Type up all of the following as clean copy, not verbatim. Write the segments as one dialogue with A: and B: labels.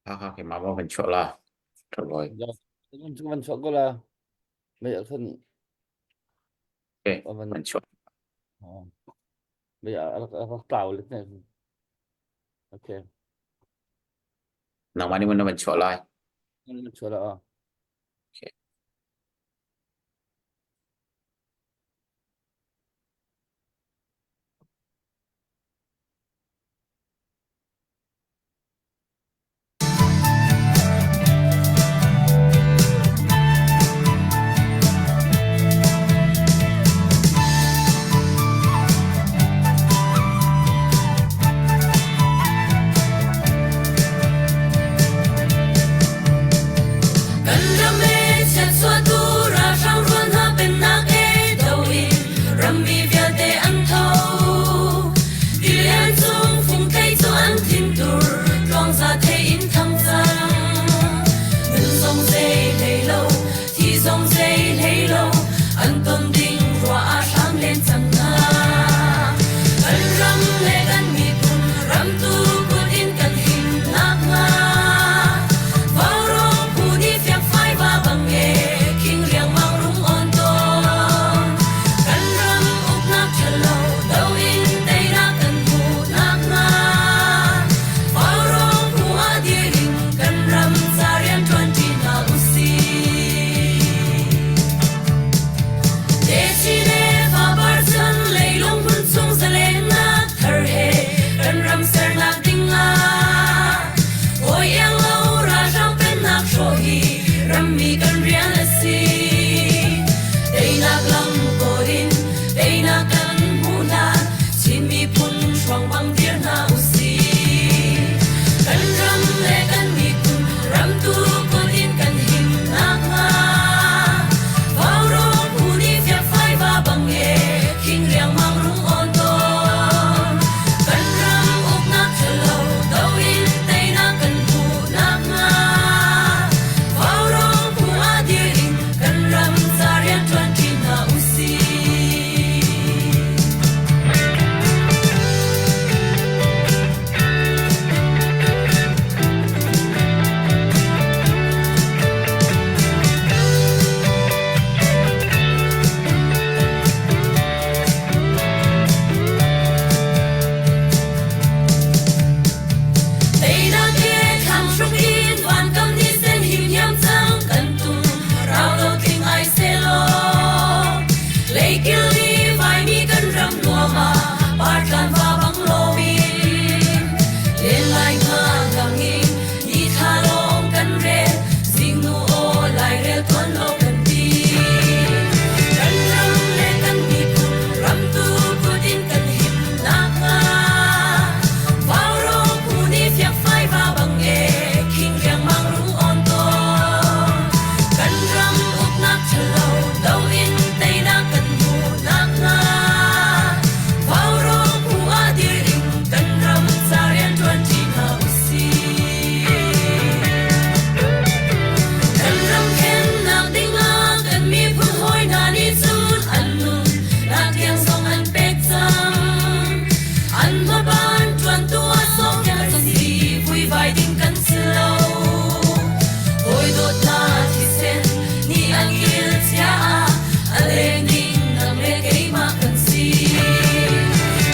A: Hakha ke ma van chuah la. Thabawi.
B: Van van chuah ko la. Mei ah khan
A: Okay,
B: van
A: van chuah.
B: Mei ah rak tlau le ne. Okay.
A: Nangmah nih mun van chuah lai.
B: Van chuah la.
A: Okay.
C: Kan ram e chiatchuahtu ralhrang rual hna pennak e do in rammi vialte an tho. Tilian cung fungthei cu an thintur tluangza thei in thang cang. Nun zong zei hlei lo, thi zong zei hlei lo, an ton ding ruah ah hram len cang hna. Kan ram le kan miphun ramtu kut in kan him nakhnga. Vaurawng phu nih fiangfai va bang e, khing riangmang rung on tawn. Kan ram uknak ṭhalo do in teinak kan hmuh nakhnga. Vaurawng phu ah dir in kan ram ca rian ṭuanṭi hna usih. Techin le fapar chan leilung hmun chung zalennak thar he kan ram sernak ding ah hawi iang lo ralhrang pennak hrawh hi rammi kan rian a si. Teinak lam kawl in teinak kan hmuh hlan Chin miphun hruang bang dir hna usih. Kan ram le kan miphun ramtu kut in kan him nakhnga Vaurawng phu nih fiakfai va bang e khing riangmang rung awn tawn. Kan ram uknak ṭhalo do in teinak kan hmuh nakhnga Vaurawng phu ah dir in kan ram ca rian ṭuanṭi hna usih. Teinak he thlang hruk in vankam ni sen himhiam cang kan tum rau lo tling ai selaw leikil ni vaimi kan ram nuam ah partlan va bang loin len lai nga lang in ni thla lawng kan rel zingnu aw lairel tuan lo kan ti kan ram le kan miphun ramtu kut in kan him nakhnga Vaurawng phu nih fiakfai va bang e khing riangmang rung awn tawn kan ram uknak ṭhalo do in teinak kan hmuh nakhnga Vaurawng phu ah dir in kan ram ca rian ṭuanṭi hna usih. Kan ram khennak dingah kan miphun hawi hna nih cun an nun nak tiang zong an pek cang. An hmaban ṭuantu ah sawm kan si, vuivai ding kan si lo. Hawi dawt hna thisen nih an kil cia ah a leng ding nang le keimah kan si.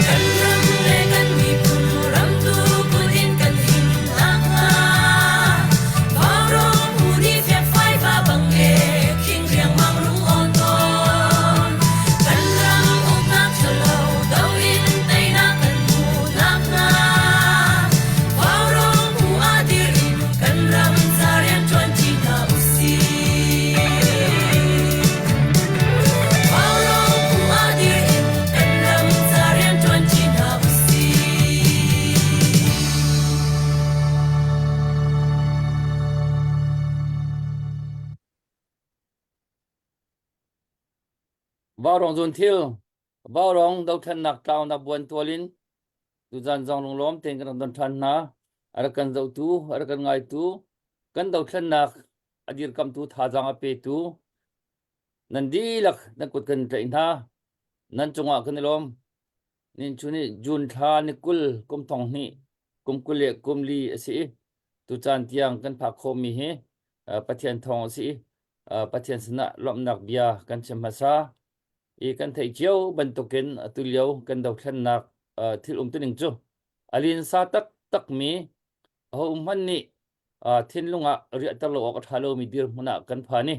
C: Kan ram le kan miphun ramtu kut in kan him nakhnga Vaurawng phu nih fiakfai va bang e khing riangmang rung awn tawn. Kan ram uknak ṭhalo do in teinak kan hmuh nakhnga Vaurawng phu ah dir in kan ram ca rian ṭuanṭi hna usih. Vaurawng phu ah dir in kan ram ca rian ṭuanṭi hna usih.
B: Vaurawng zun thil Vaurawng dothlennak tlaunak buan tual in tuzan zong lunglawm tein kan rak don ṭhan hna. A rak kan zohtu, a rak kan ngaitu, kan dothlennak a dirkamtu thazaang a petu nan dihlak nan kut kan tlaih hna. Nan cungah kan i lawm. Nin cu nih June thla ni 20 kum thong hnih kum 24 a si i. Tucaan tiang kan phak khawhmi hi Pathian thawng a si i Pathian sinah lawmhnak bia kan chim hmasa i kan theih cio bantukin atu lio kan dothlennak thil umtuning cu a linsa taktakmi ahohmanh nih thinlung ah riahter lo awk a ṭha lomi dirhmun ah kan phan i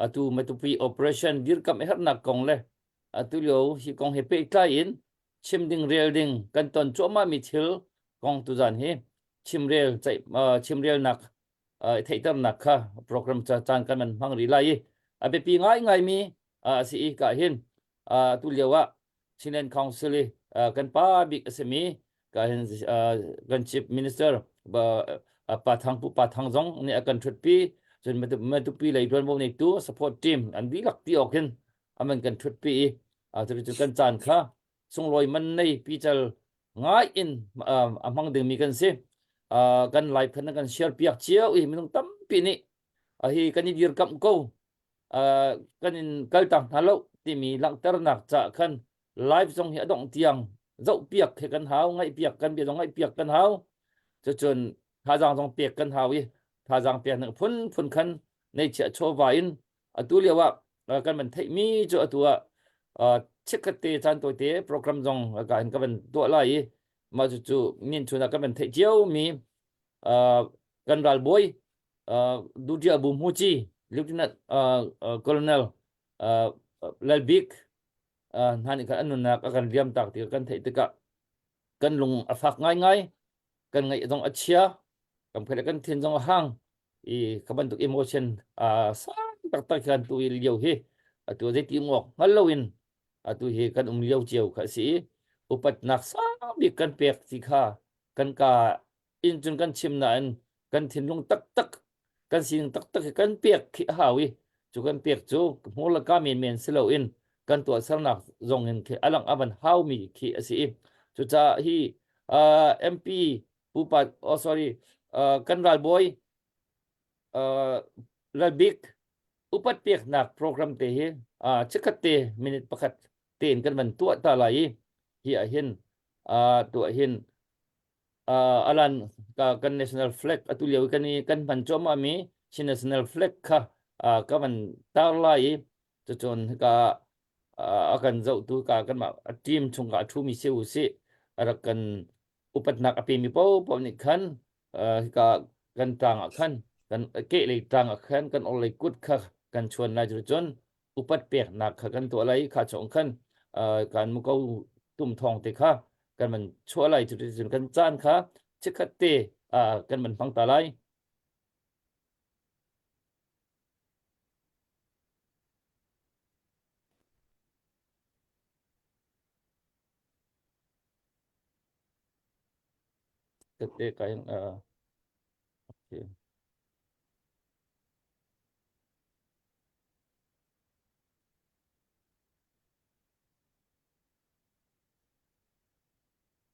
B: atu Matupi operation dirkamh a herhnak kong le atu lio hi kong he pehtlai in chim ding rel ding kan ton cuahmahmi thil kong tuzan hi chimrel ceih chimrelnak theihternak kha program caan kan man hmang rih lai i a biapi ngaingaimi a si i ka hin tu lio ah Chinland Council i kan pa bik a simi ka hin kan chief minister Pa Thang Pu Pa Thang zong nih a kan ṭhutpi cun Matupi lei ṭuanvo neitu support team an dihlak ti awk hin aman kan ṭhutpi i cucu kan caan kha sunglawi man nei pical ngai in a hmang dingmi kan si. Kan lai phan kan share piak cio i minung tampi nih hi kan i dirkamh ko kan in kaltak hna lo timi langhternak ca khan live zong hi a dongh tiang zoh piak he kan hau ngaih piak kan bia zong ngaih piak kan hau cucun thazaang zong pek kan hau i thazaang pek ning phun phun khan nei chia chawva in atu lio ah kan van theihmi cu atu ah chikkhat te caan tawite program zong ka in ka van tuah lai i mah cucu min chun ah kan van theih cio mi kan ralbawi Dutia Bu Hmuci Lieutenant Colonel Lalbik hna nih khan an nunnak a kan liam tak ti kan theih tikah kan lung a fak ngaingai kan ngaih zong a chia kan phel kan thin zong a hang i kha bantuk emotion a sang taktak khan tu i lio hi atu zeiti ngok hngal loin atu hi kan um lio cio kha si i upatnak sang bik kan pek ti kha kan ka in cun kan chim nain kan thinlung taktak kan sining taktak hi kan pek khi a hau i cu kan pek cu hmur le ka menmen si loin kan tuahsernak zong in khi a lang a van haumi khi a si i cucaah hi uh, MP pupa oh sorry uh, kan ralbawi uh, lalbik upat peknak program te hi uh, chikkhat te minute pakhat tein kan van tuah ta lai i hi ah hin uh, tuah hin uh, alan ka kan national flag atu lio kan i kan hman cuahmah mi Chin national flag kha uh, ka van tar lai i cucun ka a kan zohtu ka kanmah a team chung ka a ṭhumi si u sih a rak kan upatnak a pemi paohpaoh nih khan hika kan tang ah khan kan kehlei tang ah khan kan orhlei kut kha kan chuan lai cun upat peknak kha kan tuah lai kha chung khan kan muko tum thong te kha kan man chuah lai cun kan caan kha chikkhat te kan man hmang ta lai. Tete ka yung uh, okay.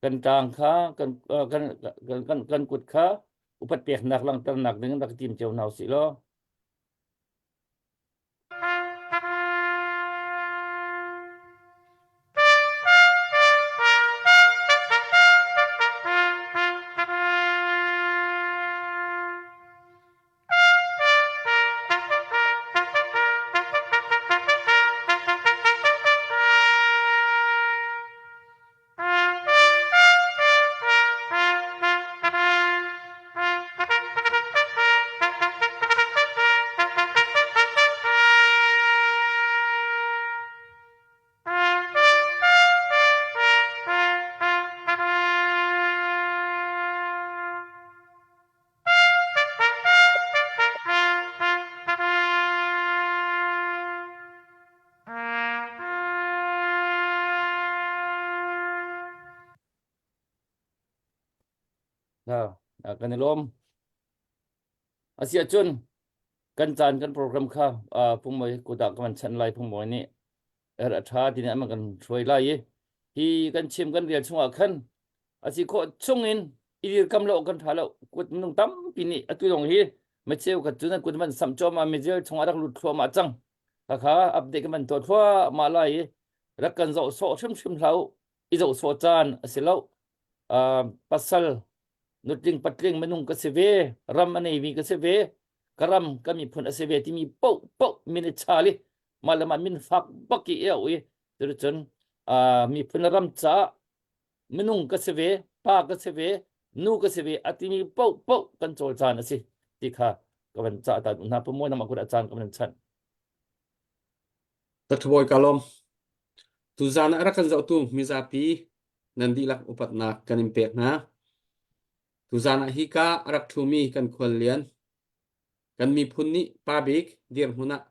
B: Kan tang kha kan kan kan kan kut kha upat peknak langhternak ding rak tim cio hna usih law. Kan i lawm. Asiahcun kan caan kan program kha phungmawi kut ah ka van chanh lai phungmawi nih er a ṭha ti nih an kan hruai lai i hi kan chim kan rial chungah khan a si khawh chungin i dirkam lo kan ṭha lo kut minung tampi nih atu zong hi micheu khat cu nan kut van samh cuahmah mizil chungah rak lut thluahmah cang khakha update kan van tuah thluahmah lai i rak kan zoh sawh hrimhrim hlah u i zoh sawh caan a si lo pasal. Nutling patling minung ka si ve, ram a neimi ka si ve, ka ram ka miphun a si ve timi paoh paoh min i chal i mah le mah min fak bak i au i cuticun miphun ram caah minung ka si ve, pa ka si ve, nu ka si ve a timi paoh paoh kan cawl caan a si ti kha ka van cah ta hna pamuan nama kut a caan ka van chanh.
D: Tathabawi ka lawm. Tuzan ah rak kan zohtu mizapi nan dihlak upatnak kan in pek hna. Tuzan ah hika a rak ṭhumi kan khuallian kan miphun nih pa bik dirhmun ah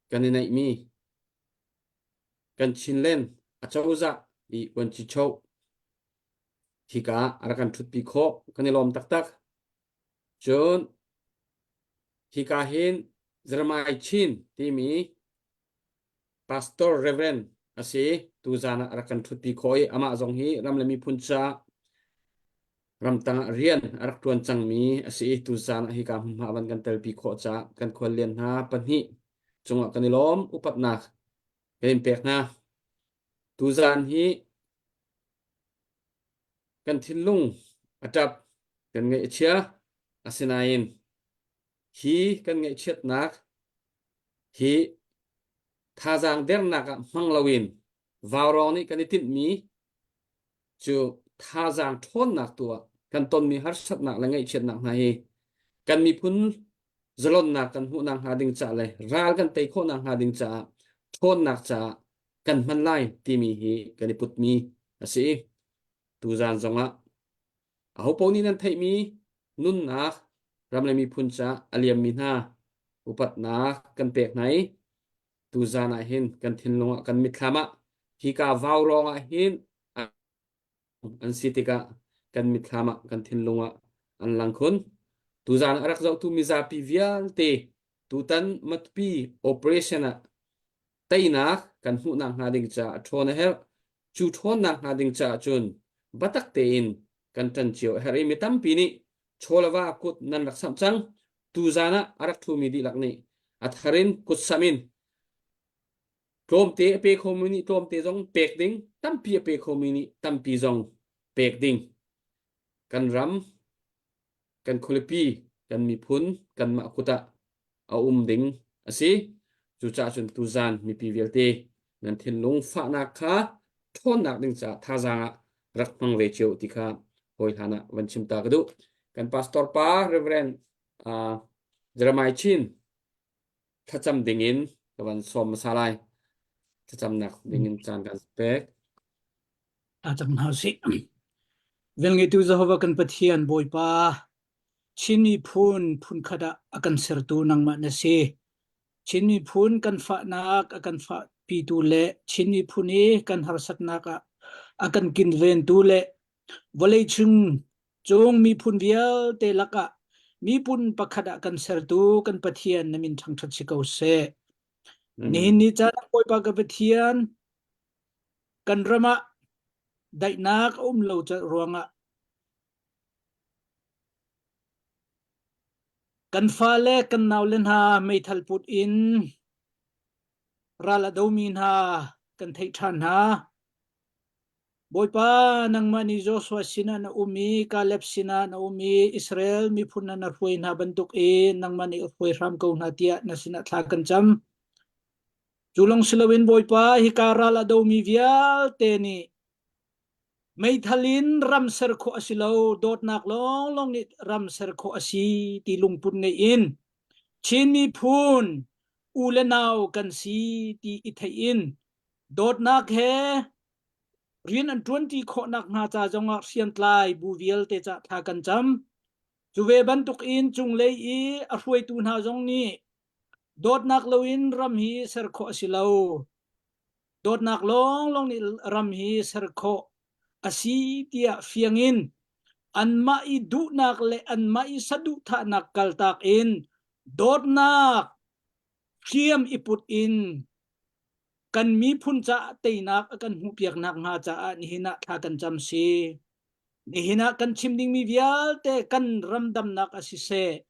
D: kan i neihmi kan Chinland acozah i Vuanci-choh hika ah a rak kan ṭhutpi khawh kan i lawm taktak. Cun hika hin Jeremiah Chin timi Pastor Reverend a si. Tuzan ah a rak kan ṭhutpi khawh i amah zong hi ram le miphun caah ramtang ah rian a rak ṭuan cangmi a si i tuzan ah hika hmunhma van kan telpi khawh caah kan khuallian hna pahnih cungah kan i lawm upatnak kan in pek hna. Tuzan hi kan thinlung a ṭap, kan ngaih a chia. Asinain hi kan ngaihchiatnak hi thazaang dernak ah hmang loin vaurawng nih kan i tinhmi cu thazaang ṭhawnnak tu ah kan tonmi harsatnak le ngaihchiatnak hna hi kan miphun zalonnak kan hmuhnak hnga ding caah le ral kan tei khawhnak hnga ding caah ṭhawnnak caah kan hman lai timi hi kan i putmi a si. Tuzaan zongah ahopaoh nih nan theihmi nunnak ram le miphun caah a liammi hna upatnak kan pek hna i tuzaan ah hin kan thinlung ah kan mitthlam ah hika vaurawng ah hin an si tikah kan mitthlam ah kan thinlung ah an lang khun. Tuzaan a rak zohtu mizapi vialte tutan Matupi operation ah teinak kan hmuhnak hnga ding caah a ṭhawn a herh. Cu ṭhawnnak hnga ding caah cun biatak tein kan ṭan cio a herh i mi tampi nih chaw le va kut nan rak samh cang. Tuzaan ah a rak ṭhumi dihlak nih a thar in kut samh in tlawmte a pe khomi nih tlawmte zong pek ding, tampi a pe khomi nih tampi zong pek ding. Kan ram kan khualipi, kan miphun, kanmah kut ah a um ding a si. Cucaah cun tuzaan mipi vialte nan thinlung fahnak kha ṭhawnnak ding caah thazaang ah rak hmang ve cio ti kha hawi hlan ah van chim ta ka duh. Kan pastor pa Reverend uh, Jeremiah Chin thlacam ding in ka van sawm hmasa lai. Thlacamnak ding in caan kan pek.
E: Thlacam hna usih. Velngeitu Jehovah kan Pathian Bawipa, Chin miphun phunkhat ah a kan sertu nangmah na si. Chin miphun kan fahnak a kan fahpitu le Chin miphun i kan harsatnak ah a kan kinventu le vawleicung cung miphun vialte lakah miphun pakhat ah kan sertu kan Pathian na min ṭhangṭhat si ko seh. Nihin ni caan ah Bawipa ka Pathian kan ram ah daihnak a um lo ruangah kan fale kan naule hna meithal put in ral a domi hna kan theih ṭhan hna. Bawipa nangmah nih Joshua sinah na um i Kaleb sinah na um i Israel miphun hna na hruai hna bantukin nangmah nih hruai hram ko hna tiah na sinah thla kan cam. Cu lawng si loin Bawipa hika ral a domi vialte nih meithal in ram ser khawh a si lo, dawtnak lawnglawng nih ram ser khawh a si ti lungput ngeih in Chin miphun u le nau kan si ti i theih in dawtnak he rian an ṭuanṭi khawh nakhnga ca zongah hriamtlai bu vialte ca thla kan cam. Cu ve bantukin cunglei i a hruaitu hna zong nih Dawtnak loin ram hi ser khawh a si lo. Dawtnak lawnglawng nih ram hi ser khawh a si tiah fiang in anmah i duhnak le anmah i saduhthahnak kaltak in dawtnak hriam i put in kan miphun caah teinak a kan hmuhpiak nakhnga caah nihin ah thla kan cam si. Nihin ah kan chim dingmi vialte kan ramdamnak a siseh,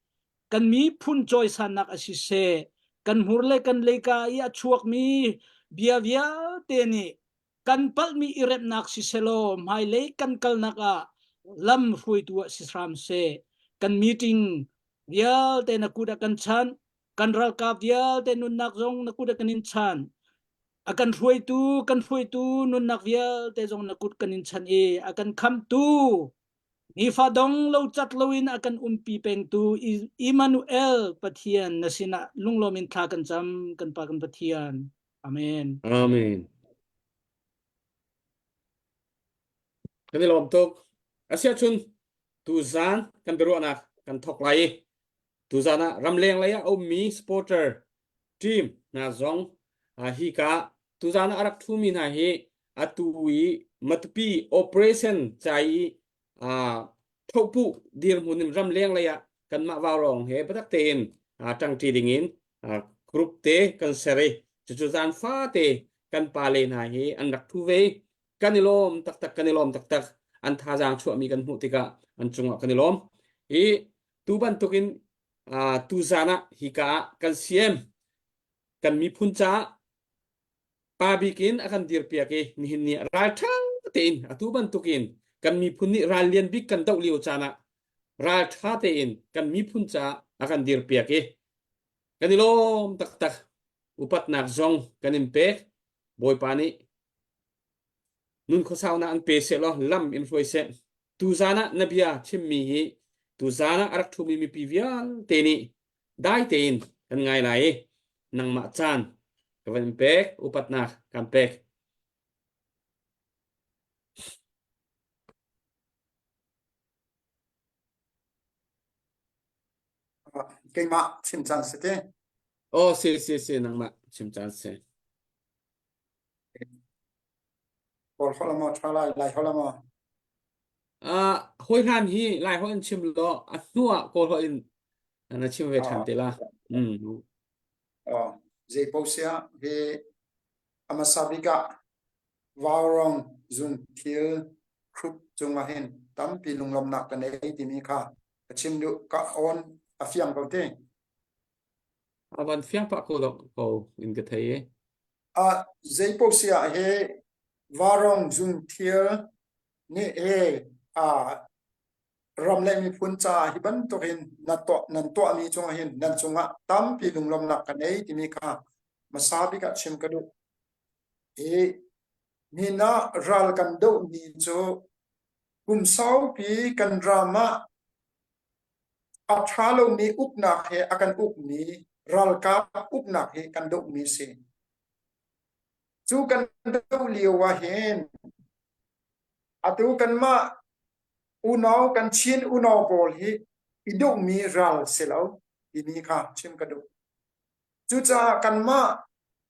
E: kan miphun cawisannak a siseh, kan hmur le kan leika i a chuakmi bia vialte nih kan palhmi i remhnak siselaw hmailei kan kalnak ah. lam hruaitu ah si hram seh. Kan meeting vialte na kut ah kan chanh. Kan ralkap vialte nunnak zong na kut ah kan in chan. A kan hruaitu kan hruaitu nunnak vialte zong na kut kan in chanh i a kan khamhtu nifa dong lo cat loin a kan umpi pengtu Immanuel Pathian na sinah lunglawm in thla kan cam kan Pa kan Pathian. Amen.
D: Amen. Kan i lawm tuk. Asiahcun tuzaan kan biaruahnak kan thawk lai i tuzaan ah ramleng lei ah a ummi supporter team hna zong hi ka tuzaan ah a rak ṭhumi hna hi atu i Matupi operation ca i thohpuh dirhmun in ramleng lei ah kanmah vaurawng he biatak tein ṭangṭi dingin group te kan ser i cucu zan fate kan pale hna hi an rak thu ve kan i lawm taktak kan i lawm taktak an thazaang chuahmi kan hmuh tikah an cungah kan i lawm i tu bantukin tu zan ah hika ah kan CM kan miphun caah pa bik in a kan dirpiak i nihin ni ralṭha tein atu bantukin kan miphun nih ral lian bik kan doh lio caan ah ralṭha tein kan miphun caah a kan dirpiak i kan i lawm taktak upatnak zong kan in pek Bawipa nih nun khuasaunak an pe seh law lam in hruai seh tuzan ah na bia chimmi hi tuzan ah a rak ṭhumi mipi vialte nih dai tein kan ngai lai i nangmah caan ka van in pek upatnak kan pek
F: Keimah chim caan si te.
D: Oh si si si nangmah chim caan si.
F: Kawl holh maw ṭha lai, Lai holh maw?
D: Uh, hawi hlan hi Lai holh in chim law a hnu ah Kawl holh in na chim ve ṭhan te la. Mm.
F: Oh, zei paoh siah hi a hmasa bik ah Vaurong zung thil khrup cungah hin tampi lunglawmhnak ka nei timi kha ka chim duh ka awn a fiang ko te.
D: A van fiang pah ko lo ko in ka thei i.
F: Ah, zei paoh siah hi Vaurong zung thil nih hi ah ram le miphun caah hi bantukin na tuah nan tuahmi cungah hin nan cungah tampi lunglawmhnak ka nei timi kha hmasa bik ah chim ka duh. Hi nihin ah ral kan dohmi cu kum saupi kan ram ah a ṭha lomi uknak he a kan ukmi ralkap uknak hi kan dohmi a si. Cu kan doh lio ah hin atu kanmah unau kan Chin unau pawl hi i dohmi ral si lo timi kha chim ka duh. Cucaah kanmah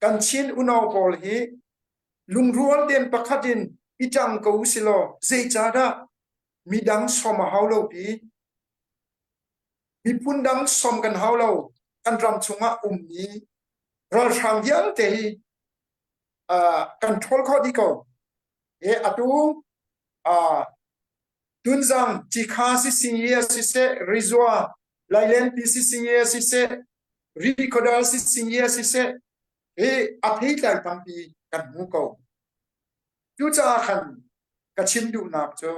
F: kan Chin unau pawl hi lungrual tein pakhat in i ṭang ko usilaw zeicahdah midang sawm a hau lo pi miphun dang sawm kan hau lo kan ram chungah ummi ralhrang vialte hi uh, kan ṭhawl khawh dih ko e atu uh, Tunzang Cikha sisingi siseh Rizwa Lailenpi sisingi siseh Rikhodal sisingi siseh hi a theitlai tampi kan hmu ko Cucaah khan ka chim duhnak cu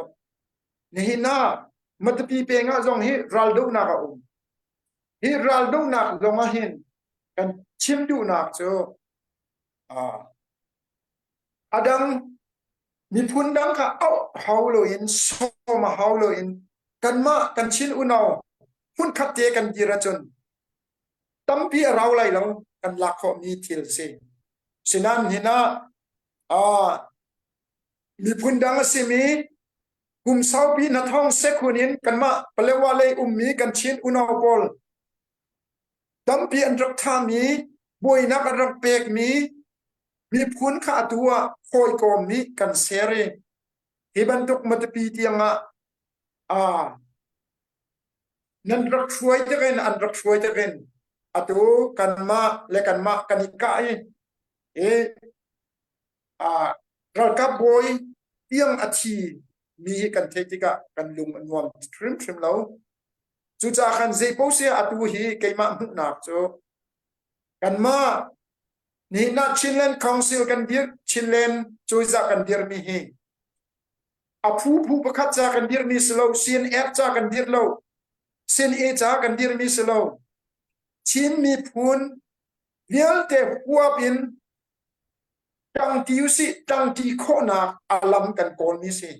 F: nihin ah Matupi peng ah zong hi raldohnak a um. Hi raldohnak zong ah hin kan chim duhnak cu a dang miphun dang kha auh hau loin sawm a hau loin kanmah kan Chin unau hmunkhat te kan dir ahcun tampi a rau lai lo kan lak khawhmi thil si. Sinan hin ah ah miphun dang a simi kum saupi na thong sekhun in kanmah Palewa lei ummi kan Chin unau pawl tampi an rak thami buainak an rak pekmi miphun kha atu ah hawikom nih kan ser i hi bantuk Matupi tiang ah ah nan rak hruai takin an rak hruai takin atu kanmah le kanmah kan i kah i i ah ralkap bawi tiang a thi mi hi kan theih tikah kan lung a nuam hrimhrim lo. Cucaah khan zei paoh si atu hi keimah hmuhnak cu kanmah nihin ah Chinland Council kan dir Chinland cozah kan dirmi hi. A phu phu pakhat ca kan dirmi si lo, CNF ca kan dir lo, CNA ca kan dirmi si lo. Chin miphun vialte huap in ṭangṭi usih, ṭangṭi khawhnak a lam kan kawlmi si.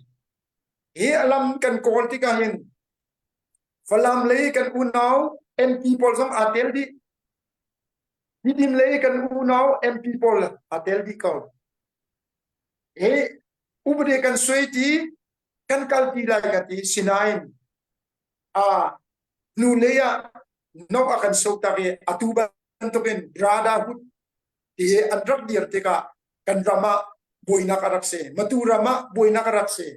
F: Hi a lam kan kawl tikah hin Falam lei kan unau MP pawl zong aa tel dih. Tidim lei kan unau MP pawl aa tel dih ko. Hi upade kan suai ti kan kalpi lai ka ti sinain a hnu lei ah no a kan so tak i atu bantukin brotherhood ti an rak dir tikah kan ram ah buainak a rak si matu ram ah buainak a rak si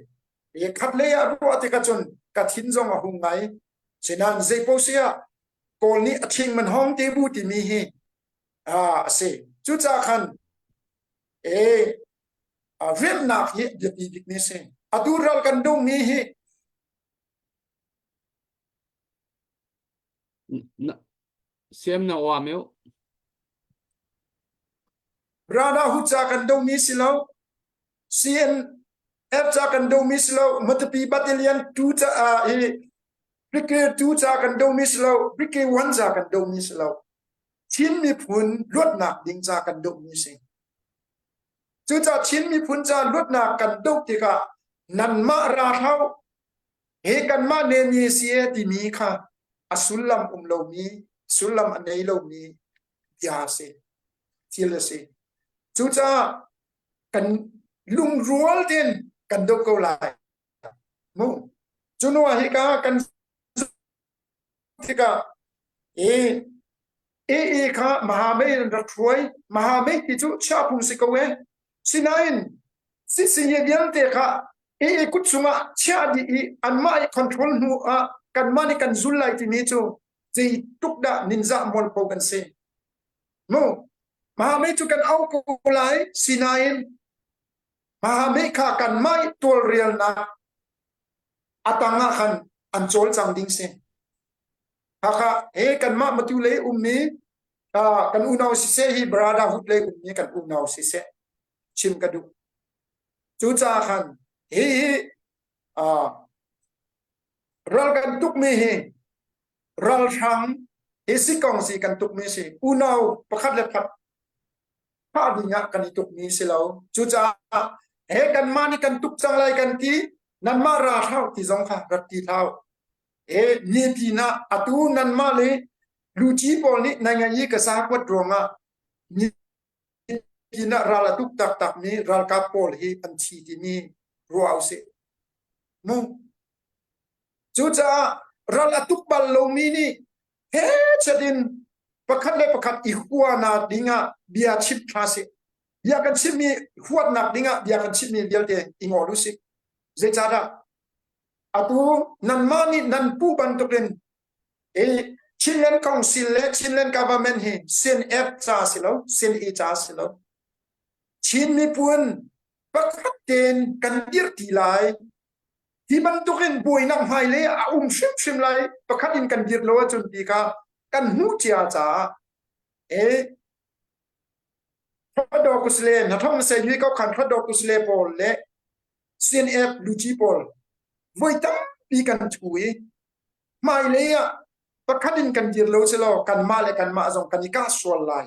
F: i khat lei ah ruah tikah cun ka thin zong a hung ngai sinan zeipo si ah kawl nih a thing man hong te bu timi hi a a si cucaah khan e riannak hi biapi bik ni si atu ral kan dungmi hi
D: Siam na oa meu.
F: Rada hu ca kan domi si lo. CNF ca kan domi si lo. Matupi Battalion 2 ca hi Brigade 2 ca kan domi si lo. Brigade 1 ca kan domi si lo. Chin miphun luatnak ding ca kan domi si. Cucaah Chin miphun ca luatnak kan doh tikah nanmah ra hlau Hi kanmah ne ni si e timi kha a sullam um lomi, sullam a nei lomi bia a si, thil a si. Cucaah kan lungrual tein kan doh ko lai. Mu. Cu hnu ah hika kan tikah i AA kha Mahamei an rak hruai. Mahamei ti cu chiah phung si ko e. Sinain sisinge vialte kha AA kut chungah chiah dih i anmah i control hnu ah kanmah nih kan zul lai timi cu zeitluk dah ninzah mualpho kan si. Mu Mahamei cu kan au ko lai sinain Mahamei kha kanmah i tawlrelnak a tang ah khan an cawlcang ding si. Hakha he kanmah matu lei ummi kan unau siseh hi brotherhood lei ummi kan unau siseh chim ka duh. Cucaah khan hi hi ral kan tukmi hi ralhrang hi sikong si kan tukmi si unau pakhat le pakhat thah ding ah kan i tukmi si lo. Cucaah he kanmah nih kan tuk cang lai kan ti nanmah ra hlau ti zong kha rak ti hlau. E ni pinah atu nanmah le luci pawl nih nai ngai i ka sa kuat ruangah ni pinah ral a tuk taktak mi ralkap pawl hi an thi timi ruah usih. Mu. Cucaah ral a tuk bal lomi nih he chat in pakhat le pakhat i huanak dingah bia chim hna sih. Bia kan chimmi huatnak dingah bia kan chimmi vialte i ngol usih. Zeicahdah atu nanmah nih nan pu bantukin i Chinland Council le Chinland Government hi CNF ca si lo, CNE ca si lo. Chin miphun pakhat tein kan dirti lai. Hi bantukin buainak hmailei ah a um hrimhrim lai. Pakhat in kan dir lo ahcun ti kha kan hmuh cia caah e Hradawk kusle hnathong se yui ko khan hradawk kusle pawl le CNF luci pawl voi tampi kan thu i hmailei ah pakhat in kan dir lo si law kanmah le kanmah zong kan i kah sual lai.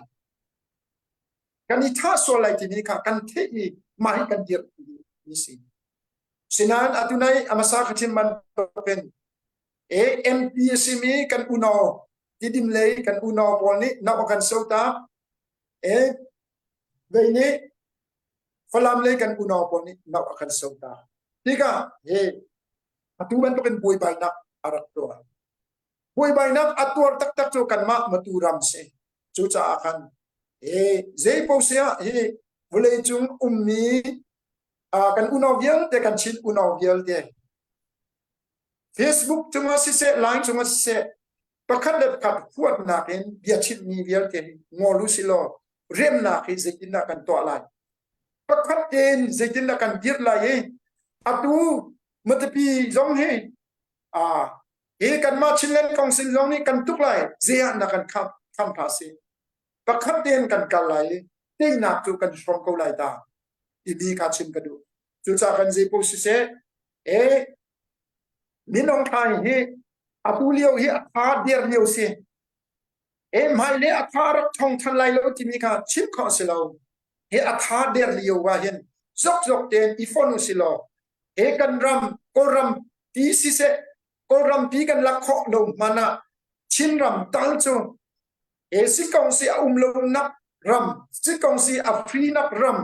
F: Kan i thah sual lai timi kha kan theih i mah hi kan dir mi si. Sinain atu nai a hmasa ka chim bantukin AMP a simi kan unau Tidim lei kan unau pawl nih no a kan so ta e vei nih Falam lei kan unau pawl nih no a kan so ta tikah he atu bantukin buaibainak a rak tuah buaibainak a tuar taktak cu kanmah matu ram si cucaah khan he zei paoh siah hi vawleicung ummi kan unau vialte kan Chin unau vialte Facebook cungah siseh line cungah siseh pakhat le pakhat huatnak in bia chimmi vialte hi ngol u silaw remnak hi zeitindah kan tuah lai pakhat tein zeitindah kan dirh lai i atu Matupi zong hi hi kanmah Chinland Council zong nih kan tuk lai zei ah dah kan kham kham hna si pakhat tein kan kal lai i teinak cu kan hrawm ko lai ta timi kha chim ka duh cucaah kan zei paoh siseh. E Min Aung Hlaing hi atu lio hi a tha dir lio si. E hmai le a tha rak thong than lai lo timi kha chim khawh si lo. He a tha der lio wa hin zok zok ten i fon u si law he kan ram Kawlram pi siseh Kawlram pi kan lak khawh lo hmanh ah Chinram tal cu he sikong si a um lo nak ram sikong si a free nak ram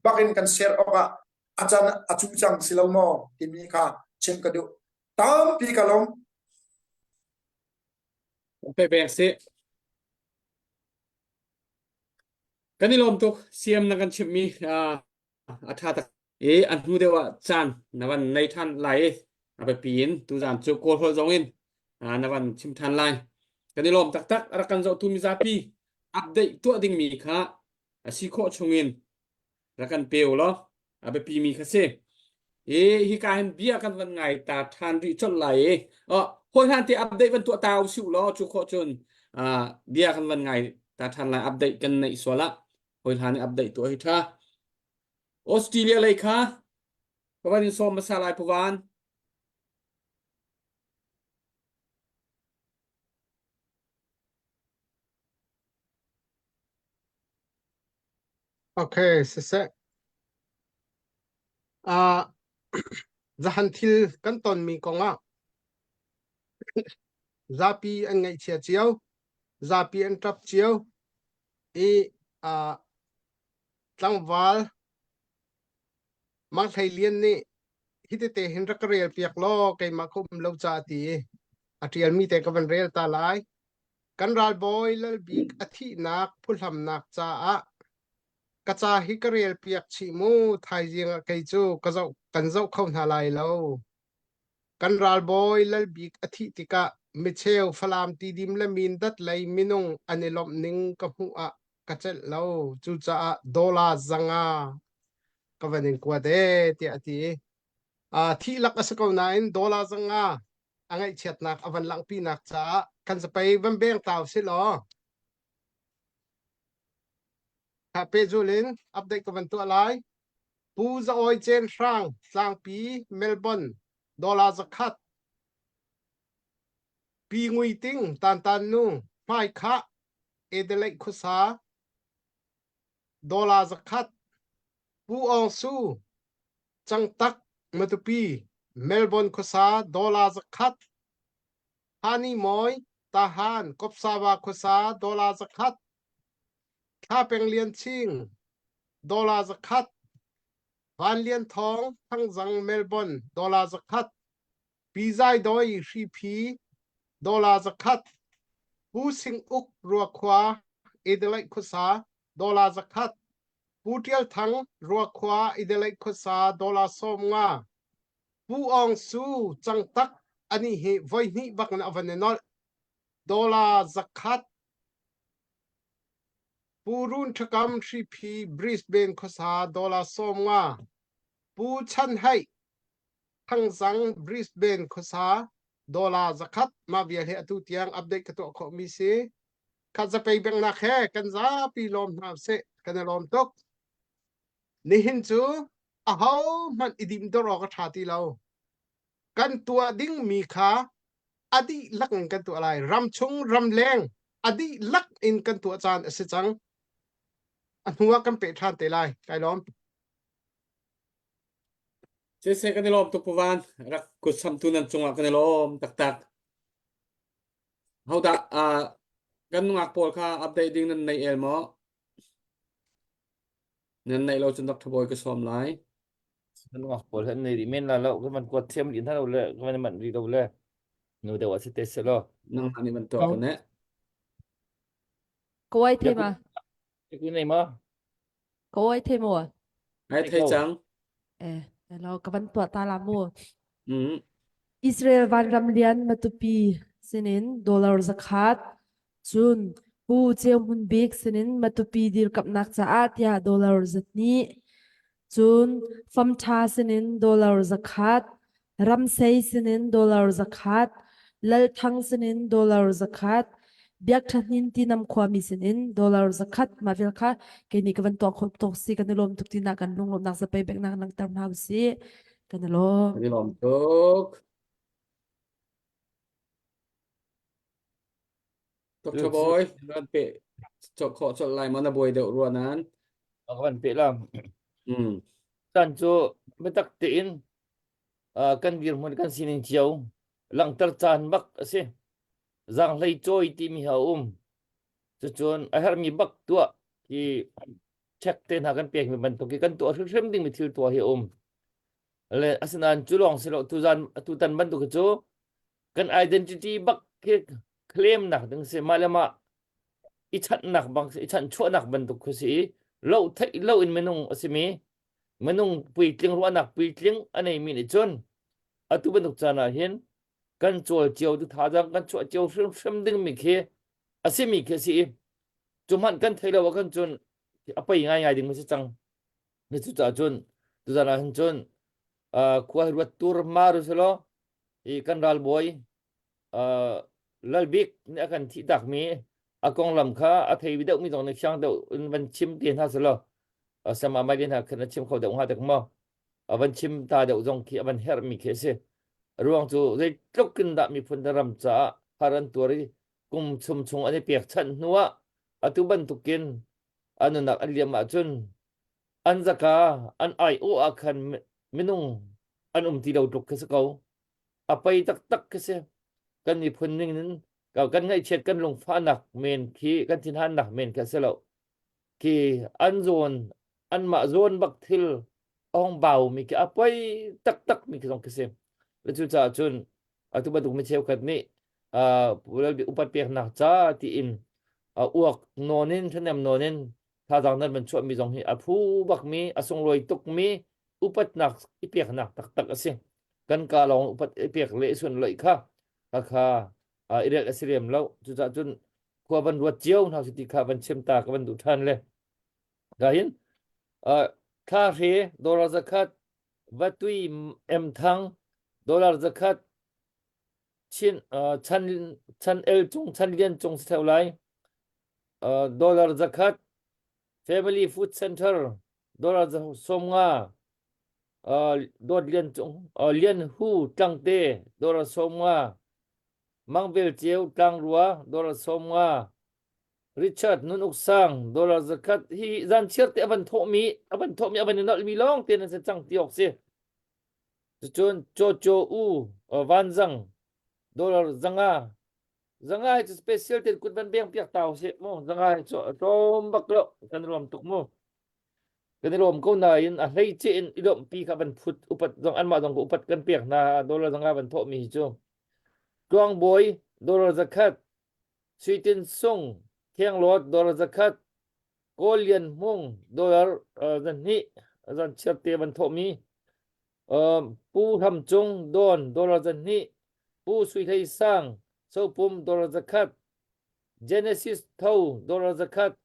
F: bakin kan ser awk ah a can a cu cang si lo maw timi kha chim ka duh tampi ka lawm
D: Pe pek si. Kan i lawm tuk CM na kan chimhmi a ṭha tak i a hnu deuh ah caan na van nei ṭhan lai i a biapi in tuzaan cu Kawl holh zong in na van chim ṭhan lai. Kan i lawm taktak a rak kan zohtu mizapi update tuah dingmi kha a si khawh chungin rak kan pe u law a biapi mi kha si. I hika hin bia kan van ngai ta ṭhan rih colh lai i oh hawi hlan te update van tuah ta u sih law cu khawh cun bia kan van ngai ta ṭhan lai update kan neih sual ah hawi hlan i update tuah hi ṭha. Australia lei kha ka van in sawm hmasa lai Puvan.
G: Okay, siseh. Uh, zahan thil kan tonmi kongah zapi an ngaihchia cio, zapi an ṭap cio i uh, tlangval Mang Hlei Lian nih hi tete hin rak ka rel piak law keimah ka um lo ca ti i a ṭialmi te ka van rel ta lai. Kan ralbawi Lalbik a thihnak phuhlamnak caah ka ca hi ka rel piak chih mu thaizing ah kei cu ka zoh kan zoh kho hna lai lo. Kan ralbawi Lalbik a thih tikah micheu Falam Tidim le Mindat lei minung an i lawmh ning ka hmuh ah ka celh lo. Cucaah dollar 500 ka van in kuat ee tiah a ti. Uh, thih lak a si ko nain dollar 500 a ngaihchiatnak a van langhpinak caah kan zapei van beng tau si law kha pehzul in update ka van tuah lai. Pu Za Awi Cen Hrang Tlangpi Melbourne dollar 100 Pi Ngui Ting Tantan Nu Hmaikhah Adelaide khuasa dollar 100 Pu Aung Su Cangtak Matupi Melbourne khuasa dollar 100 Hani Mawi Tahan Kopsawa khuasa dollar 100 Thla Peng Lian Ching dollar 100 Van Lian Thawng Thangzang Melbourne dollar 100 Pi Zai Doi Hriphi dollar 100 Pu Sing Uk Ruakhua Adelaide khuasa dollar 100 Pu Ṭial Thang Ruakhua Adelaide khuasa dollar 50. Pu Aung Su Cangtak ani hi voihnih bak in a van i nolh. Dollar 100. Pu Run Ṭhakam Hriphi Brisbane khuasa dollar 50. Pu Chan Haih Thangzang Brisbane khuasa dollar 100 mah vial hi atu tiang update ka tuah khawhmi si. Khat zapei bengnak he kan zapi lawm hna sih kan i lawm tuk. Nihin cu aho hmanh i dim dor awk a ṭha ti lo. Kan tuah dingmi kha a dihlak in kan tuah lai. Ram chung ramleng a dihlak in kan tuah caan a si cang. A hnu ah kan peh ṭhan te lai. Kai lawm.
D: Siseh kan i lawm tuk Puvan. Rak kut samtu nan cungah kan i lawm taktak. Hodah uh, kan nungak pawl kha update ding nan nei el maw? Nan neih lo cun Dr. Bawi ka sawm lai.
B: Kan nungak pawl han nei rih men la lo kan van kuat thiam rih hna lo le kan van manh rih lo le nu deuh ah si te se law.
D: Nangmah nih van tuah ko ne.
H: Kawai thei ma?
B: Ku nei ma?
H: Kawai thei maw?
D: Ai thei cang.
H: Eh, hello, ka van tuah ta la mu.
D: Mm.
H: Israel vanram lian Matupi sinin dollar zakhat cun Pu Ceu Hmun Bik sinin Matupi dirkamnak caah tiah dollar zahnih cun Famtha sinin dollar zakhat Ramsei sinin dollar 100, Lalthang sinin dollar 100, Biakṭhahnin Tinam khuami sinin dollar 100 mah vial kha kei nih ka van tuah khawh tuk si kan i lawm tuk tinak kan lunglawmhnak zapei peknak langhter hna usih. Kan i lawm.
D: Kan i lawm tuk. Dr. Boy, nan pe chok khawh chol lai ma na buai deuh rua nan.
B: Ka van pe la.
D: Mm.
B: Tan cu biatak tein kan dirhmun kan sining cio langhter caan bak a si. Zaanghlei cawi timi ha um. Cucun a herhmi bak tuah hi check te hna kan pekmi bantuk hi kan tuah hrimhrim dingmi thil tuah hi a um. Le asinain cu lawng si lo tuzan tutan bantuk hi cu kan identity bak khi claim nak ding si mah le mah i chanhnak bang i chanhchuahnak bantuk khi si i lo theih lo in minung a simi minung puitling ruahnak puitling a neimi nih cun atu bantuk caan ah hin kan cawl cio tu thazaang kan chuah cio hrimhrim dingmi khi a simi khi a si i cu hmanh kan thei lo ah khan cun a pei ngaingai ding si cang ni cu caah cun tuzan ah hin cun khua hi ruat tur ma ru selaw i kan ralbawi Lalbik nih a kan thih takmi a konglam kha a thei deuhmi zong nih fiang deuh in van chim te hna selaw sama mai hna khan a chim kho deuh hnga dek maw a van chim ta deuh zong khi a van herhmi khi a si ruang cu zeitluk in dah miphun le ram caah har an tuar i kum chum chung an i pekchanh hnu ah atu bantukin an nunnak an liam ahcun an zaka an ai-awh ah khan minung an um ti lo tluk khi si ko a pei taktak khi si kan miphun ning in kan ngaihchiat kan lungfahnak men khi kan thinhannak men khi a si lo khi an zawn anmah zawn bak thil a hong bau mi khi a poi taktak mi khi zong khi si le cucaah cun atu bantuk mi cheukhat nih upat peknak ca tiin uak nawn in thahnem nawn in thazaang nan van chuahmi zong hi a phu bakmi a sunglawi tukmi upatnak i peknak taktak a si kan ka lawng upat i pek le i sun loih kha kha i relh a si lem lo cucaah cun khua van ruat cio hna si ti kha van chim ta ka van duh ṭhan le ka hin thla hre dollar zakhat vatui em thang dollar zakhat chin chan chan el cung chan lian cung si theu lai dollar zakhat family food center dollar 150 dawt lian cung lian hu tlangte dollar 50 mangvel ceu tlangrua dollar 50 Richard Nun Uk Sang dollar zakhat hi zan chiar te avan thawhmi avan thawhmi avan i nolhmi lawng te nan si cang ti awk si cun Cho Cho U Vanzang dollar zanga zanga hi cu special ten kut van beng piak tau si mu zanga hi cu tlawm bak lo kan ruam tuk mu kan i lawm ko nain a hlei ce in i lawmhpi kha van phut upat zong anmah zong ka upat kan pek hna dollar zanga van thawhmi hi cu Tluangbawi dollar zakhat Suitin Sung Khenglawt dollar zakhat Kawl Lian Hmung dollar zahnih zan chiarte van thawhmi Pu Hram Cung Dawn dollar zahnih Pu Sui Hlei Sang Sopum dollar zakhat Genesis Tho dollar zakhat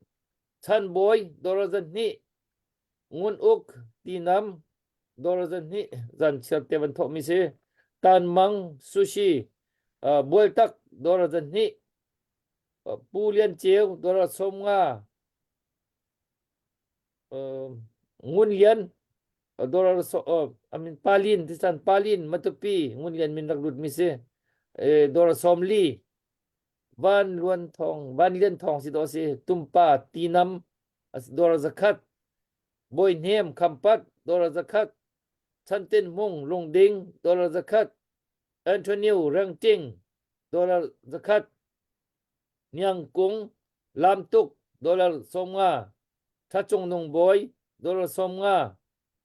B: Chan Bawi dollar zahnih Ngun Uk Tinam dollar zahnih zan chiarte van thawhmi si Tan Mang Sushi Bualtak dollar zahnih Pu Lian Ceu dollar 50 Ngun Lian dollar so I mean Palin tisan Palin Matupi Ngun Lian min rak lut mi si dollar 40 Van Luan Thong Van Lian Thong si do si Tumpa Tinam dollar zakhat Bawi Hnem Khampat dollar zakhat Chantin Hmung Lungding dollar zakhat Antonio Rengting dollar zakhat Niang Kung Lamtuk dollar 50 Thacung Nung Bawi dollar 50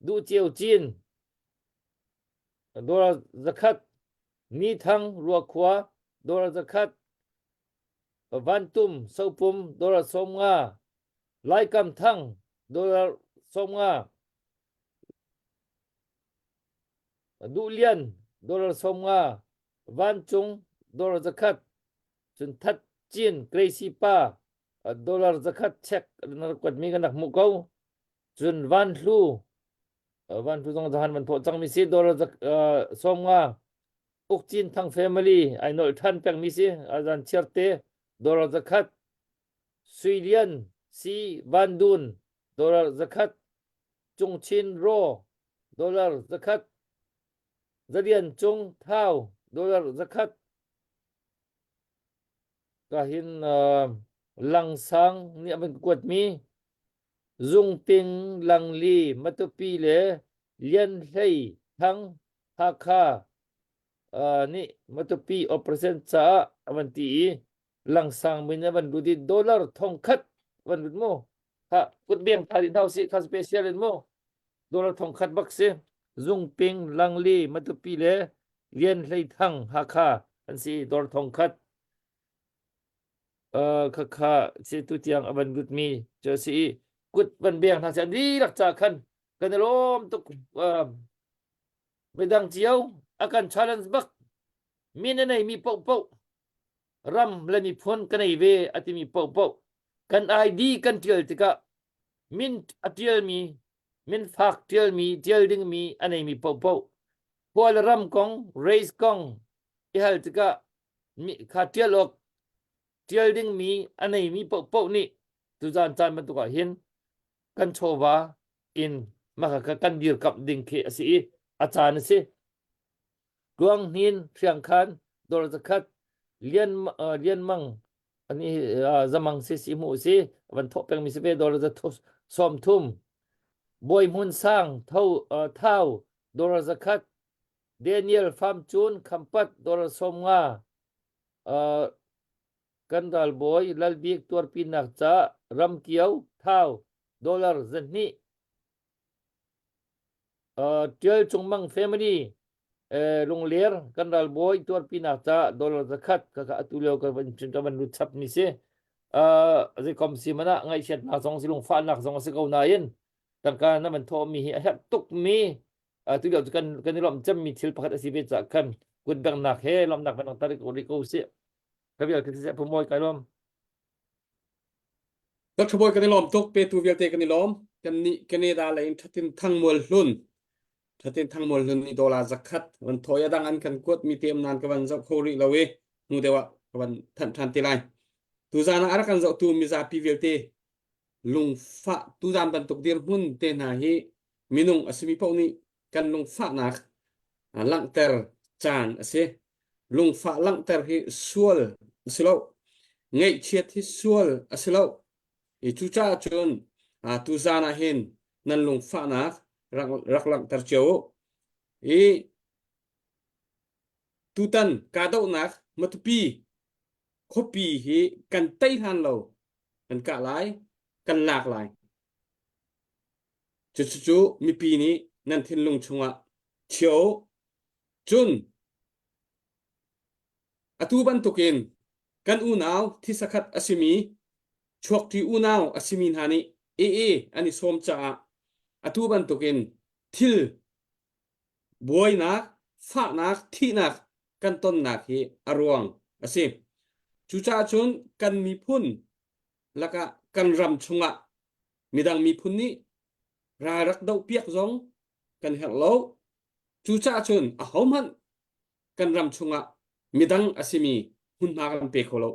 B: Duh Ceu Cin dollar zakhat Ni Thang Ruakhua dollar zakhat Vantum Sopum dollar 50 Laikam Thang dollar 50 Duh Lian dollar 50 Vancung dollar zakhat cun That Cin Gracie pa dollar zakhat check na rak kuatmi kan rak hmuh ko cun Van Hlu Van Hlu zong zahan van thawh cangmi si dollar 50 Uk Cin Thang family ai nolh than pengmi si azan chiarte dollar zakhat Sui Lian Si Van Dun dollar zakhat Cung Chin Ro dollar zakhat. Zalian Cung Thau dollar 100 ka hin uh, Langsang nih a van kuatmi Zungping Langli Matupi le Lian Hlei Thang Hakha uh, nih Matupi operation caah a van ti i Langsang min a van lut i dollar thong khat van lut mu ha kut beng tha din hau si kha special in mu dollar thong khat bak si Zungping Langli Matupi le Lian Hlei Thang Hakha an si dollar thong khat uh, kha kha si tu tiang a van lut mi cu si i kut van beng hna si an dihlak ca khan kan i lawm tuk uh, midang cio a kan challenge bak min a nei mi paoh paoh ram le miphun ka nei ve a timi paohpaoh kan ID kan tial tikah min a tialmi min fak tialmi tial dingmi a neimi paohpaoh khua le ram kong race kong i hal tikah mi kha tial awk tial dingmi a neimi paohpaoh nih tuzan caan bantuk ah hin kan chawva in mah kha kan dirkamh ding khi a si i a caan a si Tluang Hnin Hriangkhan dawr zakhat Lian uh, Lian Mang ani uh, Zamang si si mu si van thawh peng mi si ve dawr za sawm thum Bawi Hmun Sang tho uh, Thau dawr zakhat Daniel Pham Chun Khampat dawr sawm nga uh, kan ralbawi Lalbik tuarpinak ca Ramkio Thau dollar zahnih Ṭial Cung Mang family Lungler kan ralbawi tuarpinak ca dollar zakhat kha atu lio ka van ka van lut chap mi si. Zeikom si man ah ngaihchiatnak zong si lungfahnak zong a si ko nain tangka na van thawh mi hi a herh tuk mi tu lio cu kan kan i lawmh cem mi thil pakhat a si ve caah khan kut benghnak he lawmhnak van langhter ko rih ko sih. Ka vial ka siseh phumawi kai lawm.
D: Dr. Bawi kan i lawm tuk. Petu vialte kan i lawm. Kan nih Canada lei in Thatin Thangmual Hlun Thatin Thangmual Hlun nih dollar zakhat van thawi a dang an kan kuat mi te um nan ka van zoh kho rih lo i hnu deuh ah ka van thanh ṭhan te lai. Tuzan ah a rak kan zohtu mizapi vialte lungfah tuzan bantuk dirhmun te hna hi minung a simi paoh nih kan lungfahnak langhter caan a si. Lungfah langhter hi sual a si lo. Ngaihchiat hi sual a si lo. I cucaah cun tuzan ah hin nan lungfahnak rak, rak langhter cio u. I tutan kahdohnak Matupi khuapi hi kan tei hlan lo kan kah lai, kan lak lai. Cucu mipi nih nan thinlung chungah chia u. Cun atu bantukin kan unau thisakhat a simi chuakṭi unau a simi hna nih AA an i sawm caah atu bantukin thil buainak, fahnak, thihnak kan tonnak hi a ruang a si. Cucaah cun kan miphun lakah kan ram chungah midang miphun nih ral rak dohpiak zong kan herh lo. Cucaah cun ahohmanh kan ram chungah midang a simi hmunhma kan pe kho lo.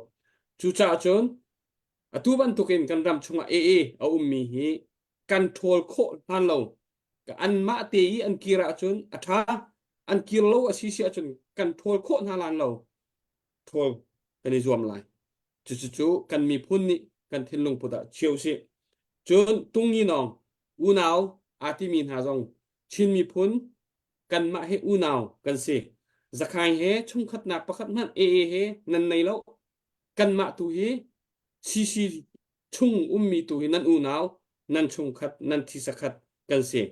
D: Cucaah cun atu bantukin kan ram chungah AA a ummi hi kan ṭhawl khawh hlan lo anmah te i an kir ahcun a ṭha an kir lo a si si ahcun kan ṭhawl khawh hna lan lo ṭhawl kan i zuam lai. Cucu kan miphun nih kan thinlung put ah chia usih. Cun tungyi nawng unau aa timi hna zong Chin miphun kanmah hi unau kan si. Zakhai he chungkhatnak pakhat hmanh AA he nan nei lo. Kanmah tu hi CC chung ummi tu hi nan unau, nan chungkhat, nan thisakhat kan si.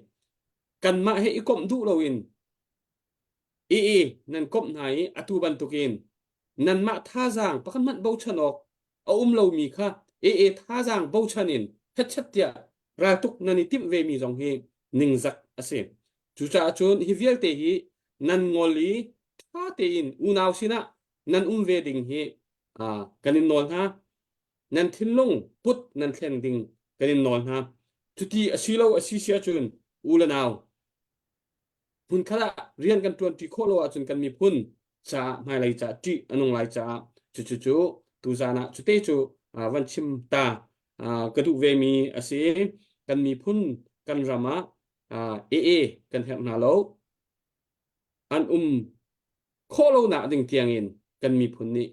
D: Kanmah he i komh duh loin AA nan komh hna i atu bantukin nanmah thazaang pakhat hmanh bochan awk a um lomi kha AA thazaang bochan in hetchet tiah raltuk nan i timh vemi zong hi ningzak a si. Cucaah cun hi vialte hi nan ngol i ṭha tein unau sinah nan um ve ding hi kan in nawl hna. Nan thinlung put nan thlen ding kan in nawl hna. Cuti a si lo a si si ahcun u le nau hmunkhat ah rian kan ṭuanṭi khawh lo ahcun kan miphun caah hmailei caah ṭih a nung lai caah cucu cu tuzan ah cute cu van chim ta ka duh vemi a si kan miphun kan ram ah AA kan herh hna lo. an um khawh lonak ding tiangin kan miphun nih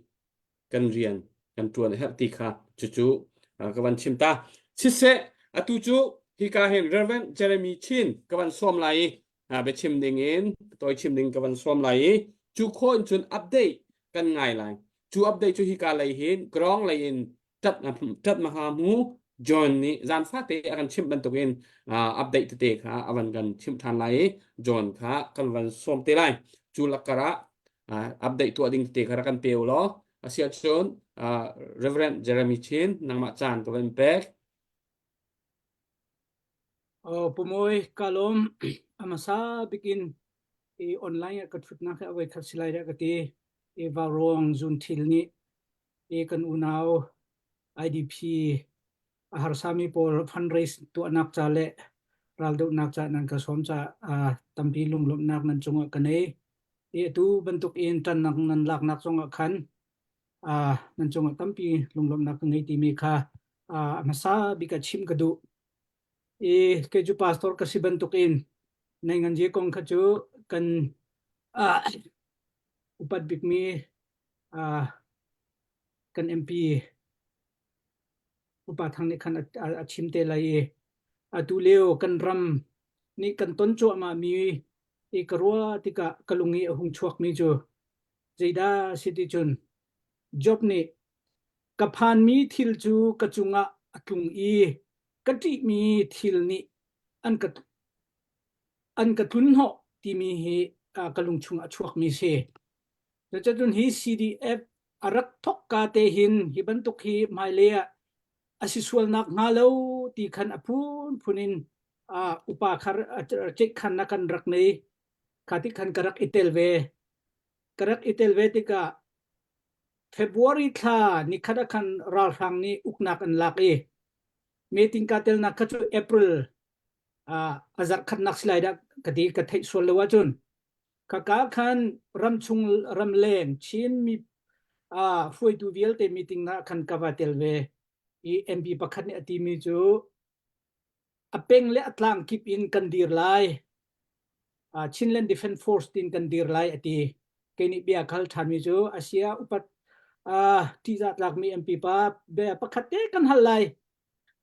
D: kan rian kan ṭuan a herh ti kha cucu ka van chim ta. Siseh, atu cu hika hin Reverend Jeremy Chin ka van sawm lai i biachim ding in tawi chim ding ka van sawm lai i cu khawh in cun update kan ngai lai. Cu update cu hika lei hin Grong lei in ṭat ṭat maha mu John nih zan fate a kan chimh bantukin update tete kha a van kan chimh ṭhan lai i John kha kan van sawm te lai. Cu lakkar ah update tuah ding tete kha rak kan pe u law asiahcun Reverend Jeremy Chin nangmah caan ka van pek.
E: Oh, pumawi ka lawm amasa bikin i online ah ka thutnak hi a voi khat silai dah ka ti i varuang zun thil nih i kan unau IDP a harsami pawl fundraise tuahnak ca le raldohnak ca nan ka sawm ca tampi lunglawmhnak nan cungah ka nei. I atu bantuk in ṭannak nan laknak zongah khan nan cungah tampi lunglawmhnak ka ngei timi kha a hmasa bik ah chim ka duh. I kei cu pastor ka si bantuk in nei ngan kong kha cu kan upat bikmi kan MP Upa Thang nih khan a chim te lai i atu lio kan ram nih kan ton cuahmahmi i ka ruah tikah ka lung i a hung chuakmi cu zeidah si ti cun Job nih ka phanmi thil cu ka cungah a tlung i ka ṭihmi thil nih an ka an ka tlunhnawh timi hi ka lung chungah a chuakmi si. Cucun hi CDF a rak thawkka te hin hi bantuk hi hmailei ah a si sualnak hnga lo ti khan a phunphun in uh, upa khar ceihkhannak kan rak nei. Kha ti khan ka rak i tel ve. Ka rak i tel ve tikah February thla nikhat ah khan ralhrang nih uknak an lak i meeting ka telnak kha cu April uh, a zarh khatnak si lai dah ka ti ka theih sual lo ahcun Khaka khan ramchung ramleng Chin mi uh, hruaitu vialte meeting ah khan ka va tel ve i MP pakhat nih a timi cu a peng le a tlang kip in kan dir lai uh, Chinland Defense Force tin kan dir lai a ti kei nih bia khal ṭhanmi cu Asia upat uh, ṭihzah tlakmi MP pa bia pakhat te kan hal lai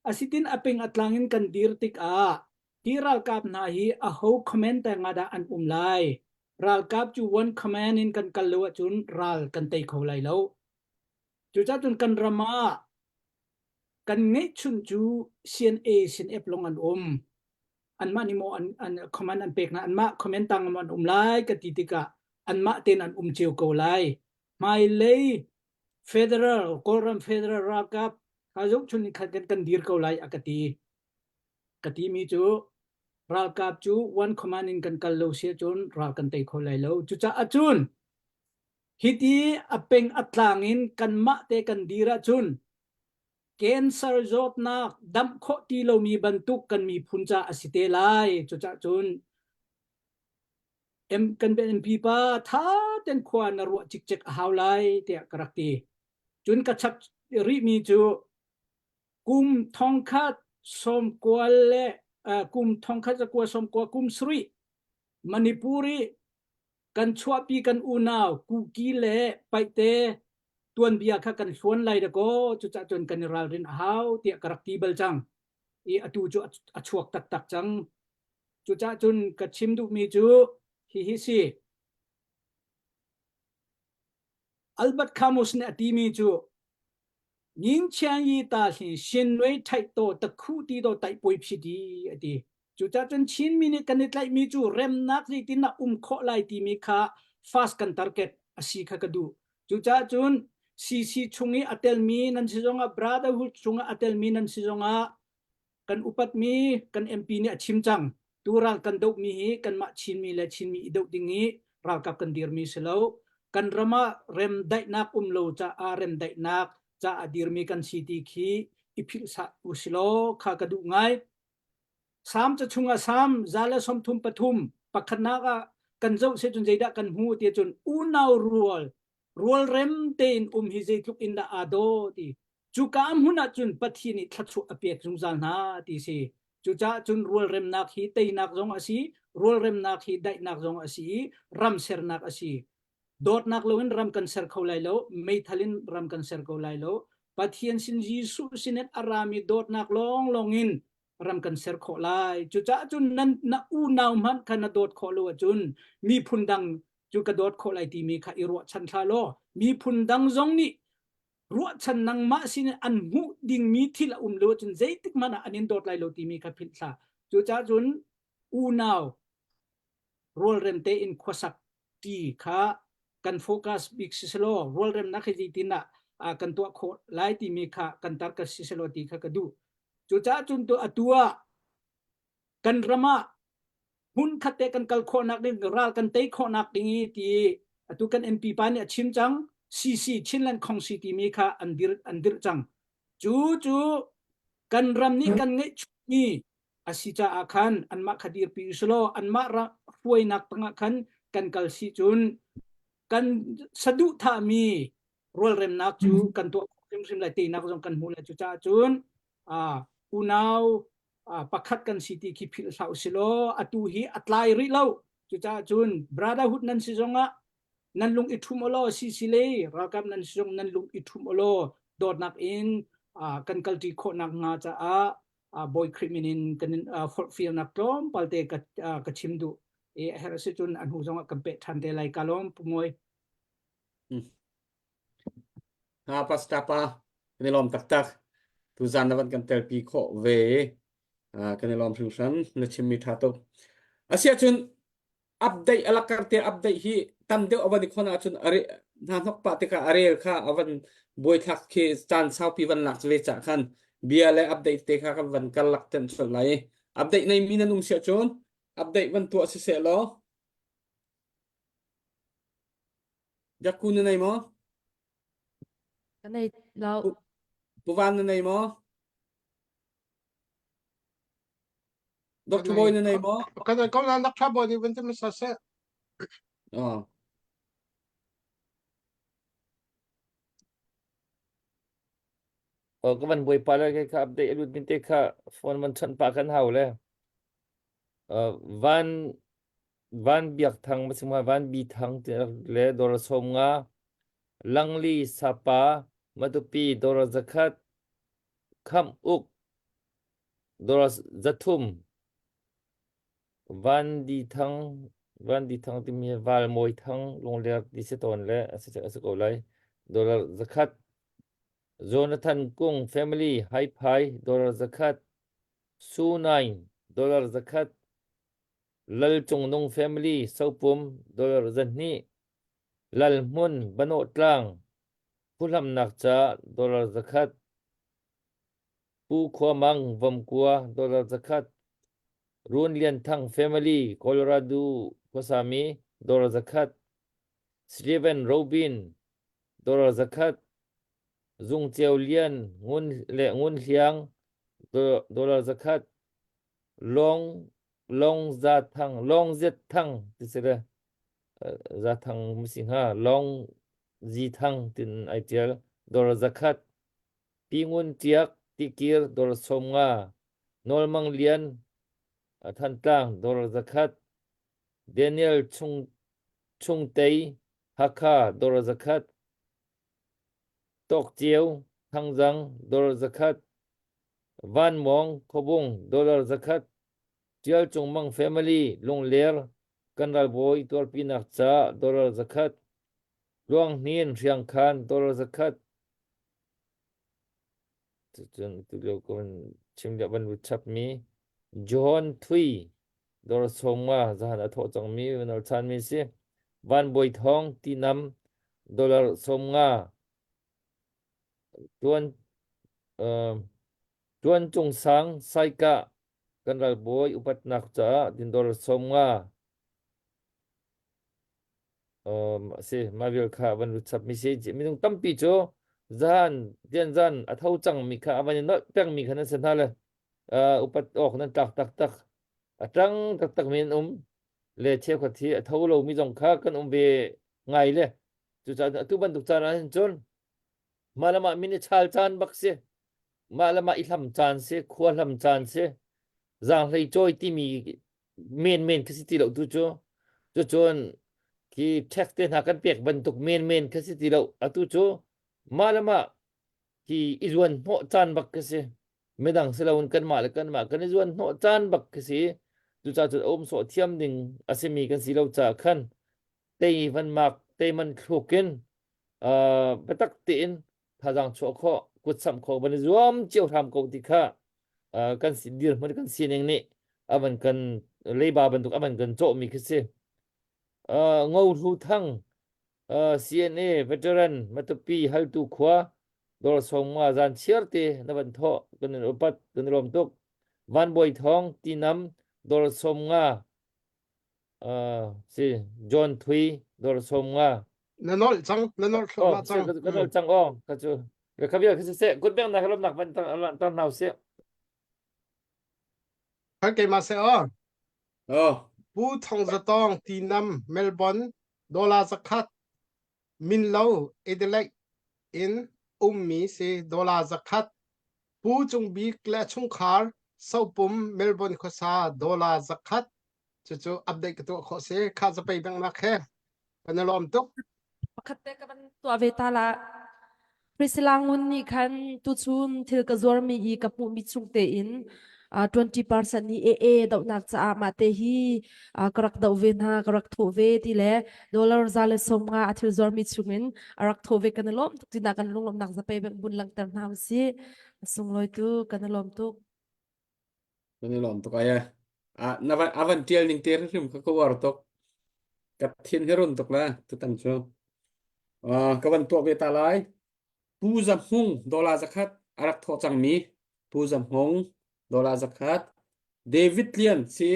E: asitin a peng a tlang in kan dir tikah Hi ralkap hna hi aho command te nga dah an um lai? Ralkap cu one command in kan kal lo ahcun ral kan tei kho lai lo. Cucaah cun kan ram ah kan ngeihchun cu CNA, CNF lawng an um. Anmah nih maw an, an command an pek hna, anmah command tang an um lai ka ti tikah anmah tein an um cio ko lai. Hmailei federal, Kawlram federal ralkap kha zohchun in khan kan, kan dir ko lai a ka ti. Ka timi cu ralkap cu one command in kan kal lo si ahcun ral kan tei kho lai lo. Cucaah cun hiti a peng a tlang in kanmah te kan dir ahcun cancer zawtnak damh khawh ti lomi bantuk kan miphun ca a si te lai. Cucaah cun M kan MP pa tha ten khua na ruah cikcek a hau lai tiah ka rak ti. Cun ka chap rihmi cu kum thongkhat sawmkua le kum thongkhat zakua sawmkua kum sarih Manipur i kan chuahpi kan unau Kuki le Paihte tuanbia kha kan hluan lai dakaw cucah cun kan i ralrin a hau tiah ka rak ti bal cang i atu cu a chuak taktak cang cucah cun ka chim duhmi cu hihi si Albert Camus nih a timi cu Ningchiang ta hi Shinwei ṭhaih taw takhu ti daw taih puai phi di a ti. Cucaah cun Chinmi nih kan i tlaihmi cu remnak zeitin ah um khawh lai timi kha fast kan target a si kha ka duh. Cucaah cun CC chung i a telmi nan si zongah Brotherhood chungah a telmi nan si zongah kan upatmi kan MP nih a chim cang. Tu ral kan dohmi hi kanmah Chinmi le Chinmi i doh ding i ralkap kan dirmi si lo. Kan ram ah remdaihnak um lo caah remdaihnak caah dirmi kan si ti khi i philh sah usilaw kha ka duh ngai. Salm ca chungah Salm 133 pakhatnak ah kan zoh se cun zeidah kan hmu ti cun unau rual rualrem tein um hi zeitluk in dah aa daw ti. Cuka hmun ah cun Pathian nih thluachuah a pek zungzal hna ti si. Cucaah cun rualremnak hi teinak zong a si, rualremnak hi daihnak zong a si i ram sernak a si. Dawtnak loin ram kan ser kho lai lo, meithal in ram kan ser ko lai lo. Pathian sin Jesuh sinin a rami dawtnak lawnglawng in ram kan ser khawh lai. Cucaah cun nan na unau hmanh kha na dawt khawh lo ahcun miphun dang cu ka dawt khawh lai timi kha i ruahchan hlah law miphun dang zong nih ruahchan nangmah sin an hmuh dingmi thil a um lo ahcun zeitik hmanh ah an in dawt lai lo timi kha philh hlah. Cucaah cun unau rualrem tein khuasak ti kha kan focus bik si selaw rualremnak hi zeitin ah kan tuah khawh lai timi kha kan tar ka si selaw ti kha ka duh. Cucaah cun tu atu ah kan ram ah hmun khat te kan kal khawhnak ding ral kan tei khawhnak ding i ti atu kan MP pa nih a chim cang CC Chinland Khongsi timi kha an dir an dirh cang cu cu kan ram nih kan ngeihchunmi a si caah khan anmah kha dirpi usulaw anmah hruainak tangah khan kan kal si cun kan saduhthahmi rualremnak cu kan tuah khawh hrimhrim lai teinak zong kan hmu lai cucaah cun unau pakhat kan si ti khi philh hlah usilaw atu hi a tlai rih lo cucaah cun brotherhood nan si zongah nan lung i ṭhum ulaw sisile ralkap nan si zong nan lung i ṭhum ulaw dawtnak in kan kalṭi khawhnak hnga caah Bawi Khrih min in kan in forhfialnak tlawmpal te ka ka chim duh i a herh si cun a hnu zongah kan peh ṭhan te lai ka lawm Pu Mawi.
D: Ha pastor pa kan i lawm taktak. Tuzan na van kan telpi khawh ve kan i lawm hringhran na chimmi ṭha tuk. Asiahcun update alakar te update hi tam deuh avan i khon ahcun are hna hnok pah tikah a rel kha avan buaithlak khi caan saupi van lak ve cah khan bia le update te kha kan van kal lak ten chol lai update nei mi nan um sia cun update van tuah si seh law Jakku na nei maw
H: Ka nei lo.
D: Puvan na nei maw Dr. Boy na nei maw?
G: Kan ko na Dr. Boy nih van ti sa seh.
D: Oh.
B: Oh, ka van buai pa le kha update alut min te kha phone van chawnh pa kan hau le. Uh, van van biak thang masima van bi thang ti le dor som nga langli sapa matupi dor zakhat kham uk Dollar 300 Van Di Thang Van Di Thang timi hi Val Mawi Thang Lungler ti si tawn le a si a si ko lai. Dollar 100 Jonathan Kung family Haiphai dollar 100 Su Naing dollar 100 Lal Cung Nung family Sopum dollar 200 Lal Hmun Banawh Tlang Phuhlamnak ca dollar 100 Pu Khua Mang Vomkua dollar 100, Run Lian Thang family Colorado khuasami dollar 100, Steven Robin dollar 100, Zung Ceu Lian Ngun le Ngun Hliang dollar 100, Long Long Za Thang Long Zet Thang ti si le Za Thang masi hnga Long Zi Thang tin ai tial dollar 100 Pi Ngun Ṭiak, Tikir dawr 50, Nawl Mang Lian, Thantlang dawr 100, Daniel Chung Chungtei, Hakha dawr 100, Tawk Ceu, Thangzang dawr 100, Van Mawng, Khuabung dollar 100, Ṭial Cung Mang family, Lungler, kan ralbawi tuarpinak ca dollar 100, Luang Hnin, Hriangkhan dollar 100, Cucun tulio ka van chim le van lut chapmi John Thui dawr sawmnga zahan a thawh cangmi van chanmi si. Van Bawi Thawng tinam dollar 50 tuan uh, tuan cung sang saikah kan ralbawi upatnak caah din dollar 50 Um, a si, mah vial kha van lut chap mi si. Minung tampi cu zan tian zan a tho cang mi kha a van i nolh peng mi kha nan si hna le uh, upat awk nan tlak taktak. A tang taktak mi an um. Le cheukhat hi a tho lo mi zong kha kan um ve ngai le. Cucaah atu bantuk caan ah hin cun mah le mah min i chal caan bak si. Mah le mah i hlam caan si, khua hlam caan si. Zaanghlei cawi timi menmen khi si ti lo tu cu. Cucun khi tax te hna kan pek bantuk menmen khi si ti lo. Atu cu mah le mah khi i zuan hnawh caan bak khi si. Midang si loin kanmah le kanmah kan i zuan hnawh caan bak khi si. Cucaah cun a um sawh thiam ding a simi kan si lo caah khan tei van mak tei man thluk in uh, biatak tein thazaang chuah khawh kut samh khawh van i zuam cio hram ko ti kha uh, kan si dirhmun kan sining nih avan kan leiba bantuk avan kan cawhmi khi si uh, ngo hlu thang uh, CNA veteran Matupi haltu khua dor song ma zan chiar te na van tho kan in upat kan lom tuk van boi thong tinam dor som nga Uh, si John Thui dor som nga.
G: Na nol cang, na nol thluahmah cang.
B: Ka nol cang oh, ka cu. Ka khavial ka se good bang na ka lom nak van tang tang nau se.
G: Kan keimah se oh.
D: Oh.
G: Pu Thong Zatong Tinam Melbourne dollar zakhat min lo Adelaide in ummi si dollar zakhat Pu Cung Bik le chungkhar Sopum Melbourne khuasa dollar zakhat Cucu update ka tuah khawh si. Kha zapei bengnak he kan i lawm tuk.
H: Pakhat te ka van tuah ve ta la. Priscilla Ngun nih khan tuchun thil ka zuarmi i ka hmuhmi chung tein 20% ni AA dohnak caah mah te hi ka rak doh ve hna ka rak thawh ve ti le dollar za le som nga a thil zuarmi chungin a rak thawh ve kan i lawm tuk tina kan lunglawmnak zapei beng bun langter hna usih sunglawi tu kan i lawm tuk
D: Kan i lawm tuk ai. Ah, na van a van tial ning te hrim kha ka uar tuk. Ka thin hi run tuk la tutan cu. Ah, ka van tuah ve ta lai. Pu Za Hmung dollar zakhat a rak thawh cangmi Pu Za Hmung dollar zakhat David Lian si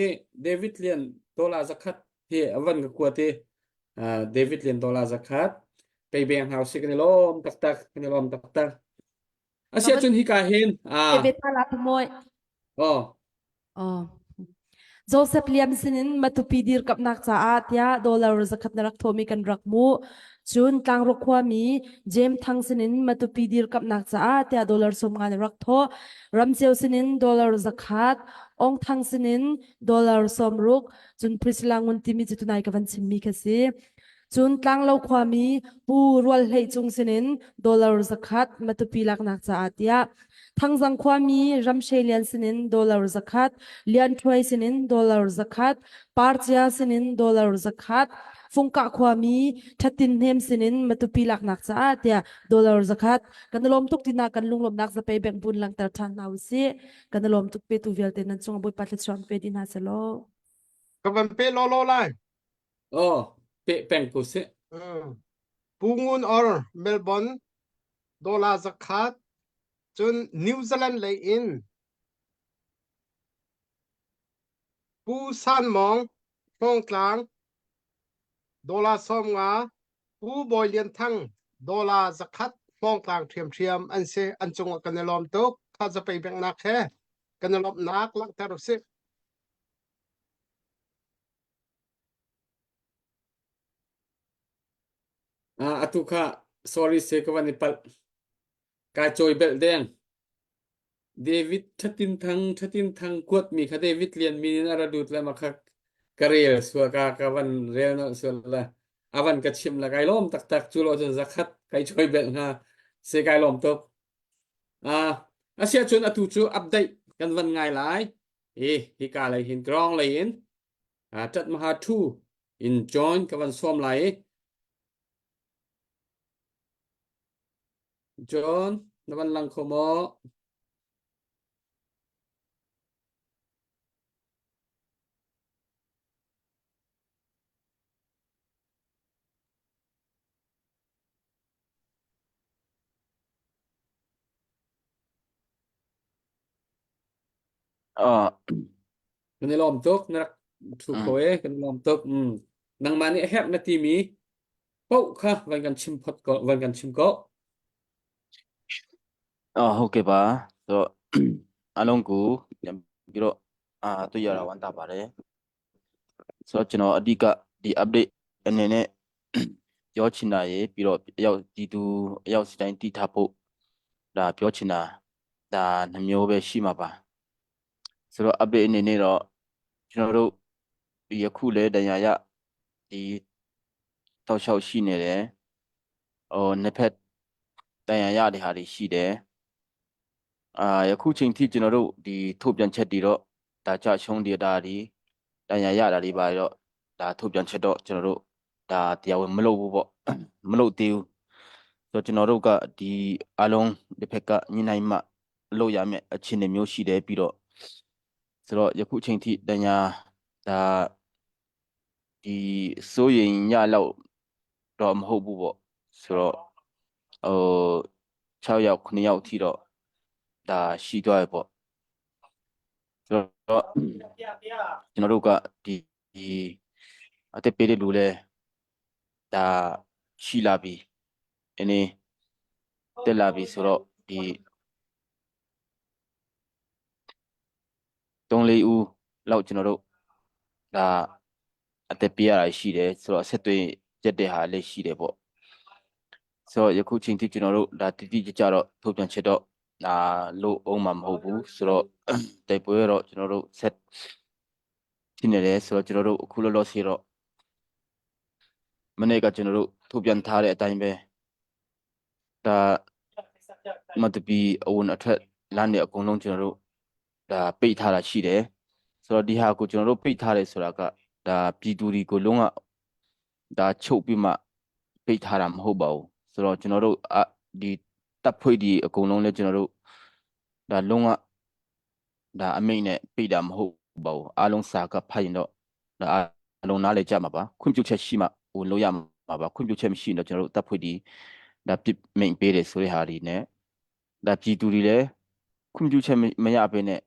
D: David Lian dollar zakhat hi a van ka kuat i ah, David Lian dollar zakhat pei beng hau si kan i lawm taktak kan i lawm taktak Asiahcun hika hin ah oh
H: Oh. Joseph Liam sinin Matupi dirkamnak caah tiah dollar zakhat na rak thomi kan rak mu. Cun Tlangruk khuami James Thang sinin Matupi dirkamnak caah tiah dollar 50 na rak tho. Ramceu sinin dollar zakhat, Ong Thang sinin dollar 60, cun Priscilla Ngun timi cu tunai ka van chimmi kha si. Cun Tlanglo khuami Pu Rual Hlei Cung sinin dollar zakhat Matupi laknak caah tiah Thangzang khuami Ramshe Lian sinin dollar zakhat, Lian Ṭhuai sinin dollar zakhat, Parcia sinin dollar zakhat, Fungkah khuami Ṭhatin Hnem sinin Matupi laknak caah tiah dollar zakhat. Kan i lawm tuk tina kan lunglawmhnak zapei bank bun langhter ṭhan hna usih. Kan i lawm tuk petu vialte nan cung ah Bawipa thluachuah pe dih hna selaw.
G: Ka van pe lawlaw lai.
D: Oh, pe peng ko sih.
G: Mm. Pu Ngun Or Melbourne dollar zakhat cun New Zealand lei in Pu San Mawng Hmawngtlang dollar 50 Pu Bawi Lian Thang dollar zakhat Hmawngtlang ṭhiamṭhiam an si an cungah kan i lawm tuk kha zapei bengnak he kan i lawmhnak langhter usih.
D: Ah, atu kha sorry se ka van i palh. Kai cawi belh deng. David Thatin Thang Thatin Thang kuat mi kha David Lian min in a ra lut le ma kha ka rel sual ka ka van rel nolh sual la a van ka chim la kai lawm taktak cu lo cun zakhat kai cawi belh hnga se kai lawm tuk. Ah, asia cun atu cu update kan van ngai lai. I hika lei hin ground lei in Tat Maha Thu in join ka van sawm lai i John na van lang kho maw?
I: Uh,
D: Kan i lawm tuk na rak thu kho e kan i lawm tuk. Mm. Nangmah nih a herh na timi paoh kha van kan chim phot ko van kan chim ko.
I: uh, ဟုတ်ကဲ့ပါဆိုတော့ အားလုံးကိုပြန်ပြီးတော့အာတွေ့ရတာဝမ်းသာပါတယ်ဆိုတော့ကျွန်တော်အဓိကဒီ update အနေနဲ့ ပြောချင်တာရေပြီးတော့အရောက်ဒီသူအရောက်စီတိုင်းတည်ထားဖို့ဒါပြောချင်တာဒါနှမျိုးပဲရှိမှာပါ။ ဆိုတော့ update အနေနဲ့တော့ကျွန်တော်တို့ဒီယခုလဲတန်ရာရဒီတောက်လျှောက်ရှိနေတယ်ဟိုနှစ်ဖက်တန်ရာရတဲ့ဟာတွေရှိတယ်အာယခုချိန်ထိကျွန်တော်တို့ဒီထုတ်ပြန်ချက်တွေတော့ဒါကြရှုံးဒေတာတွေတန်ရာရတာတွေပါတော့ဒါထုတ်ပြန်ချက်တော့ကျွန်တော်တို့ဒါတရားဝင်မလုပ်ဘူးပေါ့မလုပ်သေးဘူးဆိုတော့ကျွန်တော်တို့ကဒီအလုံးဒီဖက်ကညနိုင်မှလုပ်ရမယ့်အခြေအနေမျိုးရှိတယ်ပြီးတော့ဆိုတော့ယခုချိန်ထိတညာဒါဒီစိုးရင်ညလောက်တော့မဟုတ်ဘူးပေါ့ဆိုတော့ဟို6ယောက်9ယောက်ထိတော့ဒါရှိသွားရပေါ့ဆိုတော့ကျွန်တော်တို့ကဒီဒီအသက်ပေးတဲ့လူလဲဒါရှိလာပြီအင်းတက်လာပြီဆိုတော့ဒီ3 4ဦးလောက်ကျွန်တော်တို့ဒါအသက်ပေးရတာရှိတယ်ဆိုတော့ဆက်သွင်းပြတ်တဲ့ဟာလည်းရှိတယ်ပေါ့ဆိုတော့ယခုချိန်ထိကျွန်တော်တို့ဒါတိတိကျကျတော့ထုတ်ပြန်ချက်တော့ဒါလို့အောင်မှာမဟုတ်ဘူးဆိုတော့တိုက်ပွဲတော့ကျွန်တော်တို့ဆက်ဖြစ်နေတယ်ဆိုတော့ကျွန်တော်တို့အခုလောလောဆယ်တော့မနေ့ကကျွန်တော်တို့ထုတ်ပြန်ထားတဲ့အတိုင်းပဲဒါမတပီအဝန်အထက်လမ်းတွေအကုန်လုံးကျွန်တော်တို့ဒါပိတ်ထားတာရှိတယ်ဆိုတော့ဒီဟာကိုကျွန်တော်တို့ပိတ်ထားတယ်ဆိုတာကဒါပြည်သူတွေကိုလုံးဝဒါချုပ်ပြီးမှပိတ်ထားတာမဟုတ်ပါဘူးဆိုတော့ကျွန်တော်တို့အဒီတပ်ဖွဲ့ဒီအကုန်လုံးလည်းကျွန်တော်တို့ဒါလုံးဝဒါအမိတ်နဲ့ပိတ်တာမဟုတ်ပါဘူးအားလုံးစာကဖတ်ရင်တော့ဒါအားလုံးနားလည်ကြမှာပါခွင့်ပြုချက်ရှိမှဝင်လို့ရမှာပါခွင့်ပြုချက်မရှိရင်တော့ကျွန်တော်တို့တပ်ဖွဲ့ဒီဒါပြစ်မိန်ပေးတယ်ဆိုတဲ့ဟာဒီနဲ့ဒါပြည်သူတွေလည်းခွင့်ပြုချက်မရဘဲနဲ့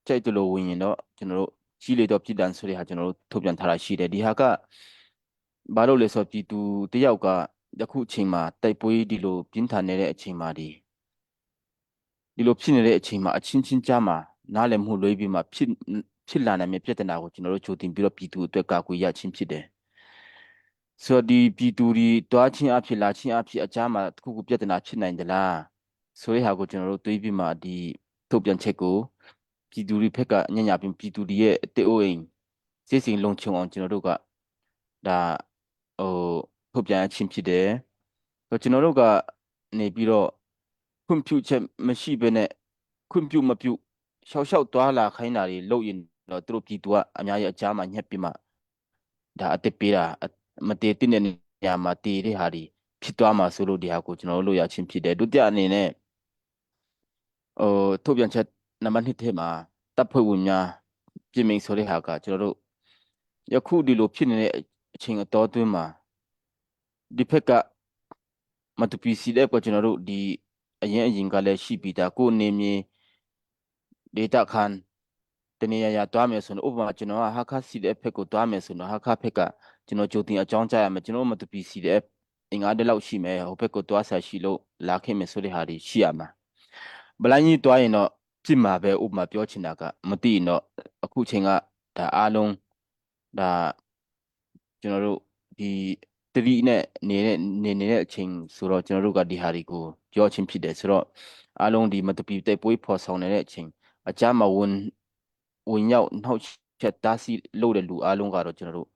I: ကြိုက်တယ်လို့ဝင်ရင်တော့ကျွန်တော်တို့ကြီးလေတော့ပြည်တန်ဆိုတဲ့ဟာကျွန်တော်တို့ထုတ်ပြန်ထားတာရှိတယ်ဒီဟာကဘာလို့လဲဆိုတော့ပြည်သူတယောက်ကယခုအချိန်မှာတိုက်ပွဲဒီလိုပြင်းထန်နေတဲ့အချိန်မှာဒီဒီလိုဖြစ်နေတဲ့အချိန်မှာအချင်းချင်းကြားမှာနားလည်မှုလွဲပြီးမှဖြစ်ဖြစ်လာနိုင်မယ့်ပြဿနာကိုကျွန်တော်တို့ကြိုတင်ပြီးတော့ပြည်သူအတွက်ကာကွယ်ရခြင်းဖြစ်တယ်ဆိုတော့ဒီပြည်သူတွေတွားချင်းအဖြစ်လာချင်းအဖြစ်အကြားမှာတခုခုပြဿနာဖြစ်နိုင်သလားဆိုတဲ့ဟာကိုကျွန်တော်တို့တွေးပြီးမှဒီထုတ်ပြန်ချက်ကိုပြည်သူတွေဘက်ကညညာပြီးပြည်သူတွေရဲ့အတေအိုအိမ်စိစိမ်လုံခြုံအောင်ကျွန်တော်တို့ကဒါဟိုထုတ်ပြန်ခြင်းဖြစ်တယ်ဆိုကျွန်တော်တို့ကနေပြီးတော့ခွင့်ပြုချက်မရှိဘဲနဲ့ခွင့်ပြုမပြုရှောက်ရှောက်သွားလာခိုင်းတာတွေလုပ်ရင်တော့သူတို့ပြည်သူကအများကြီးအကြားမှာညက်ပြီးမှဒါအစ်စ်ပေးတာမတည်တဲ့နေရာမှာတည်တဲ့ဟာတွေဖြစ်သွားမှာဆိုလို့ဒီဟာကိုကျွန်တော်တို့လုပ်ရခြင်းဖြစ်တယ်ဒုတိယအနေနဲ့ဟိုထုတ်ပြန်ချက်နံပါတ်2ထဲမှာတပ်ဖွဲ့ဝင်များပြင်မိန်ဆိုတဲ့ဟာကကျွန်တော်တို့ယခုဒီလိုဖြစ်နေတဲ့အချိန်အတော်အတွင်းမှာဒီဖက်ကမတူပီစီတဲ့ကကျွန်တော်တို့ဒီအရင်အရင်ကလည်းရှိပြီးသားကိုနေမြေဒေတာခန်တနေရာရာတွားမယ်ဆိုတော့ဥပမာကျွန်တော်ကဟာခါစီတဲ့ဖက်ကိုတွားမယ်ဆိုတော့ဟာခါဖက်ကကျွန်တော်ကြိုတင်အကြောင်းကြားရမယ်ကျွန်တော်မတူပီစီတဲ့အင်္ဂါတလောက်ရှိမယ်ဟိုဘက်ကိုတွားဆာရှိလို့လာခဲ့မယ်ဆိုတဲ့ဟာတွေရှိရမှာဘလိုင်းကြီးတွားရင်တော့ဖြစ်မှာပဲဥပမာပြောချင်တာကမသိရင်တော့အခုချိန်ကဒါအားလုံးဒါကျွန်တော်တို့ဒီတတိနဲ့နေတဲ့နေနေတဲ့အချိန်ဆိုတော့ကျွန်တော်တို့ကဒီဟာတွေကိုပြောချင်းဖြစ်တယ်ဆိုတော့အားလုံးဒီမတပီတိုက်ပွဲဖော်ဆောင်နေတဲ့အချိန်အကြမ်းမဝင်ဝင်ရောက်နှောက်ချက်တားဆီးလို့တဲ့လူအားလုံးကတော့ကျွန်တော်တို့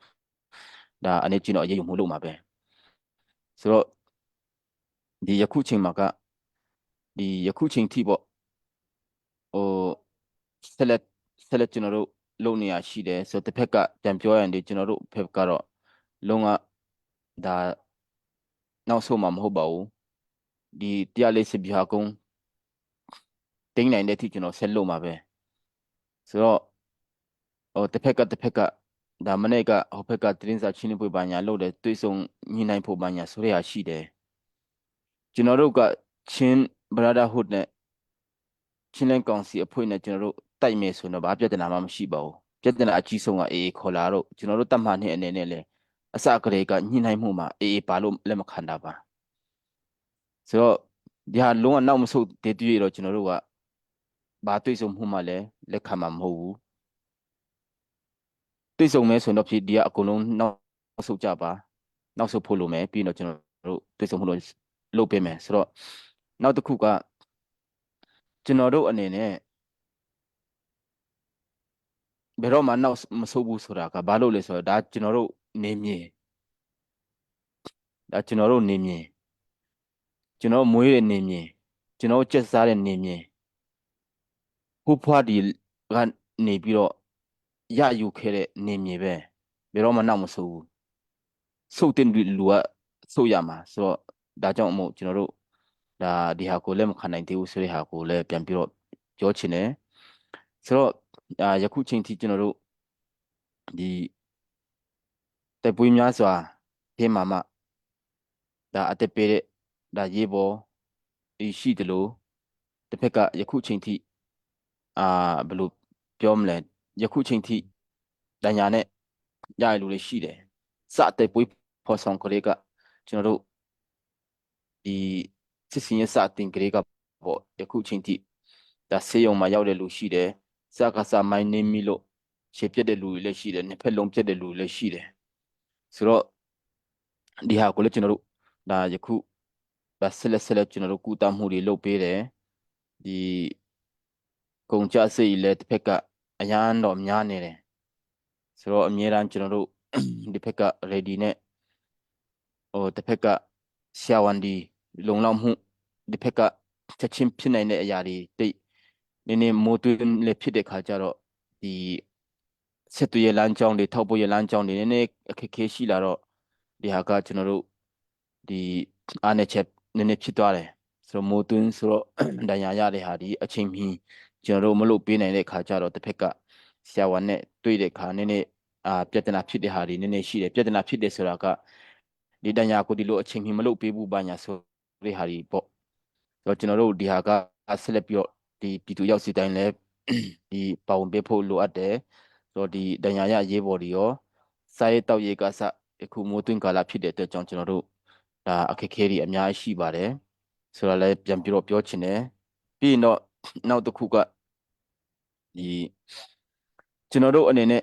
I: ဒါအနေချင်းတော့အရေးယူမှုလုပ်မှာပဲဆိုတော့ဒီယခုချိန်မှာကဒီယခုချိန်ထိပေါ့ဟိုဆက်လက်ဆက်လက်ကျွန်တော်တို့လုပ်နေရရှိတယ်ဆိုတော့တစ်ဖက်ကပြန်ပြောရရင်ဒီကျွန်တော်တို့ဖက်ကတော့လုံးဝဒါနောက်ဆုံးမှာမဟုတ်ပါဘူးဒီ140ပြာကုန်းတင်းနိုင်တဲ့အထိကျွန်တော်ဆက်လုပ်မှာပဲဆိုတော့ဟိုတစ်ဖက်ကတစ်ဖက်ကဒါမနေ့ကဟိုဖက်ကတင်းစာချင်းပွေပါညာလုပ်တယ်တွေးဆုံညှိနှိုင်းဖို့ပါညာဆိုရရှိတယ်ကျွန်တော်တို့ကချင်း Brotherhood နဲ့ချင်းလန်ကောင်စီအဖွဲ့နဲ့ကျွန်တော်တို့တိုက်မယ်ဆိုတော့ဘာပြဿနာမှမရှိပါဘူးပြဿနာအကြီးဆုံးကအေးအေးခေါ်လာတော့ကျွန်တော်တို့တတ်မှတ်နဲ့အနေနဲ့လဲအစကတည်းကညှိနှိုင်းမှုမှာအေးအေးပါလို့လက်မခံတာပါဆိုတော့ဒီဟာလုံးဝနောက်မဆုတ်တည်တည်တော့ကျွန်တော်တို့ကဘာတွေးဆုံမှုမှလည်းလက်ခံမှာမဟုတ်ဘူးတွေးဆုံမဲဆိုတော့ဖြစ်ဒီကအကုန်လုံးနောက်ဆုတ်ကြပါနောက်ဆုတ်ဖို့လိုမယ်ပြီးတော့ကျွန်တော်တို့တွေးဆုံမှုလို့လုပ်ပေးမယ်ဆိုတော့နောက်တစ်ခုကကျွန်တော်တို့အနေနဲ့ ဘယ်တော့မှနောက်မဆုတ်ဘူးဆိုတာကဘာလို့လဲဆိုတော့ဒါကျွန်တော်တို့နေမြေဒါကျွန်တော်တို့နေမြေကျွန်တော်မွေးတဲ့နေမြေကျွန်တော်ကျက်စားတဲ့နေမြေဟိုဖွားဒီကနေပြီးတော့ရယူခဲ့တဲ့နေမြေပဲဘယ်တော့မှနောက်မဆုတ်ဘူးဆုတ်တဲ့လူကဆုတ်ရမှာဆိုတော့ဒါကြောင့်မို့ကျွန်တော်တို့ဒါဒီဟာကိုလည်းမခံနိုင်သေးဘူးဆိုတဲ့ဟာကိုလည်းပြန်ပြီးတော့ပြောချင်တယ်ဆိုတော့အာယခုချိန်ထိကျွန်တော်တို့ဒီတိုက်ပွဲများစွာထဲမှာမှဒါအသက်ပေးတဲ့ဒါရေးပေါ်ဒီရှိတယ်လို့တစ်ဖက်ကယခုချိန်ထိအာဘယ်လိုပြောမလဲယခုချိန်ထိဒဏ်ရာနဲ့ရရလူတွေရှိတယ်စတဲ့ပွဲဖော်ဆောင်ကလေးကကျွန်တော်တို့ဒီစစ်စင်ရစတင်ကလေးကပေါ့ယခုချိန်ထိဒါဆေးရုံမှာရောက်တဲ့လူရှိတယ်စကားစမိုင်းနေမိလို့ခြေပြက်တဲ့လူတွေလည်းရှိတယ်နှစ်ဖက်လုံးပြက်တဲ့လူတွေလည်းရှိတယ်ဆိုတော့ဒီဟာကိုလည်းကျွန်တော်တို့ဒါယခုဒါဆက်လက်ဆက်လက်ကျွန်တော်တို့ကုသမှုတွေလုပ်ပေးတယ်ဒီကုန်ကြစိတ်လည်းတစ်ဖက်ကအရန်တော့များနေတယ်ဆိုတော့အများအားကျွန်တော်တို့ဒီဖက်က ready နဲ့ဟိုတစ်ဖက်ကဆရာဝန်ဒီလုံလောက်မှုဒီဖက်ကချက်ချင်းဖြစ်နိုင်တဲ့အရာတွေတိတ်နည်းနည်းမိုးတွင်းလည်းဖြစ်တဲ့ခါကျတော့ဒီဆက်သွယ်ရလမ်းကြောင်းတွေထောက်ပို့ရလမ်းကြောင်းတွေနည်းနည်းအခက်အခဲရှိလာတော့ဒီဟာကကျွန်တော်တို့ဒီအားနဲ့ချက်နည်းနည်းဖြစ်သွားတယ်ဆိုတော့မိုးတွင်းဆိုတော့ဒဏ်ရာရတဲ့ဟာဒီအချိန်မီကျွန်တော်တို့မလုပ်ပေးနိုင်တဲ့ခါကျတော့တစ်ဖက်ကဆရာဝန်နဲ့တွေ့တဲ့ခါနည်းနည်းအာပြဿနာဖြစ်တဲ့ဟာတွေနည်းနည်းရှိတယ်ပြဿနာဖြစ်တယ်ဆိုတာကဒီတညာကိုဒီလိုအချိန်မီမလုပ်ပေးဘူးဘာညာဆိုတဲ့ဟာတွေပေါ့ဆိုတော့ကျွန်တော်တို့ဒီဟာကဆက်လက်ပြီးတော့ဒီပြည်သူရောက်စီတိုင်းလဲဒီပါဝင်ပေးဖို့လိုအပ်တယ်ဆိုတော့ဒီတညာရရေးပေါ်တွေရောစာရေးတောက်ရေးကစအခုမိုးတွင်းကာလဖြစ်တဲ့အတွက်ကြောင့်ကျွန်တော်တို့ဒါအခက်အခဲတွေအများကြီးရှိပါတယ်ဆိုတော့လည်းပြန်ပြီးတော့ပြောချင်တယ်ပြီးရင်တော့နောက်တစ်ခုကဒီကျွန်တော်တို့အနေနဲ့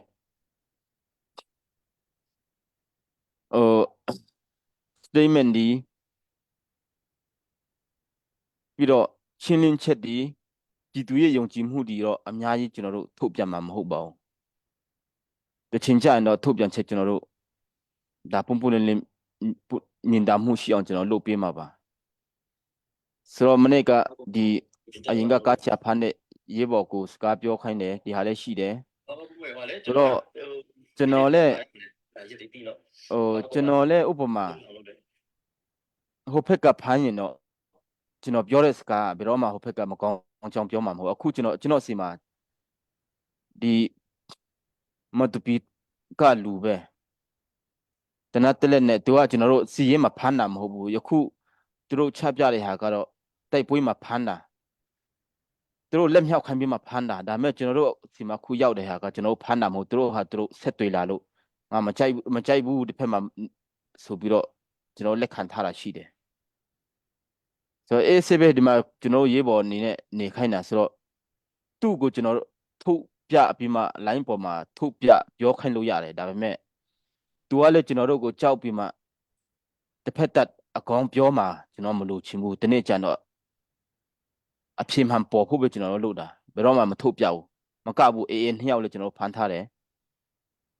I: ဟို statement ဒီပြီးတော့ရှင်းလင်းချက်ဒီပြည်သူရဲ့ယုံကြည်မှုဒီတော့အများကြီးကျွန်တော်တို့ထုတ်ပြန်မှာမဟုတ်ပါဘူးတချင်ကြရင်တော့ထုတ်ပြန်ချက်ကျွန်တော်တို့ဒါပုံပုံလင်းလင်းမြင်တာမှုရှိအောင်ကျွန်တော်လုပ်ပေးမှာပါဆိုတော့မနေ့ကဒီအရင်ကကားချဖမ်းတဲ့ရေးပေါ်ကိုစကားပြောခိုင်းတယ်ဒီဟာလည်းရှိတယ်ဆိုတော့ကျွန်တော်လည်းဟိုကျွန်တော်လည်းဥပမာဟိုဖက်ကဖမ်းရင်တော့ကျွန်တော်ပြောတဲ့စကားဘယ်တော့မှဟိုဖက်ကမကောင်းအကြောင်းပြောမှာမဟုတ်အခုကျွန်တော်ကျွန်တော်စီမှာဒီမတူပီကလူပဲတနတ်တလက်နဲ့သူကကျွန်တော်တို့စီရင်မှာဖမ်းတာမဟုတ်ဘူးယခုသူတို့ချပြတဲ့ဟာကတော့တိုက်ပွဲမှာဖမ်းတာသူတို့လက်မြောက်ခိုင်းပြီးမှဖမ်းတာဒါပေမဲ့ကျွန်တော်တို့စီမှာခုရောက်တဲ့ဟာကကျွန်တော်တို့ဖမ်းတာမဟုတ်သူတို့ဟာသူတို့ဆက်တွေ့လာလို့ငါမကြိုက်မကြိုက်ဘူးတစ်ဖက်မှာဆိုပြီးတော့ကျွန်တော်လက်ခံထားတာရှိတယ်ဆိုတော့အေးဆေးပဲဒီမှာကျွန်တော်ရေးပေါ်အနေနဲ့နေခိုင်းတာဆိုတော့သူ့ကိုကျွန်တော်ထုတ်ပြပြီးမှ line ပေါ်မှာထုတ်ပြပြောခိုင်းလို့ရတယ်ဒါပေမဲ့ तू ကလည်းကျွန်တော်တို့ကိုကြောက်ပြီးမှတစ်ဖက်သက်အကောင်ပြောမှာကျွန်တော်မလို့ချင်ဘူးဒီနေ့ကျန်တော့အဖြေမှန်ပေါ်ဖို့ပဲကျွန်တော်တို့လုပ်တာဘယ်တော့မှမထုတ်ပြဘူးမကဘူးအေးအေးနှစ်ယောက်လည်းကျွန်တော်ဖမ်းထားတယ်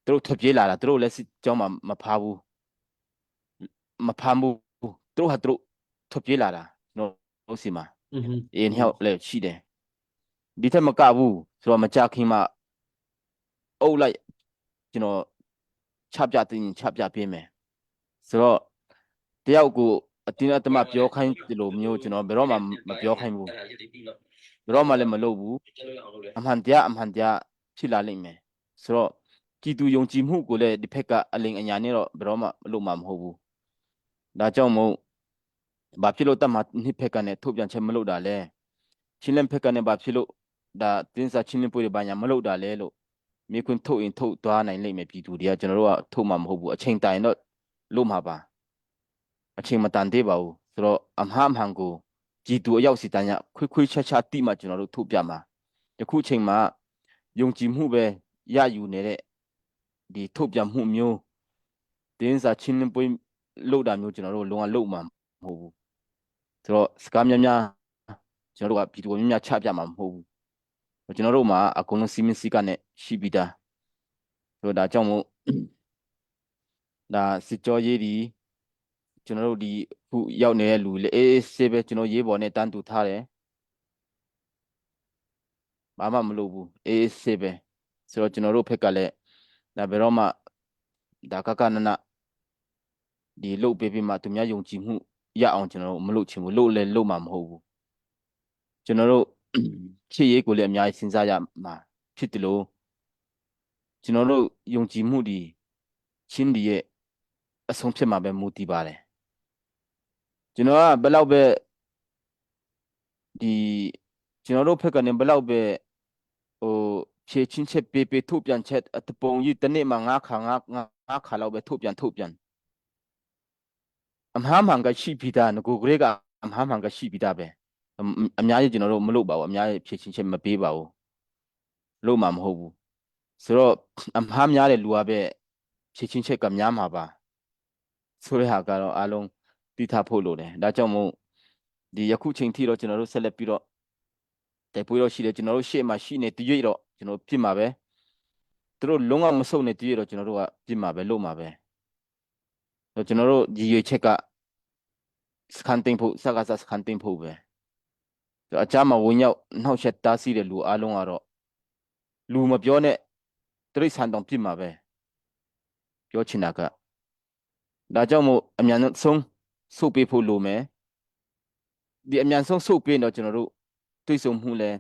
I: သူတို့ထွက်ပြေးလာတာသူတို့လည်းစစ်ကြောင်းမှာမဖားဘူးမဖမ်းဘူးသူတို့ဟာသူတို့ထွက်ပြေးလာတာကျွန်တော်တို့စီမှာအေးနှစ်ယောက်လည်းရှိတယ်ဒီထက်မကဘူးဆိုတော့မကြခင်မှာအုပ်လိုက်ကျွန်တော်ချပြတင်ချပြပေးမယ်ဆိုတော့တယောက်ကိုအတင်းအတမပြောခိုင်းဒီလိုမျိုးကျွန်တော်ဘယ်တော့မှမပြောခိုင်းဘူးဘယ်တော့မှလည်းမလုပ်ဘူးအမှန်တရားအမှန်တရားဖြစ်လာလိမ့်မယ်ဆိုတော့ကြည်သူယုံကြည်မှုကိုလည်းဒီဖက်ကအလိန်အညာနဲ့တော့ဘယ်တော့မှမလုပ်မှာမဟုတ်ဘူးဒါကြောင့်မို့ဘာဖြစ်လို့တတ်မှနှစ်ဖက်ကနေထုတ်ပြန်ချက်မလုပ်တာလဲချင်းလင်းဖက်ကနေဘာဖြစ်လို့ဒါတင်းစာချင်းလင်းပွေတွေဘာညာမလုပ်တာလဲလို့မြေခွင်ထုတ်ရင်ထုတ်သွားနိုင်လိမ့်မယ်ပြည်သူတွေကကျွန်တော်တို့ကထုတ်မှာမဟုတ်ဘူးအချိန်တိုင်တော့လုပ်မှာပါအချိန်မတန်သေးပါဘူးဆိုတော့အမှားအမှန်ကိုပြည်သူအရောက်စီတန်ရခွေခွေချာချာတိမှကျွန်တော်တို့ထုတ်ပြမှာယခုချိန်မှာယုံကြည်မှုပဲရယူနေတဲ့ဒီထုတ်ပြန်မှုမျိုးတင်းစာချင်းလင်းပွေလုပ်တာမျိုးကျွန်တော်တို့လုံးဝလုပ်မှာမဟုတ်ဘူးဆိုတော့စကားများများကျွန်တော်တို့ကပြည်သူများများချပြမှာမဟုတ်ဘူးကျွန်တော်တို့မှာအကုန်လုံးစီမင်းစည်းကနဲ့ရှိပြီးသား။ ဆိုတော့ဒါကြောင့်မို့ဒါစစ်ကြောရေးဒီကျွန်တော်တို့ဒီခုရောက်နေတဲ့လူလေအေးအေးဆေးပဲကျွန်တော်ရေးပေါ်နဲ့တန်းတူထားတယ်ဘာမှမလုပ်ဘူးအေးအေးဆေးပဲဆိုတော့ကျွန်တော်တို့ဖက်ကလည်းဒါဘယ်တော့မှဒါကကနနဒီလုတ်ပေးပြီးမှသူများယုံကြည်မှုရအောင်ကျွန်တော်တို့မလုပ်ချင်ဘူးလုပ်လဲလုပ်မှာမဟုတ်ဘူးကျွန်တော်တို့ချစ်ရေးကိုလည်းအများကြီးစဉ်းစားရမှာဖြစ်တယ်လို့ကျွန်တော်တို့ယုံကြည်မှုဒီချင်းဒီရဲ့အဆုံးဖြစ်မှာပဲမူတည်ပါတယ်ကျွန်တော်ကဘယ်လောက်ပဲဒီကျွန်တော်တို့ဖက်ကနေဘယ်လောက်ပဲဟိုဖြည့်ချင်းချက်ပေးပေးထုတ်ပြန်ချက်အတပုံကြီးတစ်နေ့မှာငါးခါငါးငါးခါလောက်ပဲထုတ်ပြန်ထုတ်ပြန်အမှားမှန်ကရှိပြီးသားငကိုကလေးကအမှားမှန်ကရှိပြီးသားပဲအများကြီးကျွန်တော်တို့မလုပ်ပါဘူးအများကြီးဖြည့်ချင်းချက်မပေးပါဘူးလုပ်မှာမဟုတ်ဘူးဆိုတော့အမှားများတဲ့လူကပဲဖြည့်ချင်းချက်ကများမှာပါဆိုတဲ့ဟာကတော့အားလုံးသိထားဖို့လိုတယ်ဒါကြောင့်မို့ဒီယခုချိန်ထိတော့ကျွန်တော်တို့ဆက်လက်ပြီးတော့တိုက်ပွဲတော့ရှိတယ်ကျွန်တော်တို့ရှေ့မှာရှိနေတရွေ့တော့ကျွန်တော်ပြစ်မှာပဲသူတို့လုံးဝမဆုတ်နေတရွေ့တော့ကျွန်တော်တို့ကပြစ်မှာပဲလုပ်မှာပဲကျွန်တော်တို့ရည်ရွယ်ချက်ကစကန်တင်ဖို့စကားစကန်တင်ဖို့ပဲအကြမှာဝင်ရောက်နှောက်ယှက်တားဆီးတဲ့လူအားလုံးကတော့လူမပြောနဲ့တိရစ္ဆာန်တောင်ပြစ်မှာပဲပြောချင်တာကဒါကြောင့်မို့အမြန်ဆုံးဆုတ်ပေးဖို့လိုမယ်ဒီအမြန်ဆုံးဆုတ်ပေးတော့ကျွန်တော်တို့တွေ့ဆုံမှုလဲ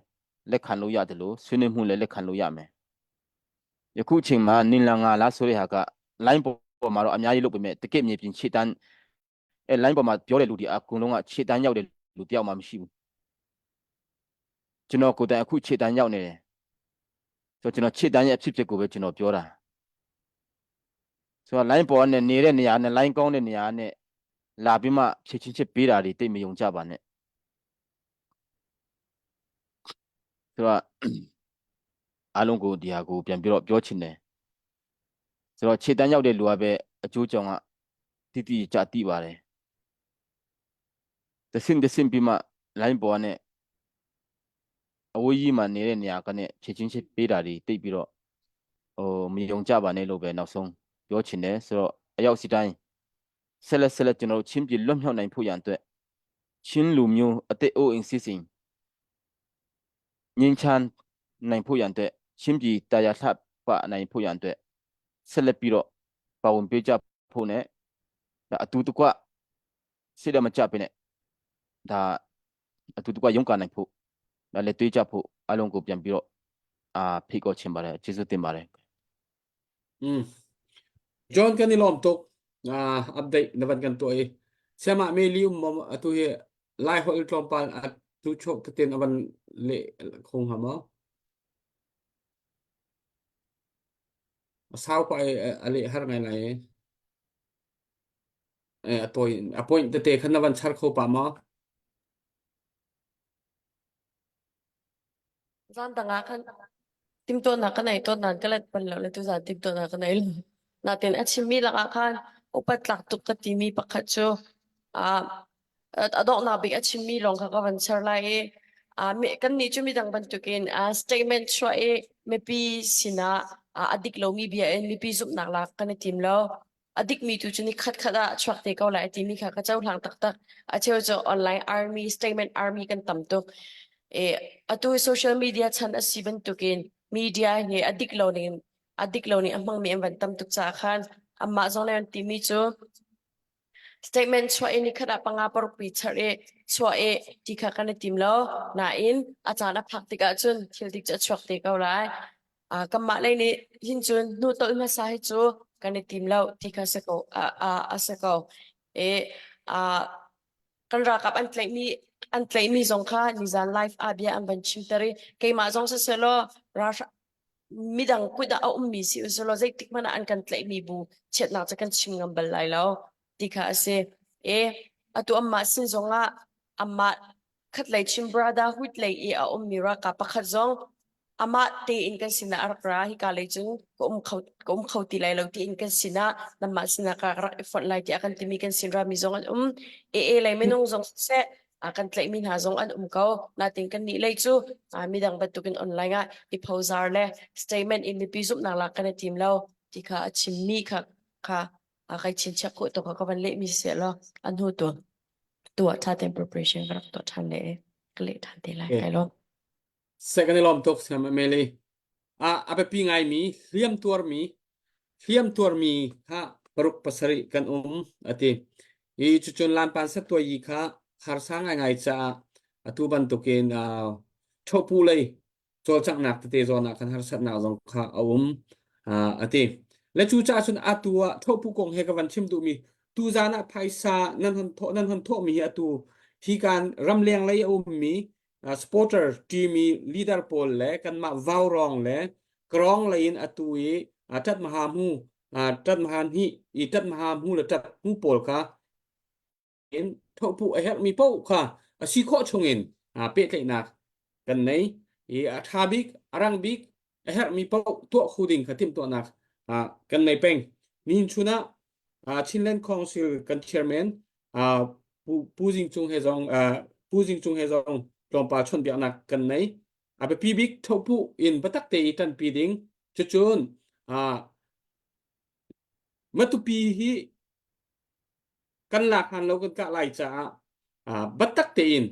I: လက်ခံလို့ရတယ်လို့ဆွေးနွေးမှုလဲလက်ခံလို့ရမယ်ယခုချိန်မှာနင်လာငါလားဆိုတဲ့ဟာက line ပေါ်မှာတော့အများကြီးလုပ်ပေမဲ့တကယ့်မြေပြင်ခြေတန်းအဲ line ပေါ်မှာပြောတဲ့လူတွေအကုန်လုံးကခြေတန်းရောက်တဲ့လူတယောက်မှမရှိဘူးကျွန်တော်ကိုယ်တိုင်အခုခြေတန်းရောက်နေတယ်ဆိုတော့ကျွန်တော်ခြေတန်းရဲ့အဖြစ်ဖြစ်ကိုပဲကျွန်တော်ပြောတာဆိုတော့ line ပေါ်နဲ့နေတဲ့နေရာနဲ့ line ကောင်းတဲ့နေရာနဲ့လာပြီးမှဖြည့်ချင်းချစ်ပေးတာတွေတိတ်မယုံကြပါနဲ့ဆိုတော့အားလုံးကိုဒီဟာကိုပြန်ပြီးတော့ပြောချင်တယ်ဆိုတော့ခြေတန်းရောက်တဲ့လူကပဲအကျိုးကြောင့်ကတိတိကျတိပါတယ်တဆင့်တဆင့်ပြီးမှ line ပေါ်နဲ့အဝေးကြီးမှာနေတဲ့နေရာကနေဖြည့်ချင်းချစ်ပေးတာတွေတိတ်ပြီးတော့ဟိုမယုံကြပါနဲ့လို့ပဲနောက်ဆုံးပြောချင်တယ်ဆိုတော့အရောက်စီတိုင်းဆက်လက်ဆက်လက်ကျွန်တော်တို့ချင်းပြည်လွတ်မြောက်နိုင်ဖို့ရန်အတွက်ချင်းလူမျိုးအသက်အိုးအိမ်စီစဉ်ငင်းချမ်းနိုင်ဖို့ရန်အတွက်ချင်းပြည်တရားလှပနိုင်ဖို့ရန်အတွက်ဆက်လက်ပြီးတော့ပါဝင်ပေးကြဖို့နဲ့ဒါအတူတကွစိတ်ရမကြပဲနဲ့ဒါအတူတကွရုန်းကန်နိုင်ဖို့ဒါလည်းတွေးကြဖို့အလုံးကိုပြန်ပြီးတော့အာဖိတ်ခေါ်ချင်ပါတယ်ကျေးဇူးတင်ပါတယ်
D: อืม John kan i lawm tuk uh, update na van kan tuah i siama me li um mom atu hi lai holh tlawmpal atu chok tetin avan le khong ha ma sau pa a le har ngai lai e a toi a point tete khan na van char kho pa ma
J: Zan dang ah khan timtuahnak ka nei tawn nain ka let bal lo le tuzaan timtuahnak ka nei lo. Natin a chimmi lakah khan upat tlak tuk ka timi pakhat cu ah a donghnak bik a chimmi lawng kha ka van share lai i ah kannih cu midang bantukin ah statement chuah i mipi sinah ah a dik lomi bia in mipi zumhnak lak kan i tim lo. A dikmi tu cu ni khatkhat ah a chuak te ko lai a timi kha ka cohlang taktak. A cheu cu online army, statement army kan tam tuk. E, atu social media chan a si bantukin media hi a dik lo ning a dik lo ning a hmangmi an van tam tuk caah khan amah zong le an timi cu statement chuah i nikhat ah panga paruk pi char i chuah i ti kha kan i tim lo nain a caan a phak tikah cun thil dik cu a chuak te ko lai Ah kanmah lei nih hin cun hnu tolh hmasa hi cu kan i tim lo ti kha si ko a si ko. I ah kan ralkap an tlaihmi an tlaihmi zong kha nizan live ah bia an van chimter i keimah zong sisehlaw ralhrang midang kut ah a ummi si usilaw zeitik hmanh ah an kan tlaihmi bu chiatnak cu kan chim ngam bal lai lo ti kha a si. I atu anmah sin zongah amah khatlei Chin Brotherhood lei i a ummi ralkap pakhat zong amah tein kan sinah a rak ra hika lei cun ka um kho ka um kho ti lai lo tiin kan sinah nanmah sinah ka rak i fonh lai tiah kan timi kan sin rami zong an um AA lei minung zong siseh. A kan tlaihmi hna zong an um ko. Natin kan nih lei cu midang bantukin online ah i phozar le statement in mipi zumhnak lak kan i tim lo ti kha a chimmi kha kha a kai chinchiah khawh tuk ka van lehmi si law an hnu tu tu ah tha ten preparation ka rak tuah than le ka leh than te lai kai lawm.
D: Second lawm tuk Sam Ameli. A a biapi ngaimi hliam tuarmi hliam tuarmi kha paruk pasarih kan um ati. I cucun lampan satuai yi kha harsa ngaingai caah atu bantukin uh, thopu lei cawlcanghnak tete zawn ah kan harsatnak zong kha a um a ti. Le cu caah cun atu ah thopu kong he ka van chim duhmi tu zan ah phaisa nan hon thawh nan hon thawhmi hi atu hi kan ramleng lei a ummi supporter team i leader pawl le kanmah vaurawng le krong lei in atu i tat maha mu tat maha hni i tat maha mu le tat mu pawl kha in thohpu a herhmi paoh kha a si khawh chungin pehtlaihnak kan nei i a ṭha bik a rang bik a herhmi paoh tuah kho ding kha timhtuahnak kan nei peng nihin chun ah Chinland Council kan chairman Pu Pu Zing Cung he zong Pu Zing Cung he zong tlawmpal chawnhbiaknak kan nei a biapi bik thohpu in biatak te i ṭanpi ding cucun Matupi hi kan lak han lo kan kah lai caah biatak tein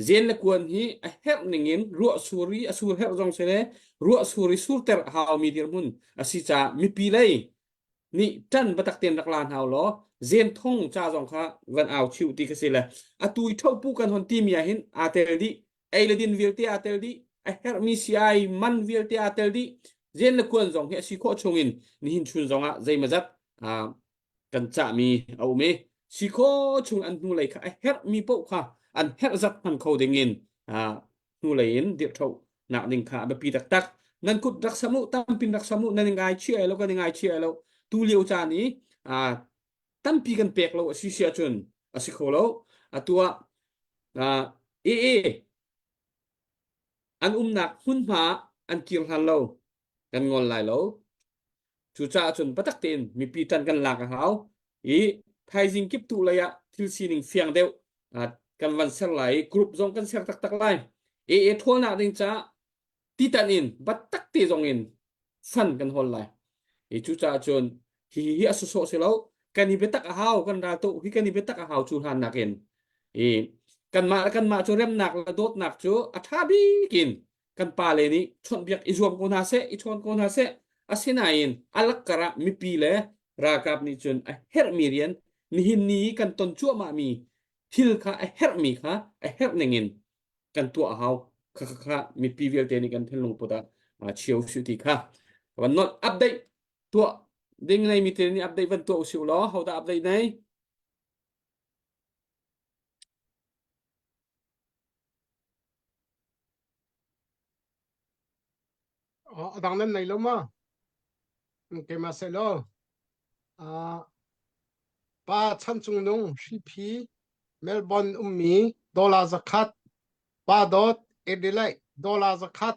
D: zen le kuan hi a herh ning in ruah sur i a sur herh zong si le ruah sur i surter a haumi dirhmun a si caah mipi lei nih ṭan biatak tein rak la hna law zen thong ca zong kha van au chiu ti ka si le atu i thopu kan hon timi ah hin aa tel dih ei le din vialte aa tel dih a herhmi si-ai man vialte aa tel dih zen le kuan zong hi a si khawh chungin nihin chun zong ah zeimazat kan cahmi a um i si kho chung an hnulei kha a herhmi paoh kha an herh zat hman kho ding in hnulei in dirhṭho nak ding kha a biapi taktak nan kut rak sam u tampin rak sam u nan i ngai chia lo kan i ngai chia lo tu lio caan i tampi kan pek lo a si si ahcun a si kho lo atu ah ee an umnak hmunhma an kir hlan lo kan ngol lai lo Cucaah cun biatak tein mipi ṭan kan lak a hau i thaizing kiptuh lei ah thil sining fiang deuh kan van ser lai i group zong kan ser taktak lai. AA ṭhawlnak ding caah titan in biatak te zong in fund kan hawl lai. I cucaah cun hi hi a sawsawh si lo kan i biatak a hau kan ral to hi kan i biatak a hau cu hlan nakin i kanmah le kanmah cu remnak le dawtnak cu a ṭha bik in kan pale nih chawnhbiak i zuam ko hna seh i chawn ko hna seh asinain a lakkar ah mipi le ralkap nih cun a herhmi rian nihin ni i kan ton cuahmahmi thil kha a herhmi kha a herh ningin kan tuah a hau kha kha kha mipi vialte nih kan thinlung put ah chio su ti kha van not update tuah ding nei mi te nih update van tuah usih law hodah update nei
G: A dang nan nei lo ma? Keimah seh law. Uh, pa Chan Cung Nung Hriphi Melbourne ummi dollar zakhat pa dot Adelaide dollar zakhat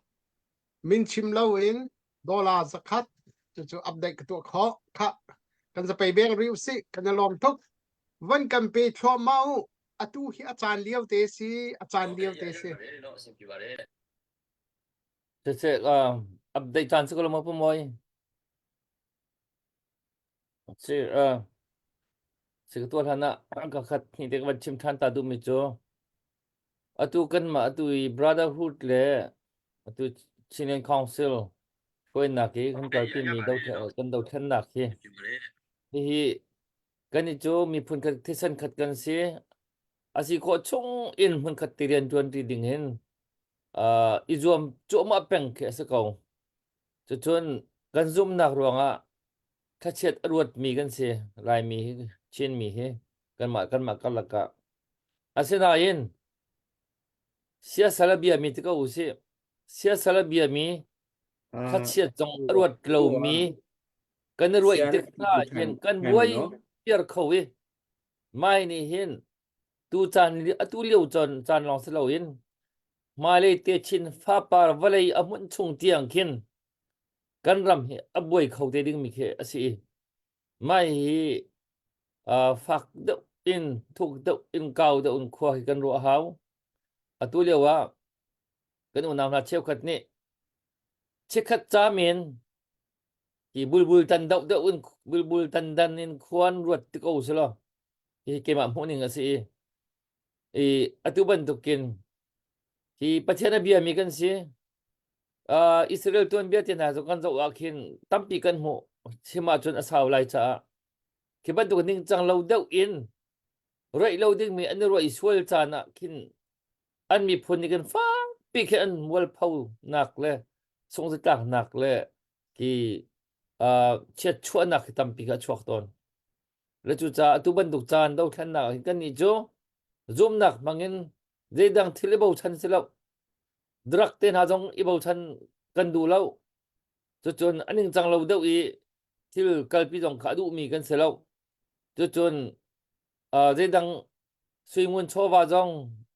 G: min chim lo in dollar zakhat cucu update ka tuah khawh kha kan zapei beng ri usih kan i lawm tuk van kan pe thluahmah u atu hi a caan lio te si a caan lio te si
B: Siseh update caan si ko lo maw pu Mawi? Si si ka tuah hlan ah ka khat hnih te ka van chim ṭhan ta duhmi cu atu kanmah atu i Brotherhood le atu Chinland Council hruainak i kan kalpimi kan dothlennak hi hihi Kan i cu miphun khat thisen khat kan si. A si khawh chung in hmunkhat te rian ṭuan ṭi ding hin uh, i zuam cuahmah peng khi a si ko. Cucun kan zumhnak ruangah thlachiat a ruatmi kan si. Laimi hi, Chinmi hi kanmah kanmah karlak ah. Asinain siasal a biami ti ko usih. Siasal a biami thlachiat zong a ruat lomi kan i ruaih tik hna hin kan buai piar kho i mai nih hin tu caan atu lio caan caan lawng si loin hmailei te chin fapar vawlei a hmunh chung tiang khin kan ram hi a buai kho te dingmi khi a si i mai hi fak deuh. in thuk deuh in kau deuh in khua hi kan ruah hau. Atu lio ah kan unau hna cheukhat nih chikkhat ca men hi bulbul tan deuh deuh in bulbul tan dan in khuan ruat ti ko selaw hi keimah hmuh ning a si i i atu bantukin hi Pathian a biami kan si uh, Israel tuanbia te hna cu kan zoh ah khin tampi kan hmuh chim ahcun a sau lai caah khi bantuk ningcang lo deuh in ruaih lo dingmi an i ruah i sual caan ah khin an miphun nih khin fakpi khin an mualpho nak le sungzatlaknak le ki uh, chiatchuahnak hi tampi kha a chuak tawn. Le cucaah atu bantuk caan dothlennak ah hin kannih cu zumnak hmangin zeidang thil i bochan si lo. Drug te hna zong i bochan kan duh lo. Cucun a ningcang lo deuh i thil kalpi zong kha a duhmi kan si lo. Cucun uh, zeidang suingun chawva zong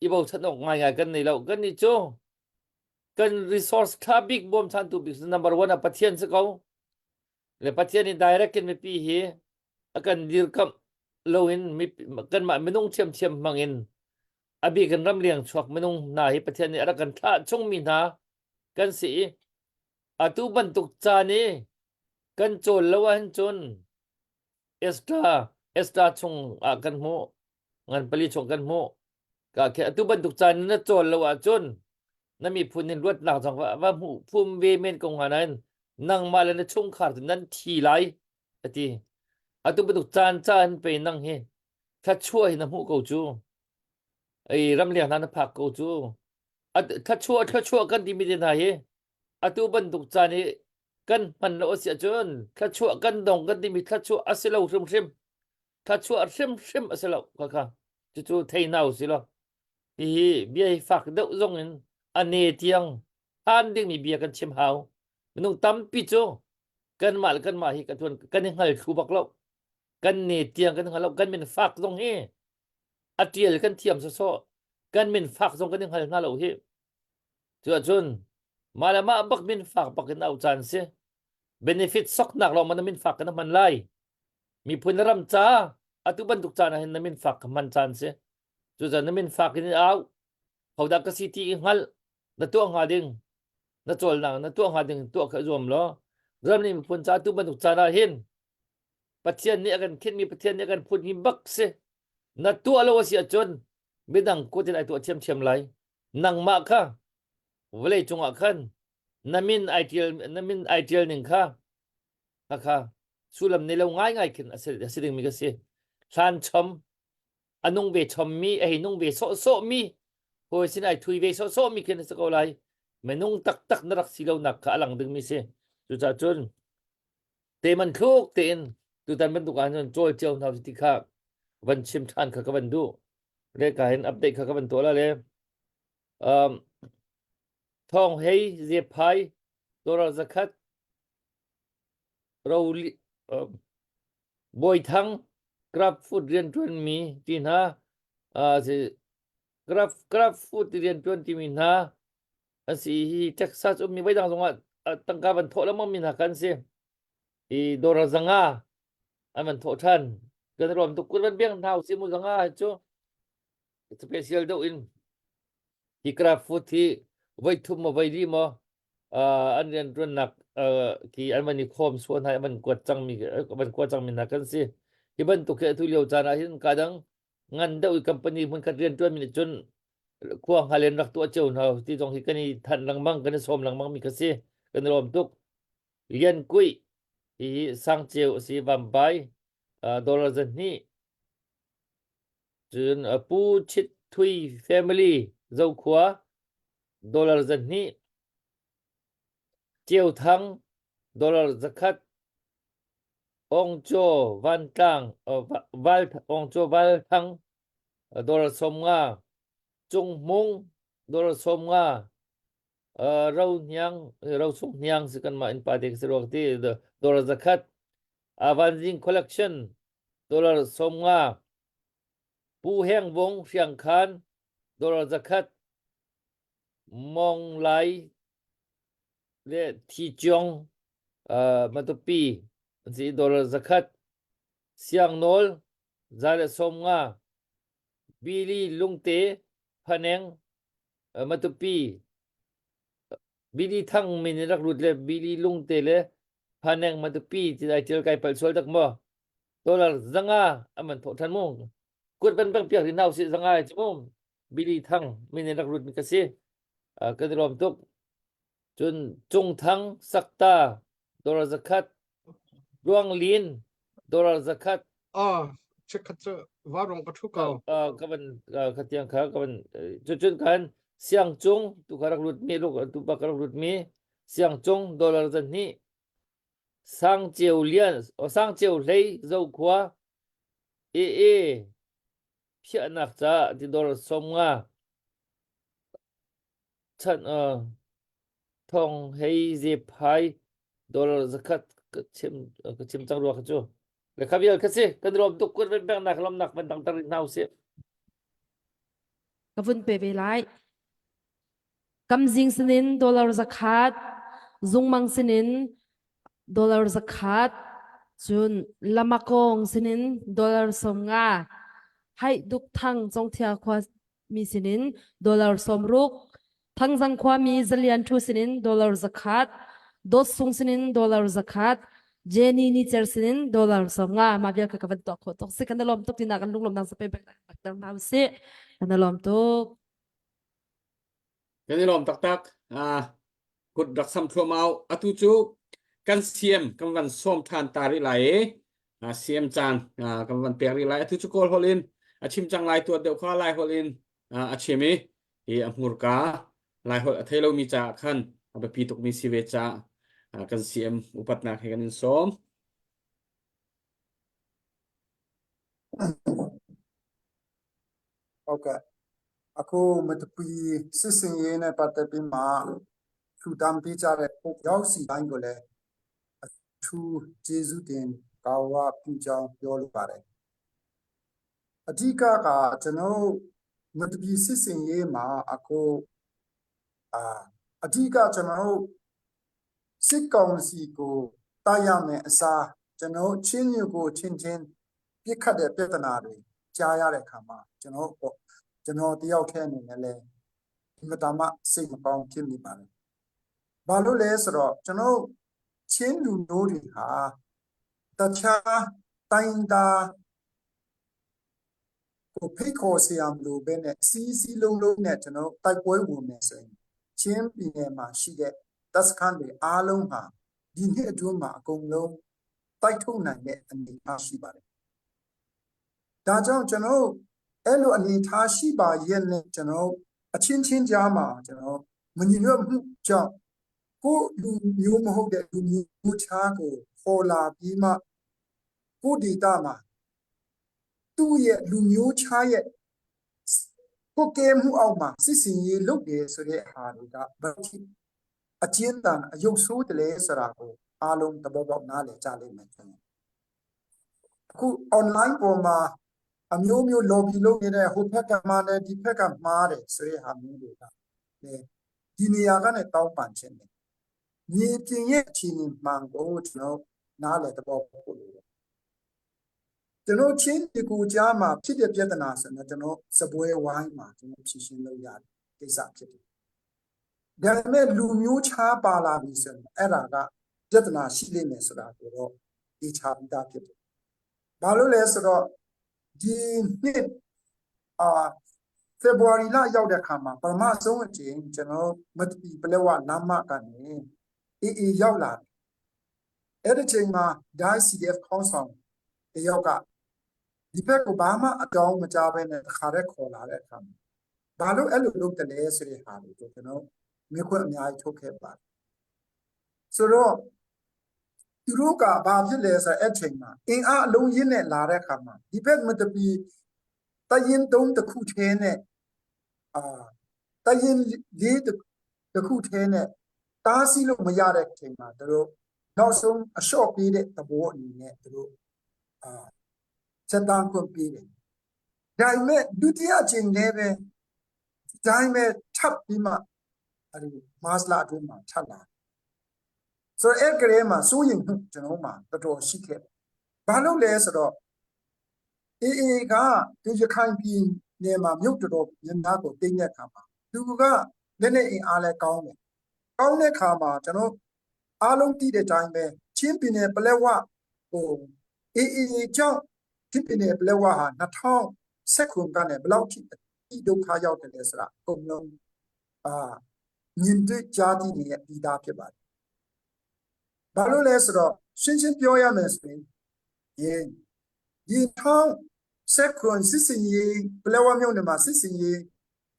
B: i bochan awk ngaingai kan nei lo. Kannih cu kan resource tha bik bawmchantu bik number one ah Pathian si ko. Le Pathian nih direct in mipi hi a kan dirkamh loin kanmah minung thiamthiam hmang in a bik in ramleng chuak minung hna hi Pathian nih a rak kan thlah chungmi hna kan si i atu bantuk caan i kan cawl lo ahhin cun Esther Esther chung ah kan hmuh ngan pali chung kan hmuh ka khi atu bantuk caan na cawl lo ahcun na miphun in luatnak zong va, va hmuh phum ve men ko hnga nain nangmah le na chungkhar cu nan thi lai ati atu bantuk caan caan pe nang hi thluachuah hi na hmuh ko cu ei ramleng hna na phak ko cu thluachuah thluachuah kan timi te hna hi atu bantuk caan hi kan hman lo a si ahcun thluachuah kan dong kan timi thluachuah a si lo hrimhrim thluachuah hrimhrim a si lo kha cucu thei hna u si law hihi bia hi fak deuh zong in a ne tiang han dingmi bia kan chim hau minung tampi cu kanmah le kanmah hi kan kan i hngal thlu bak lo kan ne tiang kan hngal lo kan min fak zong hi a tial kan thiam sawsawh kan min fak zong kan i hngal hna lo hi cu ahcun mah le mah bak min fak bak in au caan si benefit soknak lawng man min fak kan hman lai miphun ram ca atu bantuk caan ah hin na min fak ka hman caan si cucaah na min fak in au hodah ka si ti i hngalh na tuah hnga ding na cawlnak na tuah hnga ding tuah kha zuam law ram nih miphun ca tu bantuk caan ah hin Pathian nih a kan khinhmi Pathian nih a kan phunmi bak si na tuah lo a si ahcun midang kut in ai tuah thiamthiam lai nangmah kha vawlei cungah khan na min ai tial na min ai tial ning kha kha sullam nei lo ngaingai khin a si a si dingmi ka si hlan chom a nung ve chommi a hei nung ve sawhsawhmi hawi sin ai thui ve sawhsawhmi khin a si ko lai minung taktak na rak si lonak kha a lang dingmi si cucaah cun te man thluk tein tutan bantuk ah cun cawl cio hna ti kha van chim ṭhan kha ka van duh le ka hin update kha ka van tuah la le um, thong hei zephai dolar zakhat roli um, Bawithang Grab food rianṭuanmi ti hna uh, si Grab Grab food rianṭuan timi hna an si hi Texas ummi voidang zongah tangka van thawh lengmang mi hna kan si. I dawr zanga an van thawh ṭhan. Kan ruam tuk kun van biang hna usih mu zanga cu special deuh in hi Grab food hi voi thum maw voi li maw an rianṭuannak ki an van i khawm sual hna i an van kuat cangmi van kuat cangmi hna kan si. Hi bantuk hi atu lio caan ah hin ka dang ngan deuh i company hmunkhat rianṭuanmi nih cun khua hngal in rak tuah cio hna ti zong hi kan i thanh lengmang kan i sawm lengmang mi kha si. Kan i lawm tuk. Lian Kuih hihi Sangceu a si Vambai dollar zahnih cun Pu Chit Thui family Zokhua dollar 200 Ceuthang dollar 100 Ongcaw Vantlang Val Ongcaw Valthang dollar 50 Cung Hmung dollar 50 Ro Hniang Ro Sung Hniang si kanmah innpa te si ruak ti dollar 100 Vanzing Collection dollar 50 Pu Heng Vung Hriangkhan dollar 100 Mong Lai le Thi Ciong uh, Matupi an si dollar 100 Siang Nawl. 150 Billy Lungte Phaneng Matupi Billy Thang min in rak lut le Billy Lungte le Phaneng Matupi ti dai tial kai pal sual tak maw dollar 500 aman thawh than mu kut ban bang piak rin hau si 500 chu mu Billy Thang min in rak lut mi ka si kan i lawm tuk Cun Cungthang Sakta dollar 100, Luang Lin dollar 100.
G: Ah, chikkhat cu varung ka thu ko.
B: Ka van ka tiang kha ka van cun khan Siang Cung tu kha rak lut mi tu pa ka rak lut mi Siang Cung dollar 200 Sang Ceu Lian Sang Ceu Hlei Zokhua AA phiahnak ca ti dollar 50 Chan thong hei zep hai dollar 100 ka chim ka chim cang rua kha cu. Le kha vial kha si kan rom tuk kun van pek nak lomnak van dang tar hna usih.
H: Ka vun pe ve lai. Kamzing sinin dollar 100, zungmang sinin dollar 100, cun lamakong sinin dollar 50, hai duk thang congthia khua mi sinin dollar 60 Thangzang khuami Zalian Thu sinin dollar 100 Dawt Sung sinin dollar 100 Jenny Ni Cer sinin dollar 50 mah vial ka ka van tuah khawh tuk si kan lawm tuk tina kan lunglawm nang sape bek ter hna usih kan lawm tuk
D: Kan i lawm taktak. Ah, kut rak sam thluahmah. Atu cu kan CM kan van sawm than ta rih lai i ah, CM caan ah, kan van pek rih lai. Atu cu Kawl holh in a chim cang lai tuat deuh kha Lai holh in ah, a chim i hi a hmurka Lai holh a thei lomi caah khan a biapi tukmi si ve caah ah, kan CM upatnak he kan in sawm.
F: ဟုတ်ကဲ့အခုမတပီစစ်စင်ရေးနဲ့ပတ်သက်ပြီးမှထူတန်းပေးကြတဲ့ပုရောက်စီတိုင်းကိုလည်းအထူးကျေးဇူးတင်ကာဝပြုကြောင်းပြောလိုပါတယ်အဓိကကကျွန်တော်မတပီစစ်စင်ရေးမှာအခုအာအဓိကကျွန်တော်တို့စစ်ကောင်စီကိုတိုက်ရမယ်အစားကျွန်တော်ချင်းညူကိုချင်းချင်းပြစ်ခတ်တဲ့ပြဿနာတွေကြားရတဲ့အခါမှာကျွန်တော်ပေါ့ကျွန်တော်တယောက်တည်းအနေနဲ့လည်းအင်မတန်မှစိတ်မကောင်းဖြစ်မိပါတယ်။ဘာလို့လဲဆိုတော့ကျွန်တော်ချင်းလူမျိုးတွေဟာတခြားတိုင်းသားကိုဖိတ်ခေါ်စရာမလိုဘဲနဲ့စီးစီးလုံးလုံးနဲ့ကျွန်တော်တိုက်ပွဲဝင်မယ်ဆိုရင်ချင်းပြည်နယ်မှာရှိတဲ့တပ်စခန်းတွေအားလုံးဟာဒီနှစ်အတွင်းမှာအကုန်လုံးတိုက်ထုတ်နိုင်တဲ့အနေအထားရှိပါတယ်။ဒါကြောင့်ကျွန်တော်အဲ့လိုအနေအထားရှိပါရဲ့နဲ့ကျွန်တော်အချင်းချင်းကြားမှာကျွန်တော်မညီညွတ်မှုကြောင့်ကိုလူမျိုးမဟုတ်တဲ့လူမျိုးခြားကိုခေါ်လာပြီးမှကိုဒေတာမှာသူ့ရဲ့လူမျိုးခြားရဲ့ကိုကဲမှုအောက်မှာစစ်စင်ရေးလုပ်တယ်ဆိုတဲ့ဟာတွေကဘာဖြစ်အကျဉ်းတန်အယုတ်ဆိုးတယ်လဲဆိုတာကိုအားလုံးသဘောပေါက်နားလည်ကြလိမ့်မယ်ကျွန်တော်အခု online ပေါ်မှာအမျိုးမျိုး lobby လုပ်နေတဲ့ဟိုဘက်ကမှလည်းဒီဘက်ကမှားတယ်ဆိုတဲ့ဟာမျိုးတွေကလေဒီနေရာကနေတောင်းပန်ခြင်းတယ်မြေပြင်ရဲ့အခြေအနေမှန်ကိုကျွန်တော်နားလည်သဘောပေါက်ဖို့လိုတယ်ကျွန်တော်ချင်းဒီကူကြားမှာဖြစ်တဲ့ပြဿနာဆိုတော့ကျွန်တော်စပွဲဝိုင်းမှာကျွန်တော်ဖြေရှင်းလို့ရတယ်ကိစ္စဖြစ်တယ်ဒါပေမဲ့လူမျိုးခြားပါလာပြီဆိုရင်အဲ့ဒါကပြဿနာရှိလိမ့်မယ်ဆိုတာကိုတော့သိချပြီးသားဖြစ်တယ်။ဘာလို့လဲဆိုတော့ဒီနှစ်အာဖေဖော်ဝါရီလရောက်တဲ့အခါမှာပထမဆုံးအကြိမ်ကျွန်တော်မတပီပလက်ဝလမ်းမကနေအေးအေးရောက်လာတယ်။အဲ့ဒီချိန်မှာ DICF ခေါင်းဆောင်တယောက်ကဒီဘက်ကိုဘာမှအတောင်းမကြားဘဲနဲ့တခါတည်းခေါ်လာတဲ့အခါမှာဘာလို့အဲ့လိုလုပ်တယ်လဲဆိုတဲ့ဟာတွေကိုကျွန်တော်မြခွင့်အများကြီးထုတ်ခဲ့ပါတယ်ဆိုတော့သူတို့ကဘာဖြစ်လဲဆိုတော့အဲ့ချိန်မှာအင်အားအလုံးရင်းနဲ့လာတဲ့အခါမှာဒီဘက်မတပီတရင်တုံးတစ်ခုထဲနဲ့အာတရင်လေးတစ်ခုထဲနဲ့တားဆီးလို့မရတဲ့ချိန်မှာသူတို့နောက်ဆုံးအလျှော့ပေးတဲ့သဘောအနေနဲ့သူတို့အာစက်တန်းခွင့်ပေးတယ်ဒါပေမဲ့ဒုတိယအချိန်လည်းပဲဒီတိုင်းပဲထပ်ပြီးမှအဲဒီမတ်လအတွင်းမှာထပ်လာဆိုတော့အဲ့ကလေးမှာစိုးရင်မှုကျွန်တော်မှတော်တော်ရှိခဲ့တယ်ဘာလို့လဲဆိုတော့ AA ကသူရခိုင်ပြည်နယ်မှာမြို့တော်တော်များများကိုတင်းတဲ့အခါမှာသူကလက်နဲ့အင်အားလည်းကောင်းတယ်။ကောင်းတဲ့အခါမှာကျွန်တော်အားလုံးသိတဲ့အတိုင်းပဲချင်းပြည်နယ်ပလက်ဝဟို AA ကြောင့်ချင်းပြည်နယ်ပလက်ဝဟာ2019ကနေဘယ်လောက်ထိအဒုက္ခရောက်တယ်လဲဆိုတာအကုန်လုံးအာမြင်တွေ့ကြားသိနေတဲ့ပြည်သားဖြစ်ပါတယ်။ဘာလို့လဲဆိုတော့ရှင်းရှင်းပြောရမယ်ဆိုရင်ဒီထောင်းဆက်ခွန်စစ်စင်ရေးပလက်ဝမြို့နယ်မှာစစ်စင်ရေး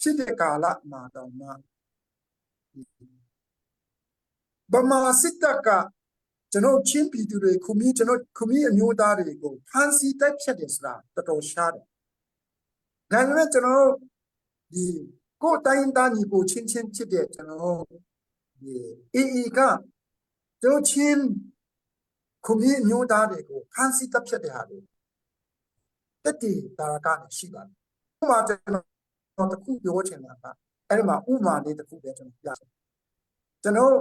F: ဖြစ်တဲ့ကာလမှာတော့မှဗမာစစ်တပ်ကကျွန်တော်ချင်းပြည်သူတွေခုမီကျွန်တော်ခုမီအမျိုးသားတွေကိုဖမ်းဆီးတိုက်ဖြတ်တယ်ဆိုတာတော်တော်ရှားတယ်။ဒါပေမဲ့ကျွန်တော်ဒီကိုယ်တိုင်းသားညီကိုချင်းချင်းဖြစ်တဲ့ကျွန်တော်ဒီအေအေကကျွန်တော်ချင်းခုမီအမျိုးသားတွေကိုဖမ်းဆီးတပ်ဖြတ်တဲ့ဟာတွေတက်တီတာရကနဲ့ရှိပါတယ်။ဥပမာကျွန်တော်တခုပြောချင်တာကအဲ့ဒီမှာဥပမာလေးတခုပဲကျွန်တော်ပြချင်ကျွန်တော်